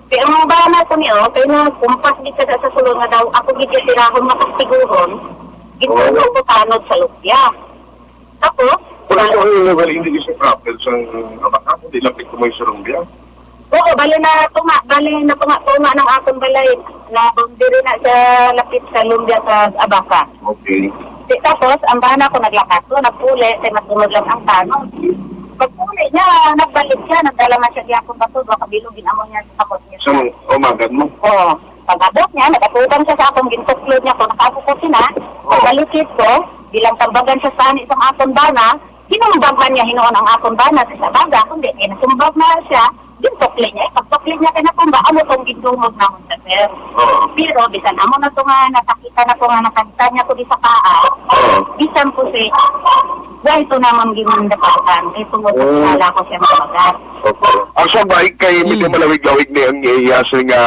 Kay ang mga bana ko niyo, kay na kumpas gid sa, sa sulod nga daw, ako gid yung tirahon nga pastiguhon, gituro Oo. ko tanod sa lubya. Tapos, Pero ito ang illegal, hindi siya proper sa Abaca, kundi lapit ko may sa Rumbia. Oo, bali na tunga, bali na tunga, tunga ng akong balay, na boundary na sa lapit sa Lumbia sa Abaca. Okay. Di, tapos, ang bana ko naglakat ko, nagpuli, kay masunod lang ang tanod. Pagpuli niya, nagbalik siya, nagdala man siya di akong bato, baka bilog, ginamo niya sa kamot niya. Sa umagan mo? Oo. Pag-abot niya, nagatugang siya sa akong gintuklod niya kung nakaabot ko sina. Oo. Pagbalikid ko, bilang tambagan siya sa ani sa akong bana, hinumbag man niya hinuon ang akong bana sa sabaga, kundi kay nasumbag na siya, gintukli niya. Pagtukli niya kay natumba, amo tong gindungog namon sa sir. Oo. Pero bisan amo na to nga nakakita na ko nga nakagta niya ko di sa paa, Oo. bisan ko si, why to naman ginindapatan? Kay tungod sa Oo. kilala ko siya mabagat. Okay. Ang sa bike kay medyo Hmm. malawig-lawig ni ang iya siya nga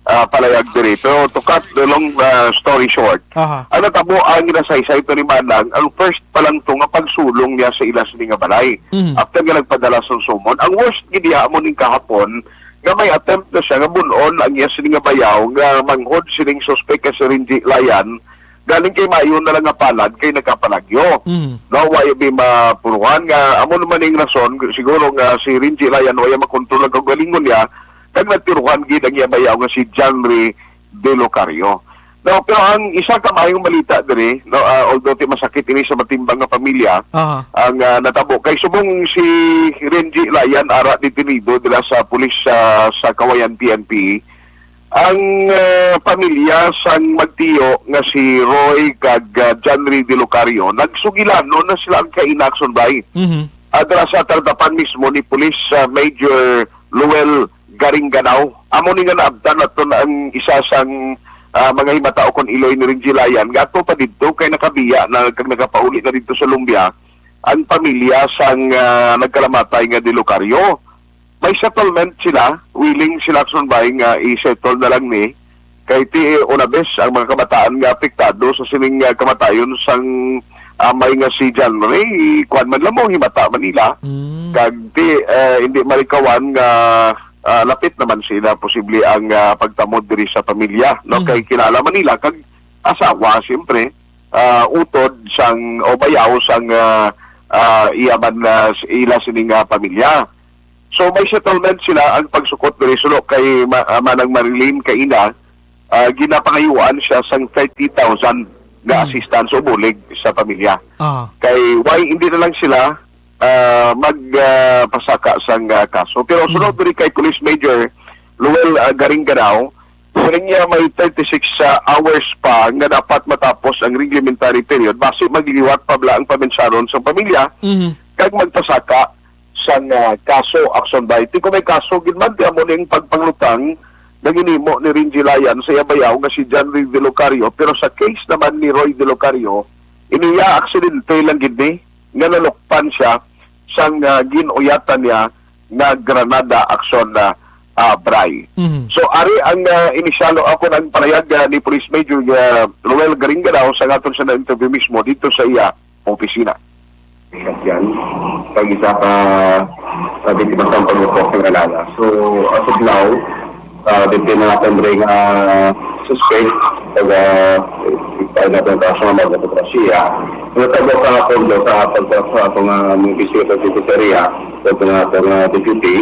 ah, palayag diri. Pero to cut the long, ah, story short, Aha. ang natabo ang ginasaysay to ni Manang, ang first pa lang to nga pagsulong niya sa ila sini nga balay. Mhm. After nga nagpadala sa summon, ang worst gid diha amo ning kahapon nga may attempt na siya nga bun-on ang iya sini nga bayaw nga manghod sining suspek nga si Renji Layan Galing kay maayo na lang nga palad kay nagkapalagyo. Mm. No, wa bi mapuruhan nga amo naman ning rason siguro nga si Renji Layan wala makontrol ang kaugalingon niya kag nagtiruhan gid ang iya bayaw nga si Janry De Locario. No, pero ang isa ka maayong balita diri, no, ah, although ti masakit ini sa matimbang nga pamilya, Aha. ang ah, natabo kay subong si Renji Layan ara detenido dira sa pulis sa sa Cauayan P N P. Ang ah, pamilya sang magtiyo nga si Roy kag ah, Janry De Locario, nagsugilanon na sila ang kainakson bay. Mhm. Adra sa tagdapan mismo ni Police ah, Major Luel Garingganao. Amo ni nga naabtan naton ang isa sang ah, mga himata o kon iloy ni Renji Layan nga ato pa didto kay nakabiya na kag nakapauli na didto sa Lumbia ang pamilya sang ah, nagkalamatay nga De Locario. May settlement sila, willing sila Akson Bay nga i-settle na lang ni kay ti una bes ang mga kabataan nga apektado sa sining ah, kamatayon sang amay nga si John Ray, kuan man lang mo himata man nila. Mm. Kag ti ah, hindi malikawan nga ah, lapit naman sila posible ang ah, pagtamod diri sa pamilya, no? Mhm. Kay kilala man nila kag asawa siyempre, ah, utod sang o bayaw sang ah, ah, iya man ah, ila sining ah, pamilya. So may settlement sila ang pagsukot diri suno kay ma- ah, Manang Marilyn kaina, ah, ginapangayuan siya sang thirty thousand nga Mm. assistance o bulig sa pamilya. Ah. Kay why hindi na lang sila ah, mag ah, pasaka sang ah, kaso. Pero sunod Mm. diri kay Police Major Luel ah, Garingganao, siling niya may thirty-six ah, hours pa nga dapat matapos ang reglementary period basi magliwat pa bala ang pamensaron sang pamilya Mhm. kag magpasaka sang ah, kaso. Akson Bay, ti kung may kaso gid man, ti amo ning pagpanglutang nga ginhimo ni Renji Layan sa iya bayaw nga si John Ray De Locario, pero sa case naman ni Roy De Locario, iniya aksidente lang gid ni nga nalukpan siya sang ah, gin-uyatan niya nga granada. Akson na ah, Bray. Mhm. So ari ang ah, inisyal o ako nang panayag ah, ni Police Major ah, Roel Garingganao sa aton sa na-interview mismo dito sa iya opisina. Yan. Pag isa ka sa biktima sa pagbukas ng alala. So, as of now, uh, biktima natin rin nga suspect, taga tayo natin kaso nga magkapit siya. Natabo sa kondo sa pagbukas sa atong uh, mga bisikleta sa pizzeria, sa atong uh, deputy,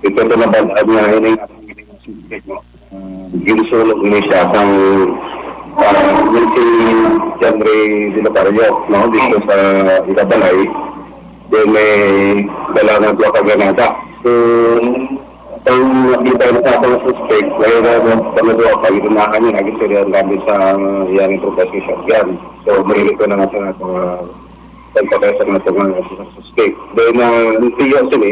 ito ito na ba niya ini nga suspect, no? Ah, ginsulog ni siya sang ah, si John Ray Dinocario, no? Dito sa Ikabalay. Then may dala ng duha ka granada. So, ang nakita na sa akong suspect, may na pangaduha pa, ginahan niya, naging sila ang gamit sa iyang improvised shotgun. So, mahilig ko na nga sa mga pagpatay sa mga mga suspect. Then, uh, ang tiyo sila,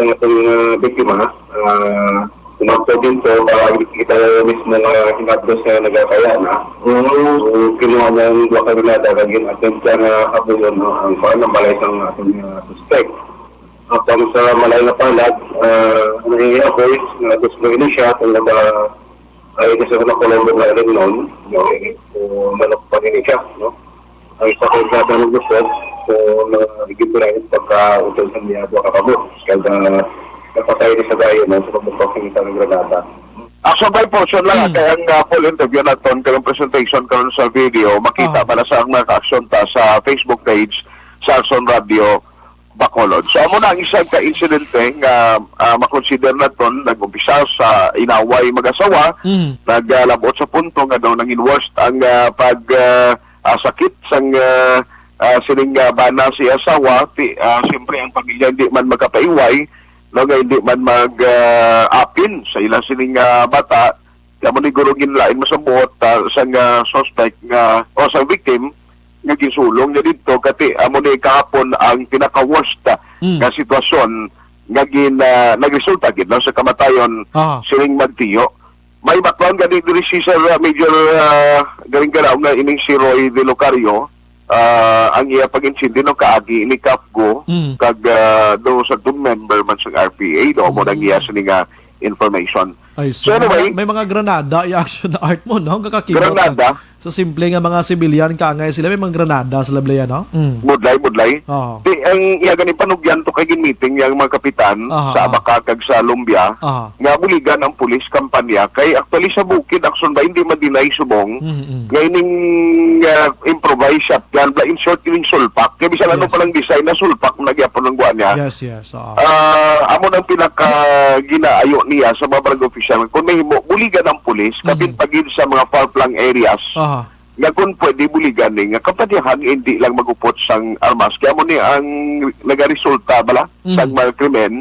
ang atong ah, biktima, ah, umangkon dito, ah, kita mismo nga hinabdos nga nagakaya na. Mm. So, kinuha niya ang duha ka granada, kag gin-attempt siya nga habuyon, no, ang kuan, ang balay sang atong ah, suspect. Apang sa malay nga palad, ah, ang iya voice, nga gusto ini siya, kung naba, ay, kasi ko nakulong na rin noon, no? So, manok pa rin siya, no? Ang isa ko sa tanong gusto, so, na, gitirahin pagka utol sa niya, buha ka kamo. Kaya, napatay ni sa dayo, no? Sa pagbukas ng isang granada. Action by portion lang, Hmm. kaya ang uh, full interview naton, kay ang presentation karon sa video, makita Ah. pala sa ang mga action ta sa Facebook page sa Action Radio Bacolod. So, amo na ang isang ka insidente nga ah, makonsider naton nag-umpisa sa inaway mag-asawa, Hmm. naglabot sa punto nga daw nangin worst ang ah, pag ah, ah, sakit sang ah, ah, sining ah, bana si asawa. Ti, ah, siyempre ang pamilya hindi man magkapaiway, no, nga hindi man mag ah, apin sa ila sining ah, bata. Kamo ni guro ginlain mo sa buot ah, sang ah, suspect nga o sa victim nga ginsulong niya didto kati amo ni kahapon ang pinaka-worst ah, Mm. nga sitwasyon nga gin ah, nagresulta gid no, sa kamatayon Ah. sining magtiyo. May background gani diri si Sir ah, Major ah, Garingganaw nga ining si Roy De Locario, ah, ang iya pag-insindi no kaagi ni Kafgo Mm. kag ah, do sa two member man sa R P A do mo nang iya sini nga information. I see. So, anyway, may mga, may mga granada i-action na art mo, no? Kakakita Granada. So, simple nga mga civilian, kaangay sila, may mga granada sila, Blea, no? Mm. Budlay, budlay. Oo. Di, ang iya gani panugyan to kay ginmeeting yang mga kapitan Aha, sa aha. Abaca kag sa Lumbia Aha. nga buligan ang pulis kampanya. Kay actually sa bukid, action ba, hindi ma-deny subong Mm, mm. nga ining, ah, improvised shotgun, ba, in short, ining sulpak. Kay bisan ano Yes. pa lang design na sulpak, nagyapon ang guwa niya. Yes, yes. Oo. Ah, amo nang pinaka ginaayo niya sa mga barangay official. Kung mahimo, buligan ang pulis, kapin Mhm. pagid sa mga far-flung areas. Aha. Nga kung pwede buligan ni, nga kampanya nga hindi lang magupot sang armas. Kaya mo ni ang nagaresulta bala Mhm. sang mga krimen,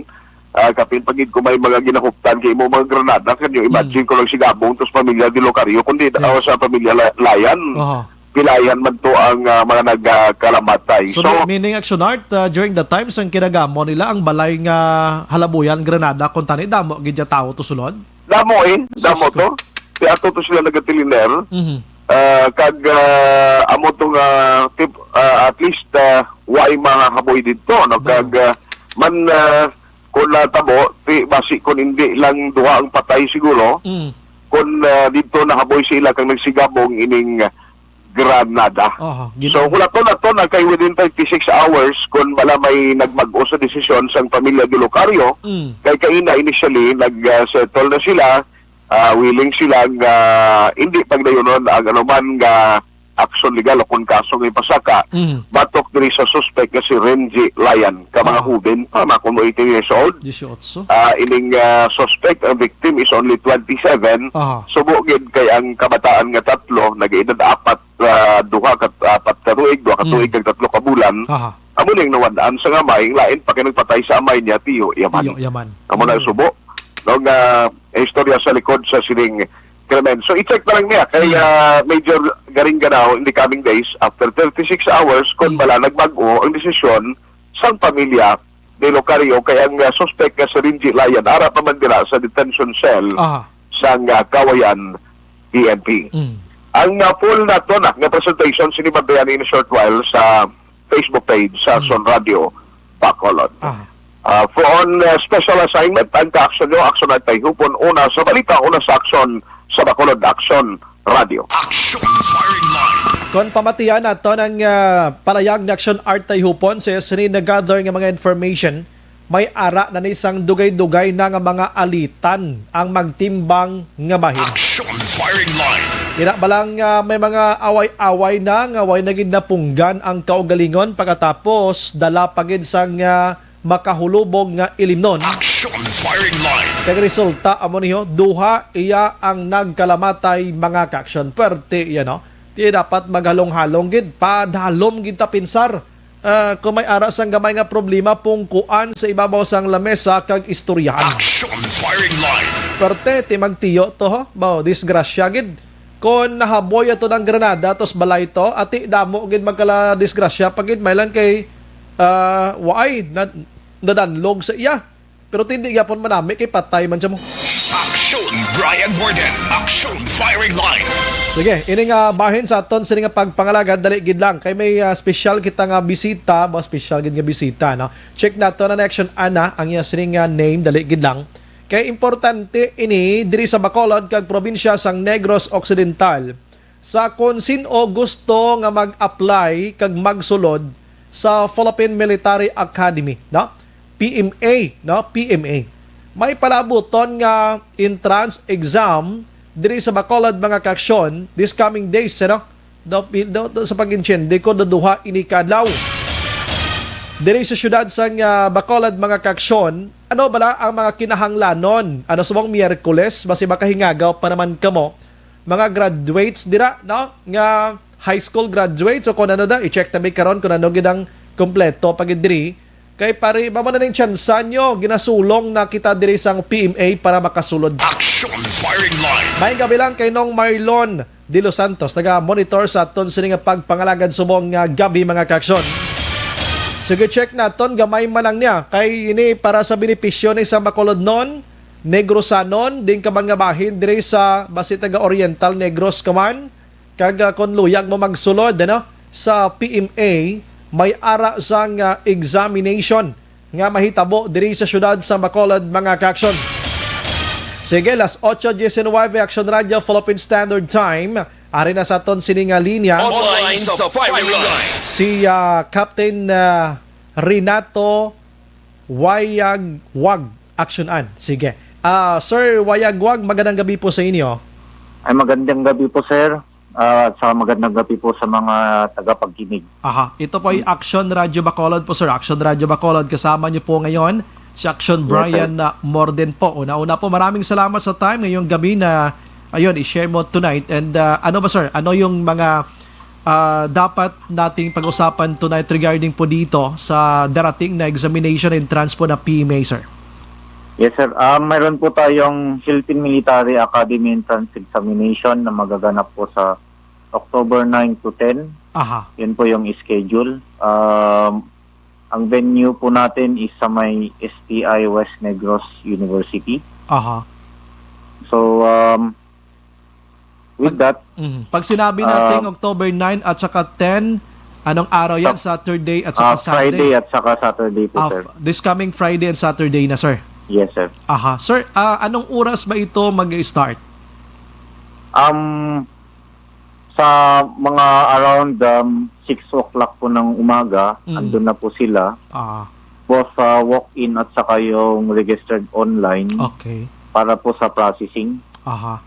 ah, kapin pagid kung may mga ginahuptan kay mo mga granada, can you imagine Mhm. kung nagsigabong to sa pamilya Di Locario, kundi Yes. daw sa pamilya La-, Layan. Aha. Pilayan man to ang, ah, mga nagkalamatay. So, So, meaning, Action Art, ah, during the times ang kinagamo nila ang balay nga halabuyan granada, kung tani damo gid ya tawo to sulod? Damo eh, Sus damo ko. to. Kaya ato to sila nagatiliner. Mhm. Ah, kag, ah, amo to nga tip, ah, at least, ah, way mahahaboy dito, no? Damo. Kag, ah, man, ah, kung natabo, ti, basi kung hindi lang duha ang patay siguro, Mm. kung, ah, dito nahaboy sila kang nagsigabong ining granada. Aha, So, gid-, kung ato na to na kay within thirty-six hours, kung bala may nagbag-o sa desisyon sang pamilya Di Locario, Mm. kay kaina initially, nag-settle na sila, ah, willing sila nga hindi pagdayunon ang anuman nga aksyon legal o kung kaso nga ipasaka, Mm. batok diri sa suspect nga si Renji Layan, ka mga Aha. hubin pa, mga kung eighteen years old. Dieciocho. Ah, ining, ah, suspect, ang victim is only twenty-seven. Aha. Subo gid kay ang kabataan nga tatlo, nag-edad apat, ah, duha ka, apat ka tuig, duha ka Mm. tuig, kag tatlo ka bulan. Aha. Amo ning nawad-an sa amay, lain pa kay nagpatay sa amay niya, tiyo, yaman. Tiyo, yaman. Amo na Mm. subo, no, nga istorya sa likod sa sining krimen. So, i-check na lang niya kay, Mm. ah, Major Garingganao in the coming days, after thirty-six hours, kung Mm. bala nagbag-o ang desisyon sang pamilya ni Locario kay ang, ah, suspect nga si Renji Layan ara pa man dira sa detention cell Aha. sang, ah, Kawayan P N P. Mm. Ang, ah, full nato na nga presentation sini bantayan in a short while sa Facebook page sa Mm. Action Radio Bacolod. Aha. Ah, for on, ah, special assignment, ang ka-action nyo, Action Art Tayhupon, una sa balita, una sa aksyon sa Bacolod Action Radio. Action Firing Line. Kon pamatian nato ang, ah, palayag ni Action Art Tayhupon, sa iya sini na-gather nga mga information, may ara na ni sang dugay-dugay na nga mga alitan ang magtimbang nga bahin. Action Firing Line. Ina ba lang nga may mga away-away na nga way na gid napunggan ang kaugalingon pagkatapos dala pa gid sang, ah, makahulubog nga ilimnon. Action Firing Line. Kag resulta amo niyo, duha iya ang nagkalamatay, mga ka-action. Perte iya, no? Ti dapat maghalong-halong gid, padalom gid ta pinsar. Ah, kung may ara sang gamay nga problema, pungkuan sa ibabaw sang lamesa kag istoryahan. Action Firing Line. Perte, ti magtiyo to, ho? Baw, disgrasya gid. Kon nahaboy ato ng granada, tos balay to, ati damo gid magkala disgrasya pa gid, may lang kay, ah, waay, na, nadanlog sa iya. Pero tindi gyapon manami kay patay man siya mo. Action Brian Warden. Action Firing Line. Sige, ini nga bahin sa aton sini nga pagpangalagad, dali gid lang kay may, ah, special kita nga bisita, ba special gid nga bisita, no? Check nato na ni Action Ana ang iya sini nga name, dali gid lang. Kay importante ini diri sa Bacolod kag probinsya sang Negros Occidental. Sa kon sin-o gusto nga mag-apply kag magsulod sa Philippine Military Academy, no? P M A, no? P M A. May palabuton nga entrance exam diri sa Bacolod, mga kaaksyon, this coming days, ano? Do, do, do, sa pag-intindi ko, do duha ini ka adlaw. Diri sa siyudad sang, ah, Bacolod, mga kaaksyon, ano bala ang mga kinahanglanon? Ano subong Miyerkules, basi makahingagaw pa naman kamo mga graduates dira, no? Nga high school graduates o kung ano da, i-check ta mi karon kung ano gid ang kompleto pa gid diri. Kay pare, mamo na ning tsansa nyo, ginasulong na kita diri sang P M A para makasulod. Action Firing Line. May gabi lang kay Nong Marlon de Los Santos, taga-monitor sa aton sini nga pagpangalagad subong nga gabi, mga kaaksyon. Sige, check naton gamay man lang niya kay ini para sa benepisyo ni sa Bacolodnon, Negrosanon, din ka man nga bahin diri sa basi taga Oriental Negros ka man. Kag, ah, kon luyag mo magsulod, ano, sa P M A, may ara sang, ah, examination nga mahitabo diri sa siyudad sa Bacolod, mga kaaksyon. Sige, las ocho diecinueve, Action Radio, Philippine Standard Time. Ari na sa aton sini nga linya, Online sa firing line. Si, ah, Captain, ah, Renato Wayagwag. Aksyonan. Sige. Ah, Sir Wayagwag, magandang gabi po sa inyo. Ay, magandang gabi po, sir. Ah, at sa magandang gabi po sa mga tagapagkinig. Aha, ito po ay Action Radio Bacolod po, sir. Action Radio Bacolod, kasama niyo po ngayon si Action Yes, sir. Brian, ah, Morden po. Una-una po, maraming salamat sa time ngayong gabi na, ayun, i-share mo tonight. And, ah, ano ba, sir? Ano yung mga, ah, dapat nating pag-usapan tonight regarding po dito sa darating na examination entrance po na P M A, sir? Yes, sir. Ah, mayroon po tayong Philippine Military Academy Entrance Examination na magaganap po sa October nine to ten. Aha. Yun po yung schedule. Um, ang venue po natin is sa may S T I West Negros University. Aha. So, um, with Pag, that, mhm. Pag sinabi natin, um, October nine at saka ten, anong araw yan? Sat-, Saturday at saka ah, Sunday? Friday at saka Saturday po, Ah, sir. F-, this coming Friday and Saturday na, sir? Yes, sir. Aha. Sir, ah, anong oras ba ito mag-start? Um, sa mga around, um, six o'clock po ng umaga, Mm. andun na po sila. Ah. Both, uh, walk-in at saka yung registered online Okay. para po sa processing. Aha.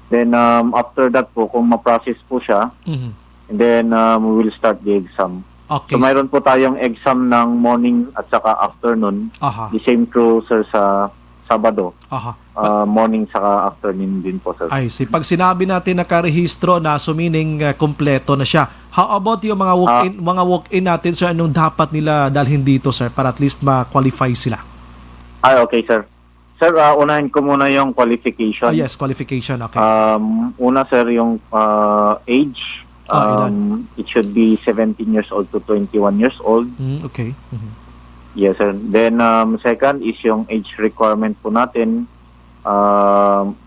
Then, um, after that po, kung ma-process po siya, Mhm. and then, um, we will start the exam. Okay. So, mayroon po tayong exam ng morning at saka afternoon. Aha. The same through, sir, sa Sabado. Aha. Ah, morning saka afternoon din po, sir. I see. Pag sinabi natin nakarehistro na, so meaning, ah, kompleto na siya. How about yung mga walk-in, Ah. mga walk-in natin, sir? Anong dapat nila dalhin dito, sir, para at least ma-qualify sila? Ah, okay, sir. Sir, ah, unahin ko muna yung qualification. Ah, yes, qualification. Okay. Um, una, sir, yung, ah, age. Ah, edad. Um, it should be seventeen years old to twenty-one years old. Mm, okay. Mhm. Yes, sir. Then, um, second is yung age requirement po natin. Um,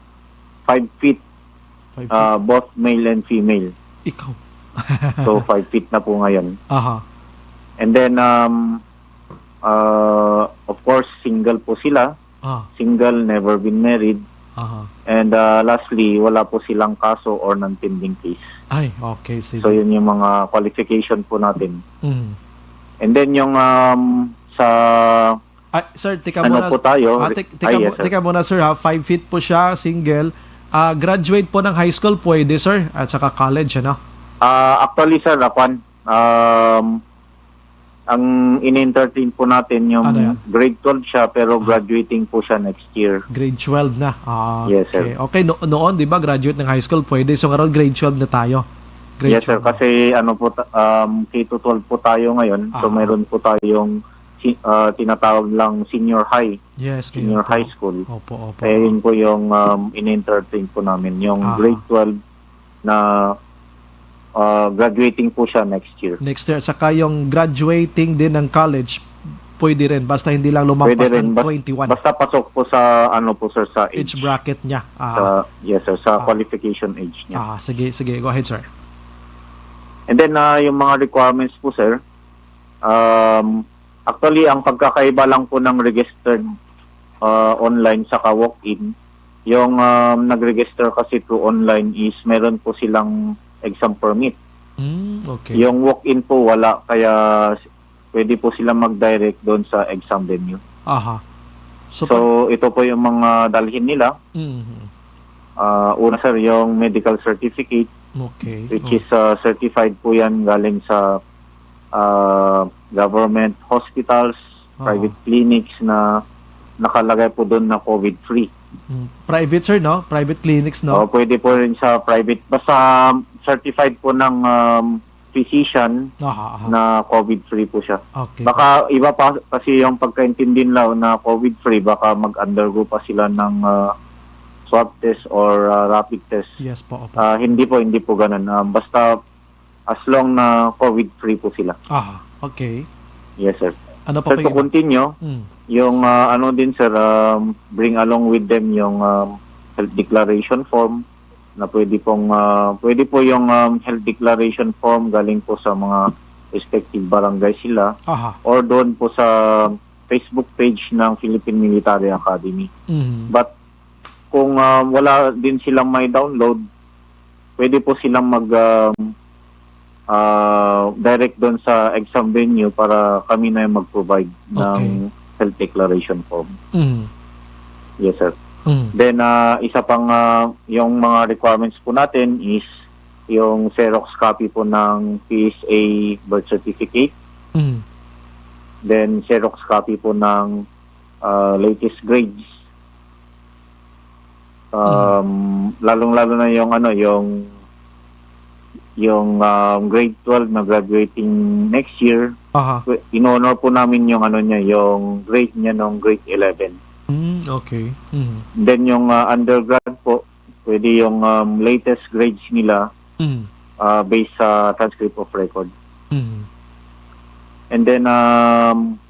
five feet, Five feet. Ah, both male and female. Ikaw. So, five feet na po ngayon. Aha. And then, um, uh, of course, single po sila. Ah. Single, never been married. Aha. And, uh, lastly, wala po silang kaso or non-pending case. Ay, okay, sige. So, yun yung mga qualification po natin. Mm. And then yung, um, sa Ah, sir, tika Ano muna. po tayo? Ah, tik-, tika Ay, yes, mo-, sir. tika muna, sir, ha? Five feet po siya, single. Ah, graduate po ng high school, pwede, sir. At saka college, ano? Ah, actually, sir, ah, kwan, um, ang in-entertain po natin yung Ano yan? grade twelve siya, pero Ah. graduating po siya next year. Grade twelve na. Ah, Yes, sir. okay. Okay, no-, noon, di ba, graduate ng high school, pwede. So, ngayon, grade twelve na tayo. Grade Yes, sir. twelve na. Kasi, ano po, ta-, um, K to twelve po tayo ngayon. So, Ah. mayroon po tayong si-, ah, tinatawag lang senior high. Yes, Senior ngayon po. high school. Opo, opo. Kaya yun po yung, um, in-entertain po namin, yung Ah. grade twelve na, ah, graduating po siya next year. Next year. Saka yung graduating din ng college, pwede rin. Basta hindi lang lumampas Pwede rin. ng Bas-, twenty-one. basta pasok po sa, ano po, sir, sa Age age. bracket niya. Ah. Sa, yes, sir, sa Ah. qualification age niya. Ah, sige, sige. Go ahead, sir. And then, ah, yung mga requirements po, sir, um, actually, ang pagkakaiba lang po ng registered, ah, online saka walk-in, yung, um, nag-register kasi through online is meron po silang exam permit. Mm, okay. Yung walk-in po, wala. Kaya s-, pwede po sila mag-direct doon sa exam venue. Aha. So, So, pag- ito po yung mga dalhin nila. Mhm. Ah, una, sir, yung medical certificate, Okay. which Oh. is, ah, certified po yan galing sa, ah, government hospitals, Aha. private clinics na nakalagay po doon na COVID-free. Mm. Private, sir, no? Private clinics, no? O, pwede po rin sa private. Basta certified po ng, um, physician Aha, aha. na COVID-free po siya. Okay. Baka iba pa kasi yung pagkaintindi nila na COVID-free, baka mag-undergo pa sila ng, ah, swab test or, ah, rapid test. Yes po, opo. Ah, hindi po, hindi po ganun. Ah, basta as long na COVID-free po sila. Aha, okay. Yes, sir. Ano pa Sir, po to yung continue, Mm. yung, ah, ano din, sir, um, bring along with them yung, um, health declaration form na pwede pong, ah, pwede po yung, um, health declaration form galing po sa mga respective barangay sila Aha. or doon po sa Facebook page ng Philippine Military Academy. Mhm. But kung, ah, wala din silang may download, pwede po silang mag, um, ah, direct doon sa exam venue para kami na yung mag-provide ng Okay. Health declaration form. Mm. Yes, sir. Mm. Then, ah, isa pang, ah, yung mga requirements po natin is yung xerox copy po ng P S A birth certificate. Mm. Then, xerox copy po ng, ah, latest grades. Um, lalong-lalo na yung, ano, yung, yung, um, grade twelve na graduating next year. Aha. In honor po namin yung, ano niya, yung grade niya nung grade eleven. Mm, okay. Mm. Then yung, ah, undergrad po, pwede yung, um, latest grades nila, Mm. ah, based sa transcript of record. Mm. And then, um,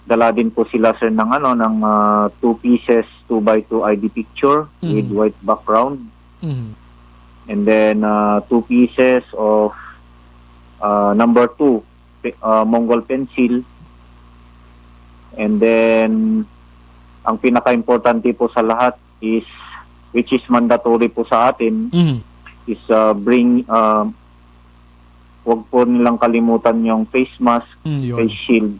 dala din po sila, sir, ng, ano, ng, ah, two pieces, two by two I D picture with Mm. white background. Mm. And then, ah, two pieces of, ah, number two, pe-, ah, Mongol pencil. And then, ang pinaka-importante po sa lahat is, which is mandatory po sa atin, Mm. is, ah, bring, ah, wag po nilang kalimutan yung face mask, Mm, yun. face shield,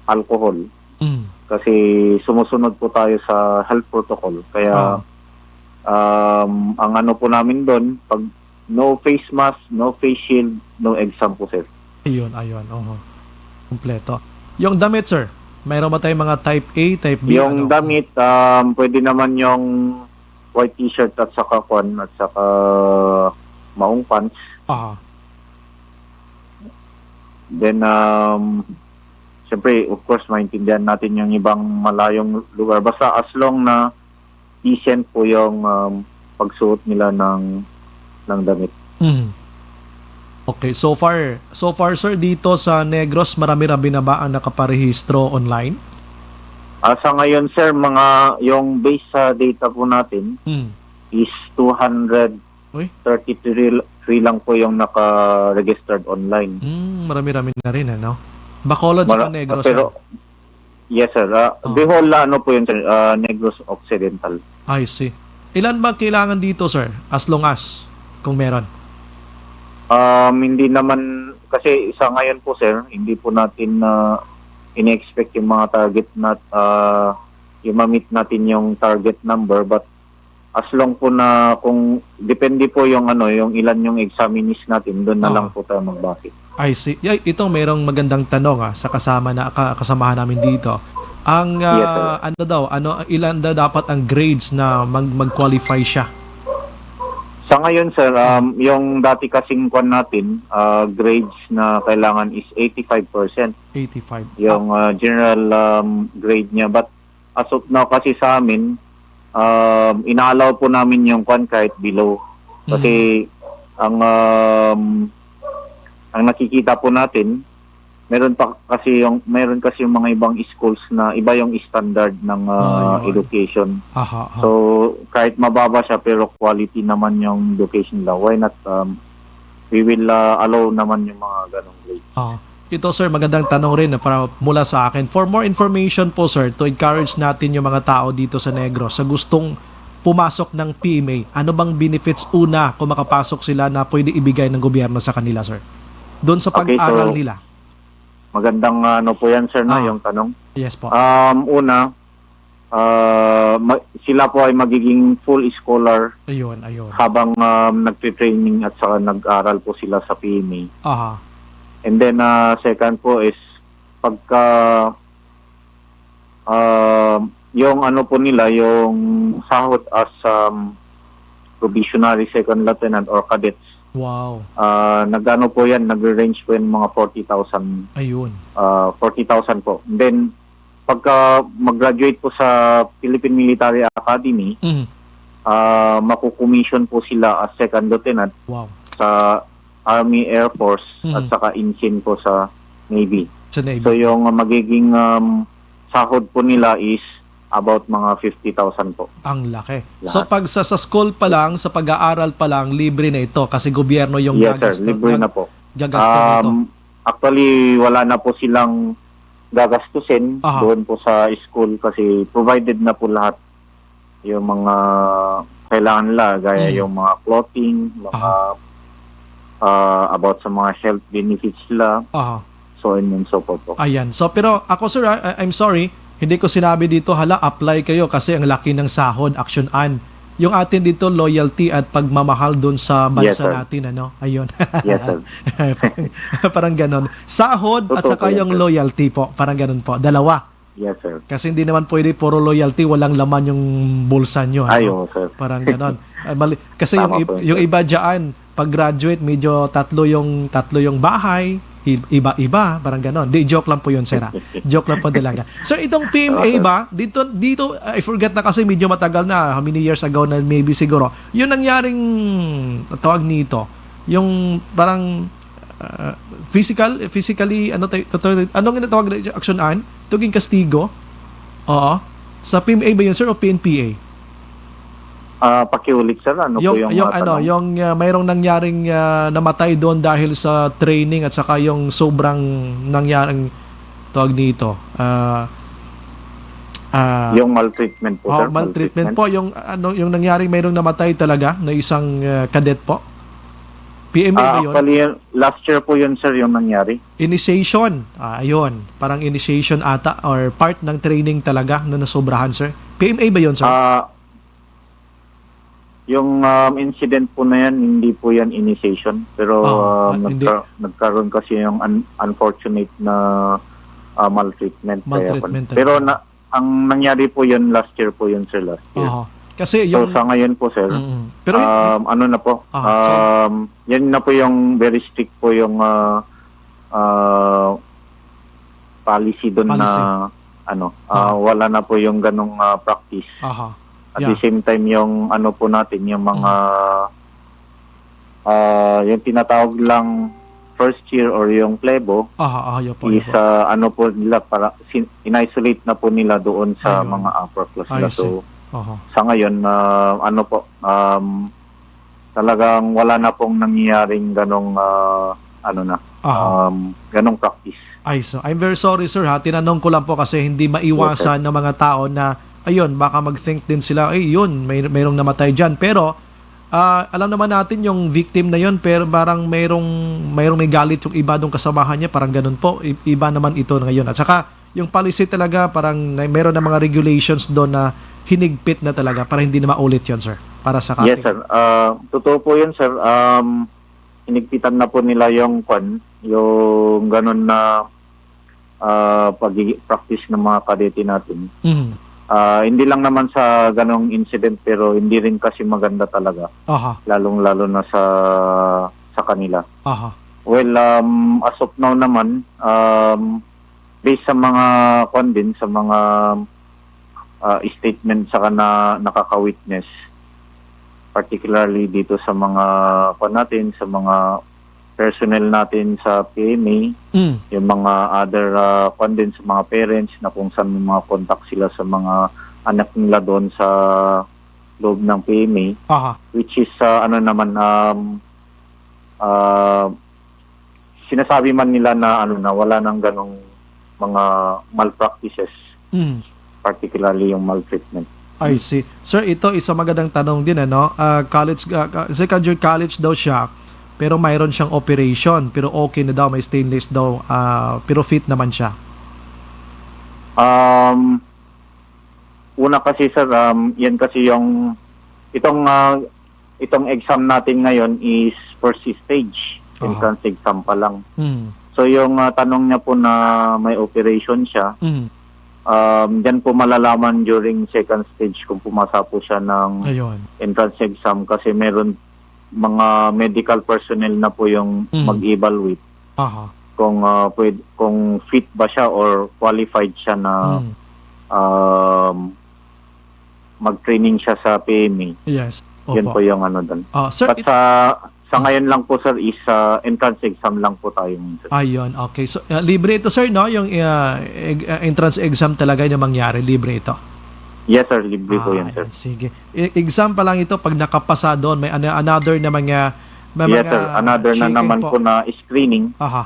alcohol. Mm. Kasi sumusunod po tayo sa health protocol. Kaya, Ah. um, ang ano po namin doon, pag no face mask, no face shield, no exam po, sir. Ayun, ayun. Oho. Kompleto. Yung damit, sir, mayroon ba tayong mga type A, type B? Yung Ano? Damit, um, pwede naman yung white t-shirt at saka kwan, at saka maong pants. Aha. Then, um, siyempre, of course, maintindihan natin yung ibang malayong lugar. Basta as long na decent po yung, um, pagsuot nila ng, ng damit. Mm. Okay, so far, so far, sir, dito sa Negros, marami-rami na ba ang nakaparehistro online? Ah, sa ngayon, sir, mga, yung base sa data po natin Mm. is two hundred thirty-three Uy. three lang po yung naka-registered online. Mm, marami-rami na rin, ano? Bacolod Mara-, saka Negros, pero, sir. Yes, sir. Ah, Oh. the whole, ano po yun, sir, ah, Negros Occidental. I see. Ilan ba kailangan dito, sir? As long as, kung meron? Um, hindi naman, kasi sa ngayon po, sir, hindi po natin, ah, ini-expect yung mga target na, ah, yung ma-meet natin yung target number, but as long po na kung depende po yung ano, yung ilan yung examinees natin, doon na Oo. lang po tayo magbase. I see. Yay, ito mayroong magandang tanong, ah, sa kasama na, ka-, kasamahan namin dito. Ang, Yes, sir. ah, ano daw, ano, ilan daw dapat ang grades na mag-, mag-qualify siya? Sa ngayon, sir, um, yung dati kasing kwan natin, ah, grades na kailangan is eighty-five percent. Eighty-five. Yung, Ah. ah, general, um, grade niya. But as of now kasi sa amin, um, ina-allow po namin yung kwan kahit below. Kasi Mm. ang, um, ang nakikita po natin, meron pa kasi yung, meron kasi yung mga ibang schools na iba yung standard ng, ah, Ah, yun. education. Aha, aha. So, kahit mababa siya, pero quality naman yung education nila. Why not, um, we will, ah, allow naman yung mga ganong grades. Ah. Ito, sir, magandang tanong rin para mula sa akin. For more information po, sir, to encourage natin yung mga tao dito sa Negros sa gustong pumasok ng P M A, ano bang benefits una kung makapasok sila na pwede ibigay ng gobyerno sa kanila, sir? Doon sa Okay, pag-aral so, nila. Magandang, ano po yan, sir, no, Ah. yung tanong. Yes po. Um, una, ah, ma-, sila po ay magiging full scholar Ayun, ayun. habang, um, nagtre-training at saka nag-aral po sila sa P M A. Aha. And then, ah, second po is pagka, um, yung ano po nila, yung sahod as, um, probationary second lieutenant or cadets. Wow. Ah, nag-ano po yan, nagre-range po yan mga forty thousand. Ayun. Ah, forty thousand po. And then, pagka mag-graduate po sa Philippine Military Academy, Mhm. ah, makukomission po sila as second lieutenant Wow. sa Army, Air Force, Mhm. at saka ensign po sa Navy. Sa Navy. So, yung magiging, um, sahod po nila is about mga fifty thousand po. Ang laki. Lahat. So, pag sa, sa school pa lang, sa pag-aaral pa lang, libre na ito kasi gobyerno yung Yes, sir. gagasto-, Libre gag-, na po. gagasto nito. Um, actually, wala na po silang gagastusin Aha. doon po sa school kasi provided na po lahat yung mga kailangan nila, gaya Mm. yung mga clothing, mga, Aha. ah, about sa mga health benefits nila, Aha. so on and so forth po. Ayan. So, pero ako, sir, ah, I- I'm sorry, hindi ko sinabi dito, "Hala, apply kayo kasi ang laki ng sahod," action an. Yung atin dito, loyalty at pagmamahal dun sa Yes, bansa sir. natin, ano? Ayun. Yes, sir. Parang ganon. Sahod at Totoo saka po yan, yung sir. loyalty po. Parang ganon po. Dalawa. Yes, sir. Kasi hindi naman pwede puro loyalty, walang laman yung bulsa nyo, Ay, ano? oo, sir. Parang ganon. Ah, mali. Kasi yung Tama ib- po yun, yung sir. iba dyan, pag-graduate, medyo tatlo yung, tatlo yung bahay, i- iba-iba, parang ganon. Di, joke lang po yun, sir, ah. Joke lang po talaga. Sir, itong P M A Okay. ba, dito, dito, I forget na kasi medyo matagal na, how many years ago na maybe siguro, yung nangyaring, tawag nito, yung parang, ah, physical, physically, ano tayo, ano nga tawag na action an? Ito yung kastigo? Oo. Sa P M A ba yun, sir, o P N P A? Ah, pakiulit, sir. Ano po Yung, yung, yung ah, ano, tanong? yung, ah, mayroong nangyaring, ah, namatay doon dahil sa training at saka yung sobrang nangyaring, tawag dito, ah, ah, Yung maltreatment po, oh, sir? maltreatment Maltreatment? po. Yung, ano, yung nangyaring mayroong namatay talaga na isang, ah, cadet po? P M A Ah, ba yun? actually, yun, last year po yun, sir, yung nangyari. Initiation. Ah, ayun. Parang initiation ata or part ng training talaga na nasobrahan, sir. P M A ba yun, sir? Ah, yung, um, incident po na yan, hindi po yan initiation. Pero, Oh, um, ah, hindi. nagka- nagkaroon kasi yung un- unfortunate na, ah, maltreatment. Kaya po. Maltreatment Pero talaga. na, ang nangyari po yun last year po yun, sir, last year. Oho. Kasi So, yung sa ngayon po, sir, Mm-mm. Pero y- um, ano na po, Ah, so um, yan na po yung very strict po yung, ah, ah, policy doon Policy. na, ano, ah, Aha. wala na po yung ganong, ah, practice. Aha. At Yeah. the same time, yung ano po natin, yung mga, Mm. ah, yung tinatawag lang first year or yung plebo, Aha, aha, yun po, yun is, po. ah, ano po nila, para sin- in-isolate na po nila doon sa Ayun. mga upper class I nila. see. So, Aha. sa ngayon, ah, ano po, um, talagang wala na pong nangyayaring ganong, ah, ano na, Aha. um, ganong practice. Ay, so, I'm very sorry, sir, ha. Tinanong ko lang po kasi hindi maiwasan Yes, sir. ng mga tao na, ayun, baka mag-think din sila, "Ay, yun, may, mayroong namatay dyan." Pero, ah, alam naman natin yung victim na yun, pero parang mayroong, mayroong may galit yung iba nung kasamahan niya, parang ganun po. I- iba naman ito ngayon. At saka, yung policy talaga, parang na- mayroon na mga regulations doon na hinigpit na talaga para hindi na maulit yun, sir, para sa Yes, cutting. sir. Ah, totoo po yun, sir. Um, hinigpitan na po nila yung kwan, yung ganun na, ah, pag-practice ng mga kadete natin. Mhm. Ah, hindi lang naman sa ganong incident, pero hindi rin kasi maganda talaga. Aha. Lalong-lalo na sa, sa kanila. Aha. Well, um, as of now naman, um, based sa mga kwan din, sa mga, ah, statement sa kana nakaka-witness, particularly dito sa mga kwan natin, sa mga personnel natin sa P M A, Mm. yung mga other, ah, kwan din sa mga parents na kung saan may mga contact sila sa mga anak nila doon sa loob ng P M A, Aha. which is, ah, ano naman, um, ah, sinasabi man nila na, ano, na wala nang ganong mga malpractices, Mm. particularly yung maltreatment. I see. Sir, ito isa magandang tanong din, ano? Ah, college, ah, ah, second year college daw siya, pero mayroon siyang operation, pero okay na daw, may stainless daw, ah, pero fit naman siya. Um, una kasi, sir, um, yan kasi yung, itong, ah, itong exam natin ngayon is first stage, Aha. entrance exam pa lang. Mm. So, yung, ah, tanong niya po na may operation siya, Mm. um, dyan po malalaman during second stage kung pumasa po siya ng Ayun. entrance exam kasi meron mga medical personnel na po yung Mm. mag-evaluate Aha. kung, ah, pwed-, kung fit ba siya or qualified siya na, Mm. um, mag-training siya sa P M A. Yes. Yun Opo. po yung ano dun. Ah, sir, But it- sa, sa ngayon lang po, sir, is, ah, entrance exam lang po tayo ngayon, sir. Ayun, okay. So, ah, libre ito, sir, no? Yung, ah, eg-, ah, entrance exam talaga yung mangyari, libre ito? Yes, sir. Libre po Ah, yun, sir. Ayan, sige. E-, exam pa lang ito, pag nakapasa doon, may ano, another na mga, may Yes, mga sir. Another na checking naman po. po na screening, Aha.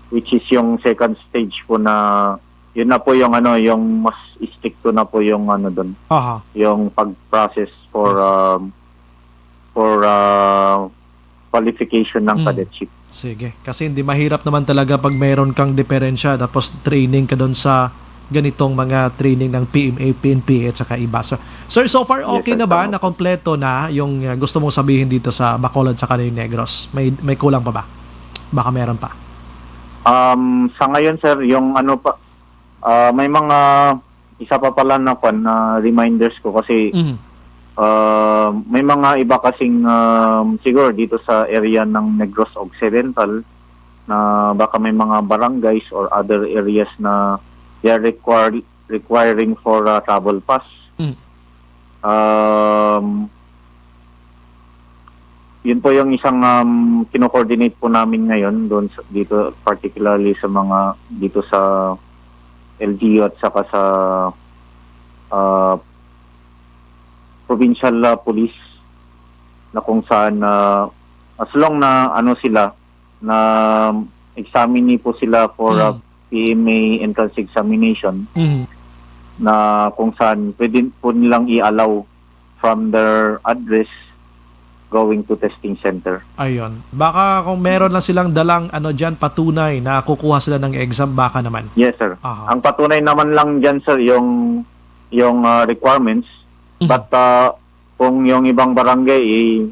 which is yung second stage po na, yun na po yung ano, yung mas stricto na po yung ano dun, Aha. yung pag-process for, Yes. um, for, uh, qualification ng Mm. cadetship. Sige. Kasi hindi mahirap naman talaga pag mayroon kang diferensya tapos training ka doon sa ganitong mga training ng P M A, P N P A at saka iba. So, sir, so far Yes, okay sir. na ba? Tama po. Nakompleto na yung, uh, gusto mong sabihin dito sa Bacolod at saka yung Negros? May, may kulang pa ba? Baka meron pa. Um, sa ngayon, sir, yung ano pa, ah, may mga isa pa pala na kwan, na reminders ko kasi, Mhm. ah, may mga iba kasing, um, siguro dito sa area ng Negros Occidental na baka may mga barangays or other areas na they are require-, requiring for, ah, travel pass. Mm. Um, yun po yung isang, um, kino-coordinate po namin ngayon doon sa, dito, particularly sa mga, dito sa L G U at saka sa, ah, provincial, ah, police na kung saan, ah, as long na ano sila, na examine po sila for, ah, Mm. P M A entrance examination, Mm. na kung saan pwede po nilang i-allow from their address going to testing center. Ayun. Baka kung meron lang silang dalang ano diyan, patunay na kukuha sila ng exam, baka naman. Yes, sir. Aha. Ang patunay naman lang diyan, sir, yung, yung, ah, requirements. Mhm. But, ah, kung yung ibang barangay, eh,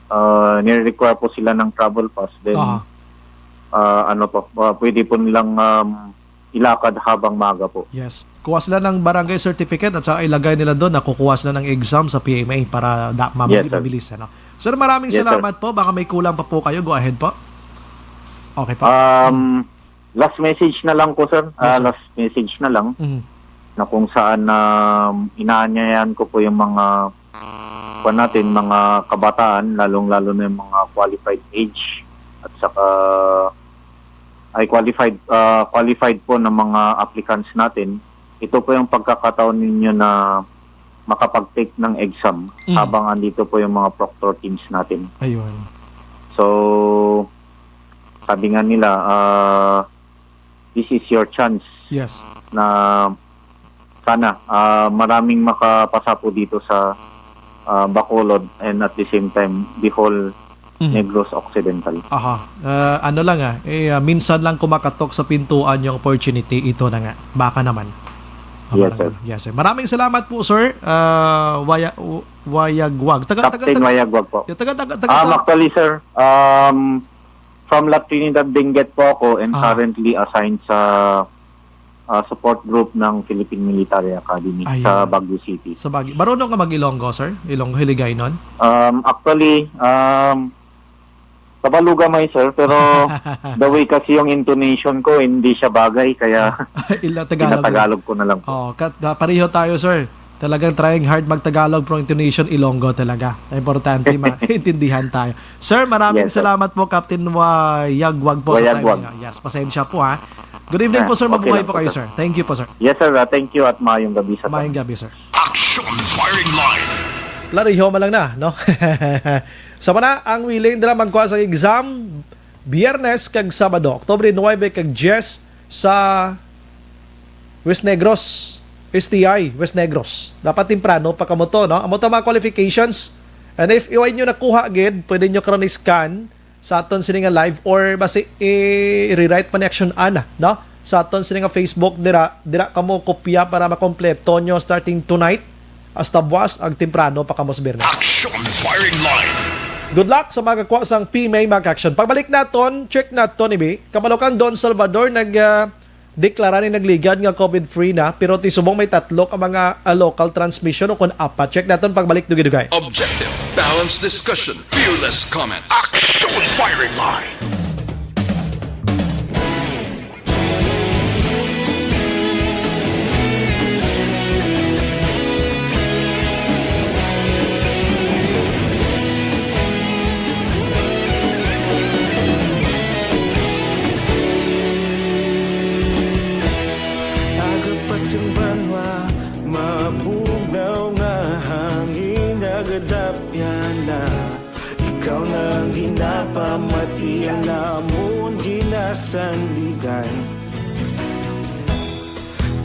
ah, nire-require po sila ng travel pass, then, Aha. ah, ano po, ah, pwede po nilang, um, ilakad habang maaga po. Yes. Kuha sila ng barangay certificate at saka ilagay nila doon na kukuha sila ng exam sa P M A para da-, Yes, mabili-, sir. mabilis, ano. Sir, maraming Yes, sir. salamat po. Baka may kulang pa po kayo. Go ahead po. Okay po. Um, last message na lang po, sir. Yes, Ah, sir. last message na lang Mhm. na kung saan, um, inaanyayahan ko po yung mga, kuwan natin, mga kabataan, lalong-lalo na yung mga qualified age at saka ay qualified, ah, qualified po ng mga applicants natin. Ito po yung pagkakataon ninyo na makapag-take ng exam Mm. habang andito po yung mga proctor teams natin. Ayun. So, sabi nga nila, ah, this is your chance Yes. na sana, ah, maraming makapasa po dito sa, ah, Bacolod and at the same time, Bohol, Mhm. Negros Occidental. Aha. Ah, ano lang, ah, eh, ah, minsan lang kumakatok sa pintuan yung opportunity, ito na nga. Baka naman. Ah, Yes, baka sir. naman. Yes, sir. Maraming salamat po, sir. Ah, Waya-, W-, Wayagwag. Taga, taga, Captain taga, Wayagwag po. Yeah, taga, taga, taga Um, sa actually, sir, um, from La Trinidad Benguet po ako and Ah. currently assigned sa, ah, support group ng Philippine Military Academy Ayun. sa Baguio City. Sa Baguio. Marunong ka mag-Ilonggo, sir? Ilonggo, Hiligaynon? Um, actually, um, Tabaluga may, sir, pero the way kasi yung intonation ko, hindi siya bagay, kaya Ila Tagalog. pinatagalog ko na lang po. Oh, kat-, ah, pareho tayo, sir. Talagang trying hard mag-Tagalog, pero intonation, Ilonggo talaga. Importante, maintindihan tayo. Sir, maraming Yes, sir. salamat po, Captain Wayagwag po, sa Wayagwag. timing. Yes, pasensya po, ha. Good evening Ah, po, sir. okay Mabuhay lang po po, kayo, sir. sir. Thank you po, sir. Yes, sir. Ah, thank you at maayong gabi sa Maayong tanan. gabi, sir. Action Firing Line. Klariho man lang na, no? Sa mana, ang willing dira magkuha sa exam, Biyernes kag Sabado, Oktubre nuebe kag diyes sa West Negros, S T I, West Negros. Dapat temprano pa kamo to, no? Amo to mga qualifications. And if iway nyo nakuha gid, pwede nyo karon i-scan sa aton sini nga live or basi i-rewrite pa ni Action Ana, no? Sa aton sini nga Facebook, dira, dira kamo kopya para makompleto nyo starting tonight. Hasta buwas, ag temprano pa kamo sa Biyernes. Action Firing Line. Good luck sa mga kakuha sang P M A, mga action. Pagbalik naton, check naton, ibi. Kabalo kang Don Salvador nag, ah, deklara ni nagligad nga COVID free na, pero ti subong may tatlo ka mga, ah, local transmission o kun apat. Check naton pagbalik, dugay-dugay. Objective, balanced discussion, fearless comment. Action Firing Line. Aga pa sing banwa, mabugnaw nga hangin, nagadapyan na. Ikaw na ang ginapamati, ang amon ginasandigan.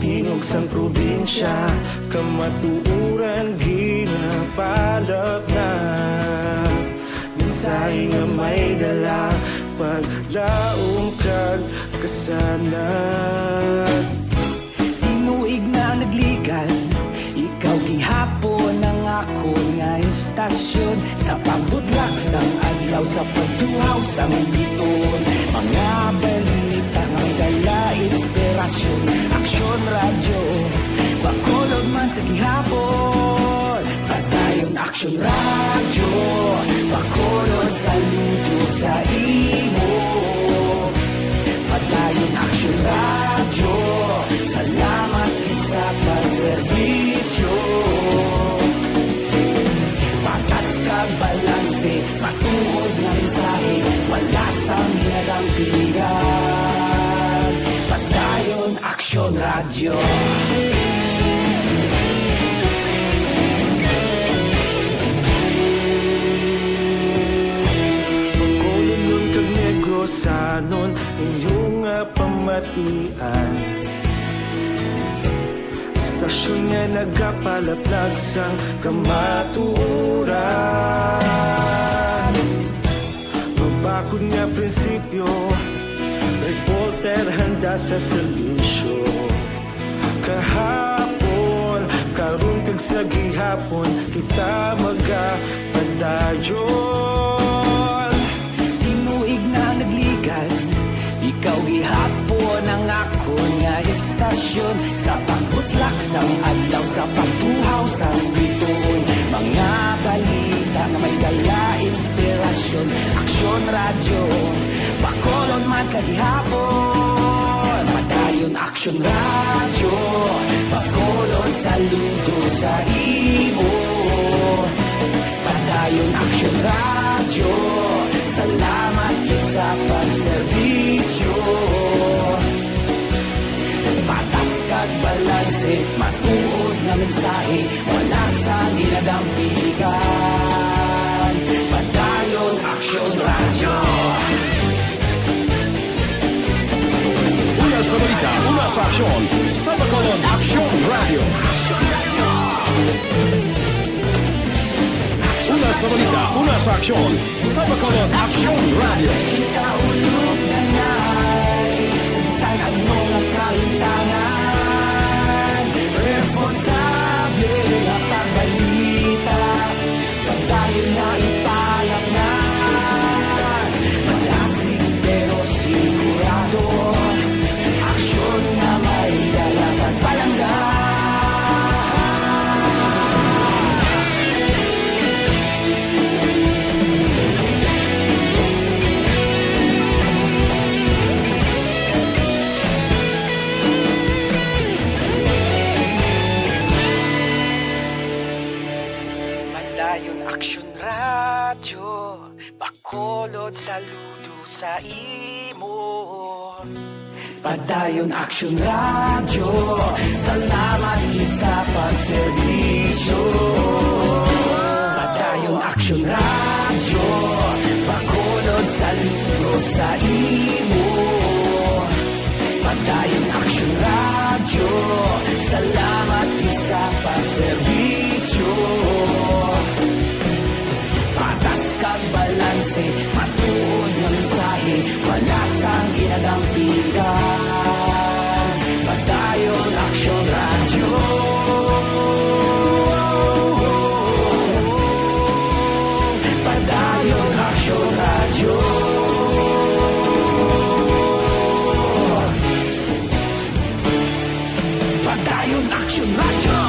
Tingog sang probinsya, kamatuoran gina. Palapnap, mensahe nga may dala, paglaom kag kasanag. Tinuig na nagligad, ikaw gihapon ang akon nga istasyon. Sa pagbutlak sang adlaw, sa pagtuhaw sang bituon, mga balita nga may dala inspirasyon. Aksyon Radyo, Bacolod man sa gihapon. Padayon Aksyon Radyo, Bacolod, saludo sa imo. Padayon Aksyon Radyo, salamat gid sa pagserbisyo. Patas kag balanse, matuod nga mensahe, wala sang ginadampigan. Padayon Aksyon Radyo. Bacolodnon kag Negrosanon, inyo nga pamatian. Istasyon nga nagapalaplag sang kamatuoran. Mabakod nga prinsipyo, reporter handa sa serbisyo. Kahapon, karon kag sa gihapon, kita magapadayon. Tinuig na nagligad, ikaw gihapon ang akon nga istasyon. Sa pagbutlak sang adlaw, sa pagtuhaw sang bituon, mga balita nga may dala inspirasyon. Aksyon Radyo, Bacolod man sa gihapon. Padayon Aksyon Radyo, Bacolod, saludo sa imo. Padayon Aksyon Radyo, salamat gid sa pagserbisyo. Patas kag balanse, matuod nga mensahe, wala sang ginadampigan. Padayon Aksyon Radyo. Una sa balita, una sa aksyon, sa Bacolod Aksyon Radyo. Una sa balita, una sa aksyon, sa Bacolod Aksyon Radyo. Ikaulog na ngay, sa bisan ano nga kahintangan, responsable nga pagbalita, pagdayon nga ipalapnan, malasig pero sigurado, aksyon nga may dala kag palangga. Padayon Aksyon Radyo, Bacolod, saludo sa imo. Padayon Aksyon Radyo, salamat gid sa pagserbisyo. Padayon Aksyon Radyo, Bacolod, saludo sa imo. Padayon Aksyon Radyo, salamat gid sa pagserbisyo. Patas kag balanse, matuod nga mensahe, wala sang ginadampigan. Padayon Aksyon Radyo. Padayon Aksyon Radyo. Padayon Aksyon Radyo.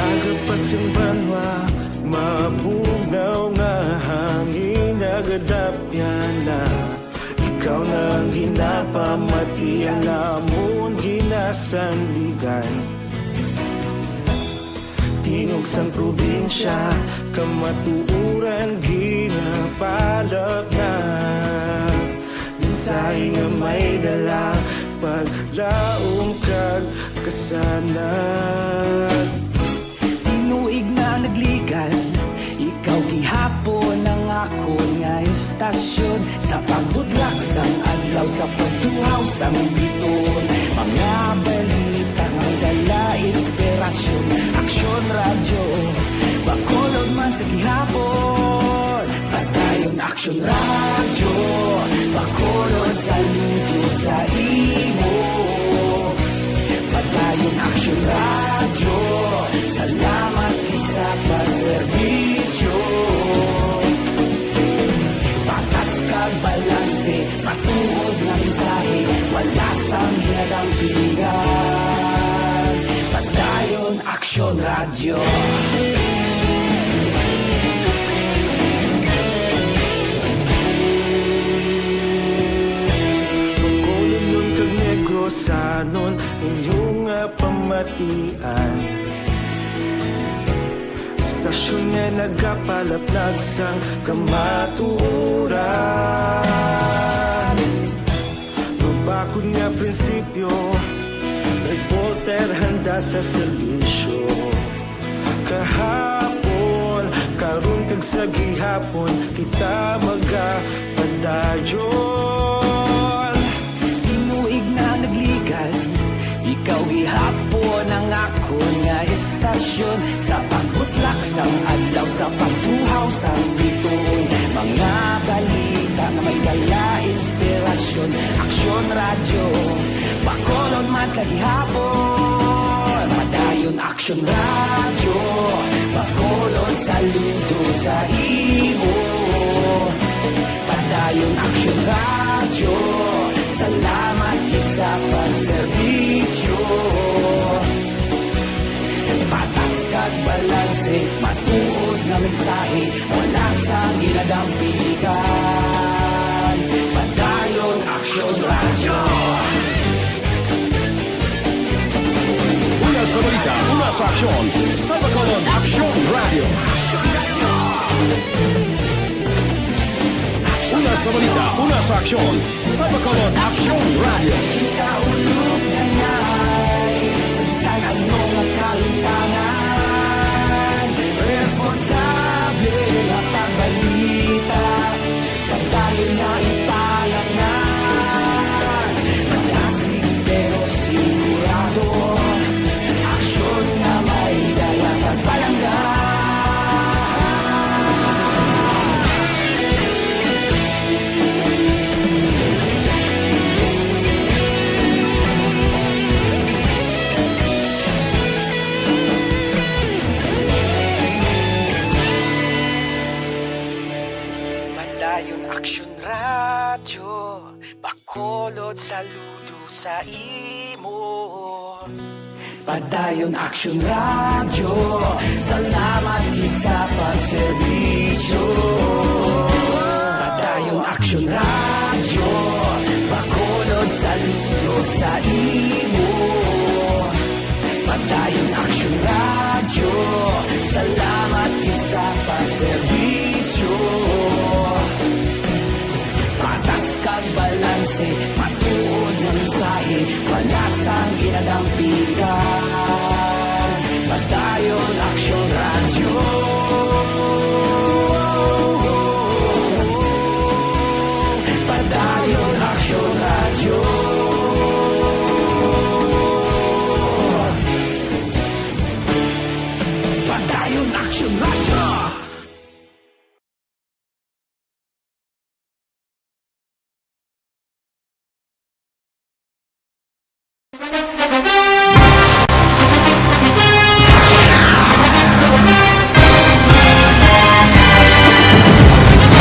Aga pa sing banwa, mabugnaw nga hangin nagadapyan na. Ikaw na ang ginapamatian, amon ginasandigan. Ug sang probinsya, kamatuoran ginapalapnap. Mensahe nga may dala, paglaom kag kasanag. Tinuig na nagligan, ikaw gihapon ang akon nga istasyon. Sa pagbudlak sang adlaw, sa pagtuhaw sang biton, mga balita nga may dala inspirasyon. Aksyon Radyo, Bacolod man sa gihapon. Padayon Aksyon Radyo, Bacolod, saludo sa imo. Padayon Aksyon Radyo, salamat gid sa pagserbisyo. Patas kag balanse, matuod nga mensahe, wala sang ginadampigan. Padayon Aksyon Radyo. Bacolodnon kag Negrosanon, inyo nga pamatian. Istasyon nga nagapalaplag sang kamatuoran. Mabakod nga prinsipyo, reporter handa sa serbisyo. Kahapon, karon kag sa gihapon, kita magapadayon. Tinuig na nagligan, ikaw gihapon ang akon nga istasyon. Sa pagbutlak sang adlaw, sa pagtuhaw sang bituon, mga balita nga may dala inspirasyon. Aksyon Radyo, Bacolod man sa gihapon. Padayon Aksyon Radyo, Bacolod, saludo sa imo. Padayon Aksyon Radyo, salamat gid sa pagserbisyo. Patas kag balanse, matuod nga mensahe, wala sang ginadampigan. Padayon Aksyon Radyo. Una sa balita, una sa aksyon, sa Bacolod Aksyon Radyo. Una sa balita, una sa aksyon, sa Bacolod Aksyon Radyo. Kaulog na ngay, sa bisan ano nga kahimtangan, responsable nga pagbalita. Padayon nga ipangandam, malasig pero sigurado. Aksyon nga may dala pagpalangga. Padayon Aksyon Radyo, Bacolod, saludo sa imo. Padayon Aksyon Radyo, salamat gid sa pagserbisyo. Padayon Aksyon Radyo, Bacolod, saludo sa imo. Padayon Aksyon Radyo, salamat gid sa pagserbisyo. Patas kag balanse, matuod nga mensahe, wala sang ginadampigan. Padayon Aksyon Radyo. Padayon Aksyon Radyo. Padayon Aksyon Radyo.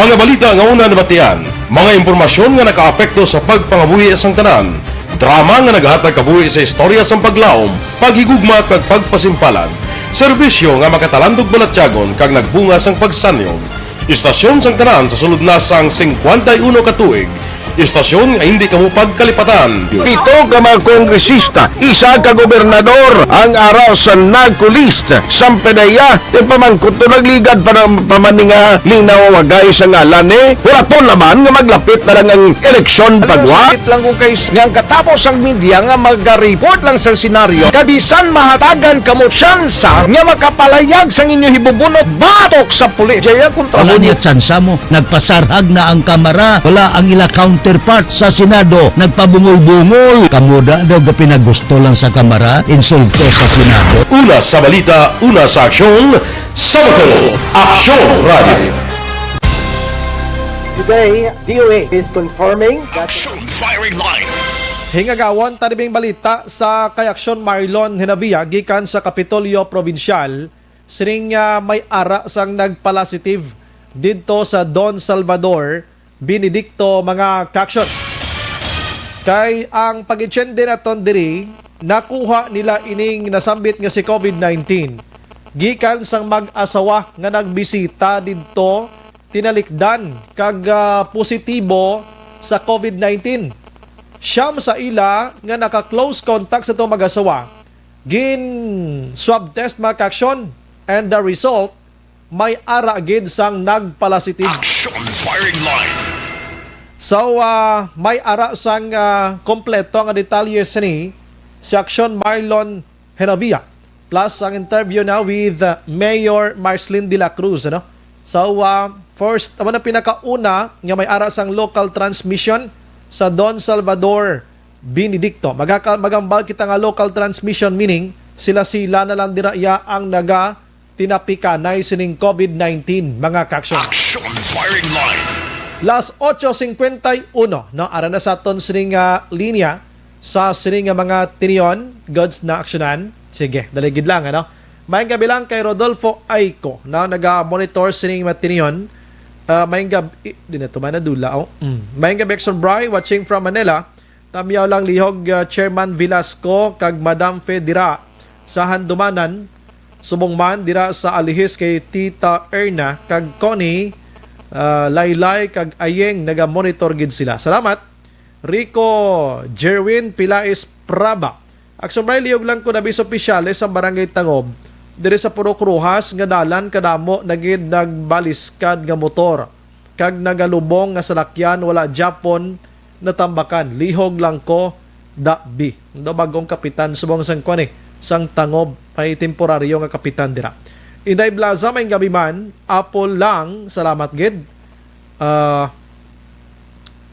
Mga balita nga una nabatian, mga impormasyon nga nakaapekto sa pagpangabuhi sang tanan, drama nga naghatag kabuhi sa istorya sang paglaom, paghigugma kag pagpasimpalan, serbisyo nga makatalandog balatyagon kag nagbunga sang pagsanyog. Istasyon sang tanan sa sulod na sang singkwenta y uno ka tuig, Istasyon nga hindi kamo pagkalipatan. Pito ka mga kongresista, isa ka gobernador ang ara sa narco list. Sampanaya, ipamangkot to nagligad pa ng pamaninga linaw wagay sa ngalan ni Huraton naman nga maglapit na lang ang eleksyon pagwa. Sakit lang kung kay nga ang katapos ang media nga mag-report lang sa senaryo, kabisan mahatagan kamo tsansa nga makapalayag sang inyo hibubunot batok sa pulis. Jaya kontra Wala niya tsansa mo. Nagpasarhag na ang Kamara. Wala ang ila counterpart sa Senado. Nagpabungol-bungol. Kamo da daw ga pinagusto lang sa Kamara, insulto sa Senado. Una sa balita, una sa aksyon, sa Bato, Aksyon Radio. Today, D O A is confirming that Action Firing Line. Hingagawon ta nibing balita sa kay Aksyon Marlon Hinabia gikan sa Kapitolyo Probinsyal, sining, ah, may ara sang nagpalasitive didto sa Don Salvador Benedicto, mga kaaksyon. Kay ang pag-itsende naton diri, nakuha nila ining nasambit nga si covid nineteen gikan sang mag-asawa nga nagbisita didto, tinalikdan kag, ah, positibo sa covid nineteen. Siyam sa ila nga naka-close contact sa itong mag-asawa, gin-swab test, mga kaaksyon, and the result, may ara gid sang nagpalasitive. Action Firing Line. So, ah, may ara sang, ah, kompleto nga detalye sini si Aksyon Marlon Henavia, plus ang interview na with, ah, Mayor Marcelin de la Cruz, ano? So, ah, first, amo na pinakauna nga may ara sang local transmission sa Don Salvador Benedicto. Magaka-, magambal kita nga local transmission, meaning sila-sila na lang dira iya ang naga tinapikanay sining covid nineteen, mga kaaksyon. Action Firing Line. Las ocho cincuenta y uno, no? Ara na sa aton sining, ah, linya sa sining nga mga tinion, goods na aksyonan. Sige, dali gid lang, ano? Maayong gabi lang kay Rodolfo Aiko, no? Naga-monitor sining mga tinion. Ah, maayong gab-, i-, di na to, may nadula, oh. Mm. Maayong gabi, Action Bri, watching from Manila. Tamyaw lang lihog, ah, Chairman Velasco kag Madam Fe dira sa Handumanan, subong man dira sa Alihis kay Tita Erna kag Connie, ah, Laylay kag Ayeng, naga-monitor gid sila. Salamat. Rico Jerwin Pilais Praba. Aksyon Bri, lihog lang ko na bis opisyales sa Barangay Tangob diri sa Purok Rojas nga dalan kadamo na gid nagbaliskad nga motor kag nagalubong nga salakyan wala gyapon natambakan. Lihog lang ko, da bi. Daw bagong kapitan subong sang kwan eh, sang Tangob, may temporaryo nga kapitan dira. Inday Blaza, may gabi man, apol lang, salamat gid. Ah,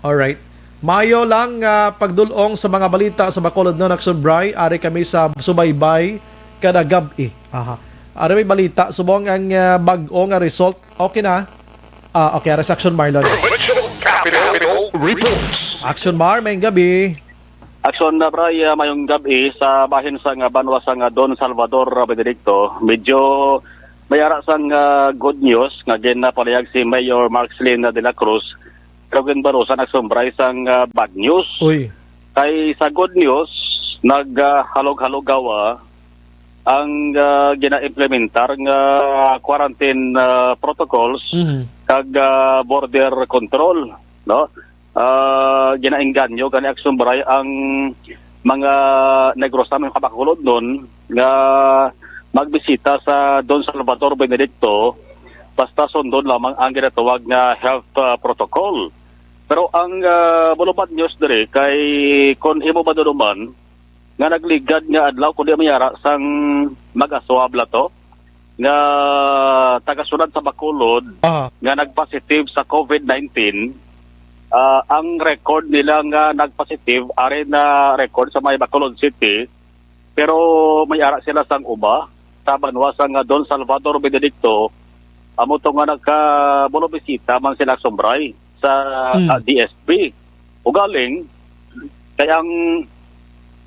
alright. Mayo lang nga pagdul-ong sa mga balita sa Bacolod, no, Action Bri. Ari kami sa subaybay kada gab-i. Aha. Ari may balita subong ang, ah, bag-o nga result. Okay na. Ah, okay, ari sa Action Marlon. Provincial Capitol Reports. Action Mar, may gabi. Action na, Bri, ah, mayong gabi sa bahin sa nga banwa sa nga Don Salvador, ah, Benedicto. Medyo may ara sang, ah, good news nga ginapalihag si Mayor Marcelin de la Cruz, pero ginbarusan Action Bri sang, ah, bad news. Uy. Kay sa good news, nag, ah, halog-halugawa ang, ah, gina-implementar nga quarantine, ah, protocols Mhm. kag, ah, border control, no? Ah, ginaengganyo gani, Action Bri, ang mga Negros namon, kabakulod nun nga magbisita sa Don Salvador Benedicto, basta sundon lamang ang ginatawag nga health, ah, protocol. Pero ang, ah, bulubad news diri kay, kung imo maduduman, nga nagligad nga adlaw, kundi may ara sang mag-asawa bala to nga tagasunod sa Bacolod Aha. nga nagpositive sa covid nineteen. Ah, ang record nila nga nagpositive, ari na record sa may Bacolod City, pero may ara sila sang uba sa banwa sa nga Don Salvador Benedicto, amo to nga nagkabulobisita man sila, Action Bri, sa, Mm. ah, D S P. Ugaling, kay ang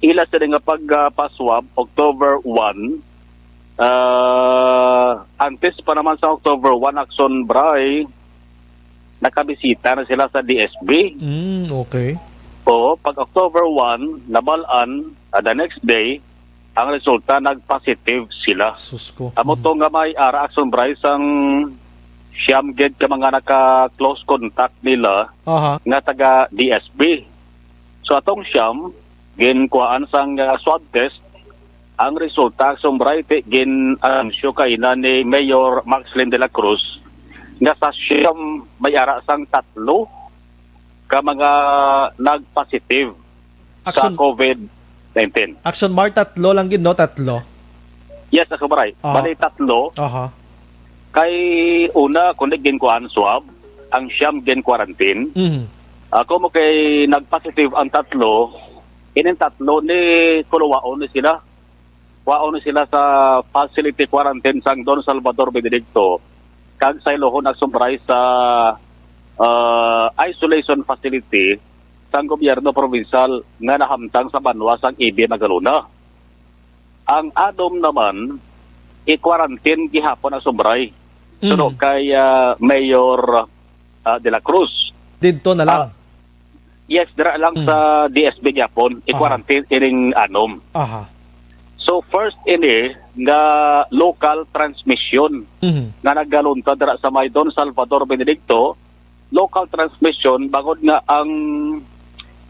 ila sila nga pag, ah, pa-swab, October one, ah, antes pa naman sa October one, Action Bri, nakabisita na sila sa D S P. Mm, okay. Oo, pag October one, nabal-an, ah, the next day, ang resulta, nag-positive sila. Sus ko. Amo to nga may ara, Action Bri, sang siyam gid ka mga naka-close contact nila Aha. nga taga D S B. So, atong siyam, ginkuhaan sang, ah, swab test. Ang resulta, Akson Bri, ti-, gin-anunsyo kaina ni Mayor Marcelin de la Cruz nga sa siyam may ara sang tatlo ka mga nag-positive sa Akson, COVID nineteen. Akson Mar, tatlo lang gid, no? Tatlo. Yes, Akson Bri. Ah. Bali, tatlo. Aha. Kay una, kundi ginkuhaan swab, ang siyam gin-quarantine. Mhm. Ako mo kay nag-positive ang tatlo, ining tatlo ni kuluwaon ni sila. Kuhaon ni sila sa facility quarantine sang Don Salvador Benedicto, kag sayluhon, Akson Bri, sa, ah, isolation facility sang gobyerno provincial nga nahamtang sa banwa sang Ibi, Magalona. Ang anom naman, i-quarantine gihapon, Akson Bri, suno Mm. kay, ah, Mayor, ah, de la Cruz. Didto na lang. Ah, yes, dira lang Mm. sa D S B gyapon, Aha. i-quarantine ining anom. Aha. So, first ini nga local transmission Mhm. nga nagkaluntad dira sa may Don Salvador Benedicto, local transmission, bangod nga ang,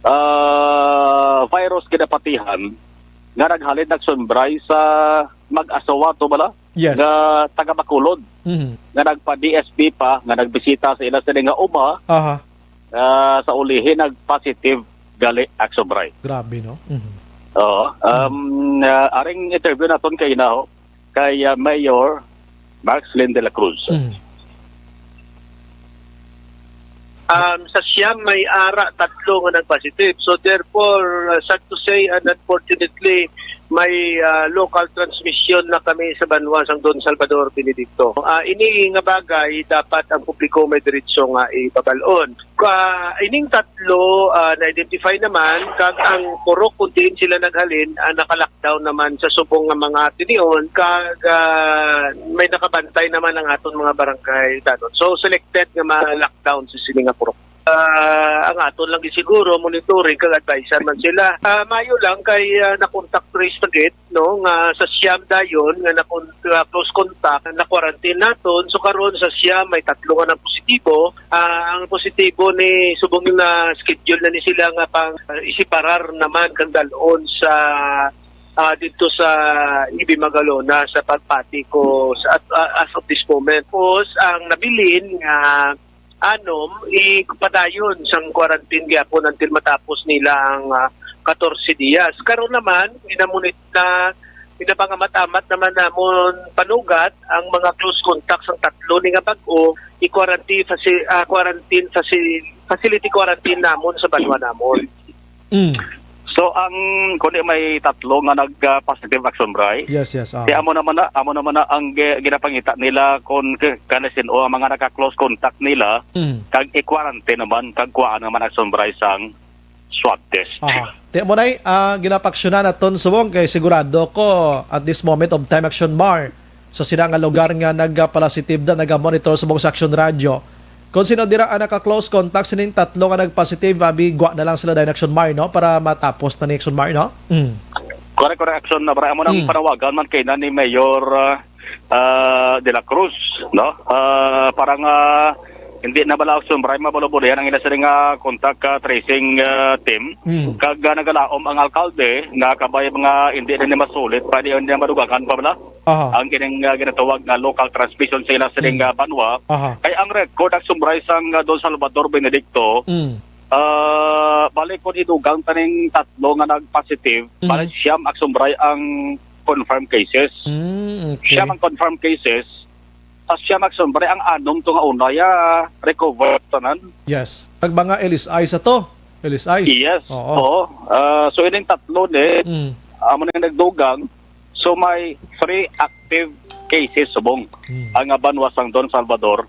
ah, virus kinapatihan nga naghalin, Akson Bri, sa mag-asawa to bala Yes. nga taga Bacolod, Mhm. nga nagpa-D S B pa, nga nagbisita sa ila sini nga uma, Aha. ah, sa ulihi nag-positive gali, Akson Bri. Grabe, no? Mhm. Oo. Um, ah, aring interview naton kay na, kay, ah, Mayor Marcelin de la Cruz. Mhm. Um, sa siyam may ara tatlo nga nag-positive. So therefore, uh, sad to say and unfortunately, may, uh, local transmission na kami sa banwa sang Don Salvador Benedicto. Uh, ini nga bagay dapat ang publiko may diretso nga ibabal-on. Ka, ining tatlo, uh, na-identify naman, kag ang purok kung diin sila naghalin, uh, naka-lockdown naman sa subong nga mga tinion, kag, uh, may nakabantay naman ang aton mga barangay danon. So selected nga ma-lockdown sa sini nga purok. Ah, ang aton lang siguro, monitoring kag advisean man sila. Ah, maayo lang kay, ah, na-contact trace na gid, no, nga sa siyam dayon nga nakon-, nga close contact, na-quarantine naton. So karon sa siyam may tatlo nga nagpositibo. Ah, ang positibo ni subong na schedule na ni sila nga pang, ah, isiparar naman kang dalon sa, ah, dito sa Ibi Magalona sa pagpati ko sa, at, ah, as of this moment. Tapos ang nabilin nga anom, ipadayon sang quarantine gyapon until matapos nila ang, ah, katorse dias. Karon naman, ginamunit na, ginapangamat-amat naman namon panugat ang mga close contacts sang tatlo ni nga bag-o, i-quarantine faci-, ah, quarantine faci-, facility quarantine namon sa banwa namon. Mm. So, ang, kundi may tatlo nga nag, ah, positive, Akson Bri. Yes, yes, ah. Kaya amo naman na, amo naman na ang gi-, ginapangita nila kung k-, kani sin-o ang mga naka-close contact nila, Mm. kag i-quarantine naman, kag kuhaan naman, Akson Bri, sang swab test. Aha. Ti mo nay, ah, ginapaaksyonan naton subong kay sigurado ko at this moment of time, Akson Mar, sa sila nga lugar nga nagapalasitive na, nagamonitor subong sa Akson Radyo. Kung sino dira ang naka-close contact sining tatlo nga nag-positive, abi, gwa na lang sila dayon, Akson Mar, no? Para matapos na ni, Akson Mar, no? Mm. Correct, correct, Akson Bri. Amo nang Mm. panawagan man kay na ni Mayor, ah, ah, de la Cruz, no? Ah, para nga hindi na bala, Akson Bri, mabulo-bulihan ang ila sila nga contact, ah, tracing, ah, team. Mm. Kag, ah, nagalaom ang alkalde nga kabay mga hindi na ni masulit, pwede hindi na madugangan pa bala. Aha. Ang kining, ah, ginatawag nga local transmission sa ila sining, Mm. ah, banwa. Aha. Kay ang record, Akson Bri, sang, ah, Don Salvador Benedicto, Mm. ah, bali kon idugang taning tatlo nga nag-positive, Mm. bali siyam, Akson Bri, ang confirmed cases. Mm, okay. Siyam ang confirmed cases. Sa siyam, Akson Bri, ang anom to nga una, ya, recover tanan. Yes. Kag mga L S I sa to. L S I. Yes. Oo. Oo. Ah, so, ining tatlo ni, Mm. amo na yung nagdugang. So, may three active cases subong Mm. ang, ah, banwa sang Don Salvador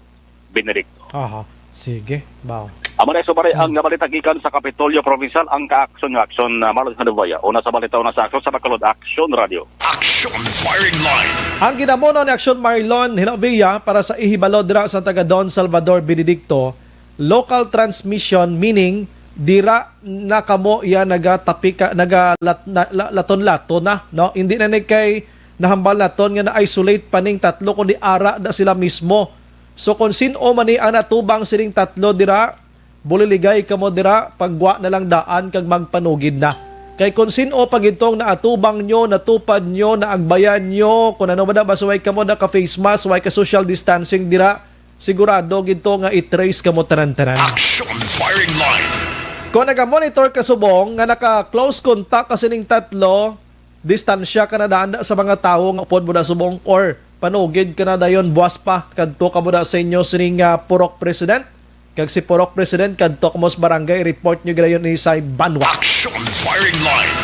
Benedicto. Aha. Sige. Baw. Amo na, Akson Bri, Mm. ang balita gikan sa Kapitolyo Provincial, ang ka-aksyon nga aksyon, ah, Marlon Hanubaya. Una sa balita, una sa aksyon, sa Bacolod Aksyon Radio. Action Firing Line. Ang ginamuno ni Aksyon Marlon Hinovia para sa ihibalo dira sa taga Don Salvador Benedicto, local transmission, meaning dira na kamo iya nagatapika, nagalat-, na-, la-, laton-laton na, no? Hindi na ni kay nahambal naton nga na-isolate pa ning tatlo, kundi ara na sila mismo So, kung sin-o man ni ang natubang sining tatlo dira, buliligay kamo dira, paggwa na lang daan kag magpanugid na. Kay kung sin-o pa gid tong naatubang nyo, natupad nyo, naagbayan nyo, kung ano man na, basta way kamo naka-face mask, way ka social distancing dira, sigurado gid to nga i-trace kamo tanan-tanan. Action firing line. Kung naga-monitor ka subong nga naka-close contact ka sining tatlo, distansya ka na daan sa mga tawo nga upod mo na subong or panugid ka na dayon buwas pa kadto ka mo na sa inyo sining, ah, purok president. Kag si purok president kadto ka mo sa barangay, report nyo gid dayon ni sa banwa. Action firing line.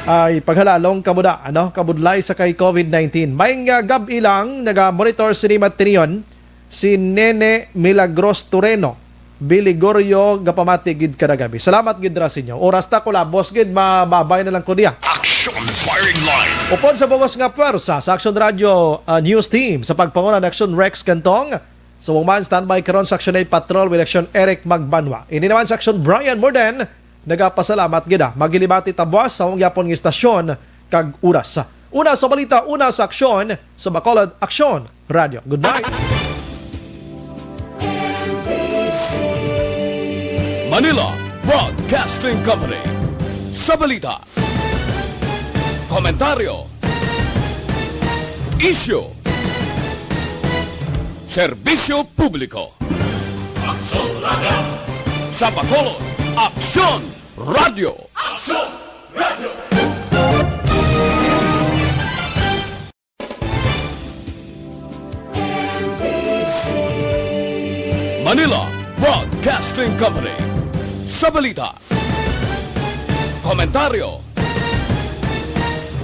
Ay, paghalalong ka mo na, ano, kabudlay sa kay covid nineteen. May nga gab-i lang, naga-monitor sini matiniyon si Nene Milagros Tureno. Biligorio, gapamati gid kada gabi. Salamat gid ra sa inyo. Oras ta, kulabos gid, mababay na lang ko diya. Action firing line. Upod sa bugos nga pwersa sa Action Radio, ah, News Team sa pagpanguna ni Action Rex Cantong, sa Woman, standby karon sa Action eight Patrol with Action Eric Magbanwa. Ini naman sa Action Brian Morden, nagapasalamat gid, ah. Maghilibati ta buwas sa among gyapon nga istasyon kag oras. Una sa balita, una sa aksyon, sa Bacolod Aksyon Radio. Goodbye. Manila Broadcasting Company. Sa balita, komentaryo, isyu, serbisyo publiko. Aksyon Radio. Sa Bacolod, Aksyon Radio. Aksyon Radio. Manila Broadcasting Company. Sa balita, komentaryo,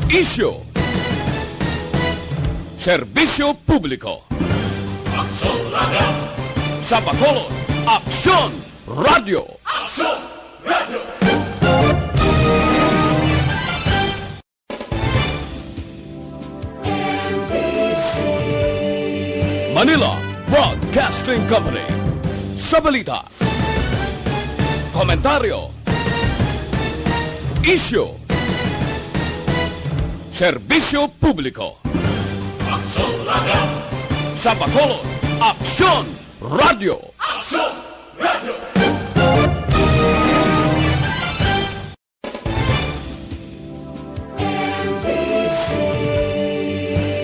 isyu, serbisyo publiko. Aksyon Radio. Sa Bacolod, Aksyon Radio. Aksyon Radio. Manila Broadcasting Company. Sa balita, komentaryo, isyu, serbisyo publiko. Aksyon Radio. Sa Bacolod, Aksyon Radio. Aksyon Radio.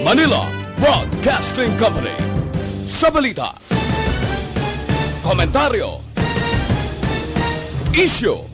Manila Broadcasting Company. Sa balita, komentaryo, isyu,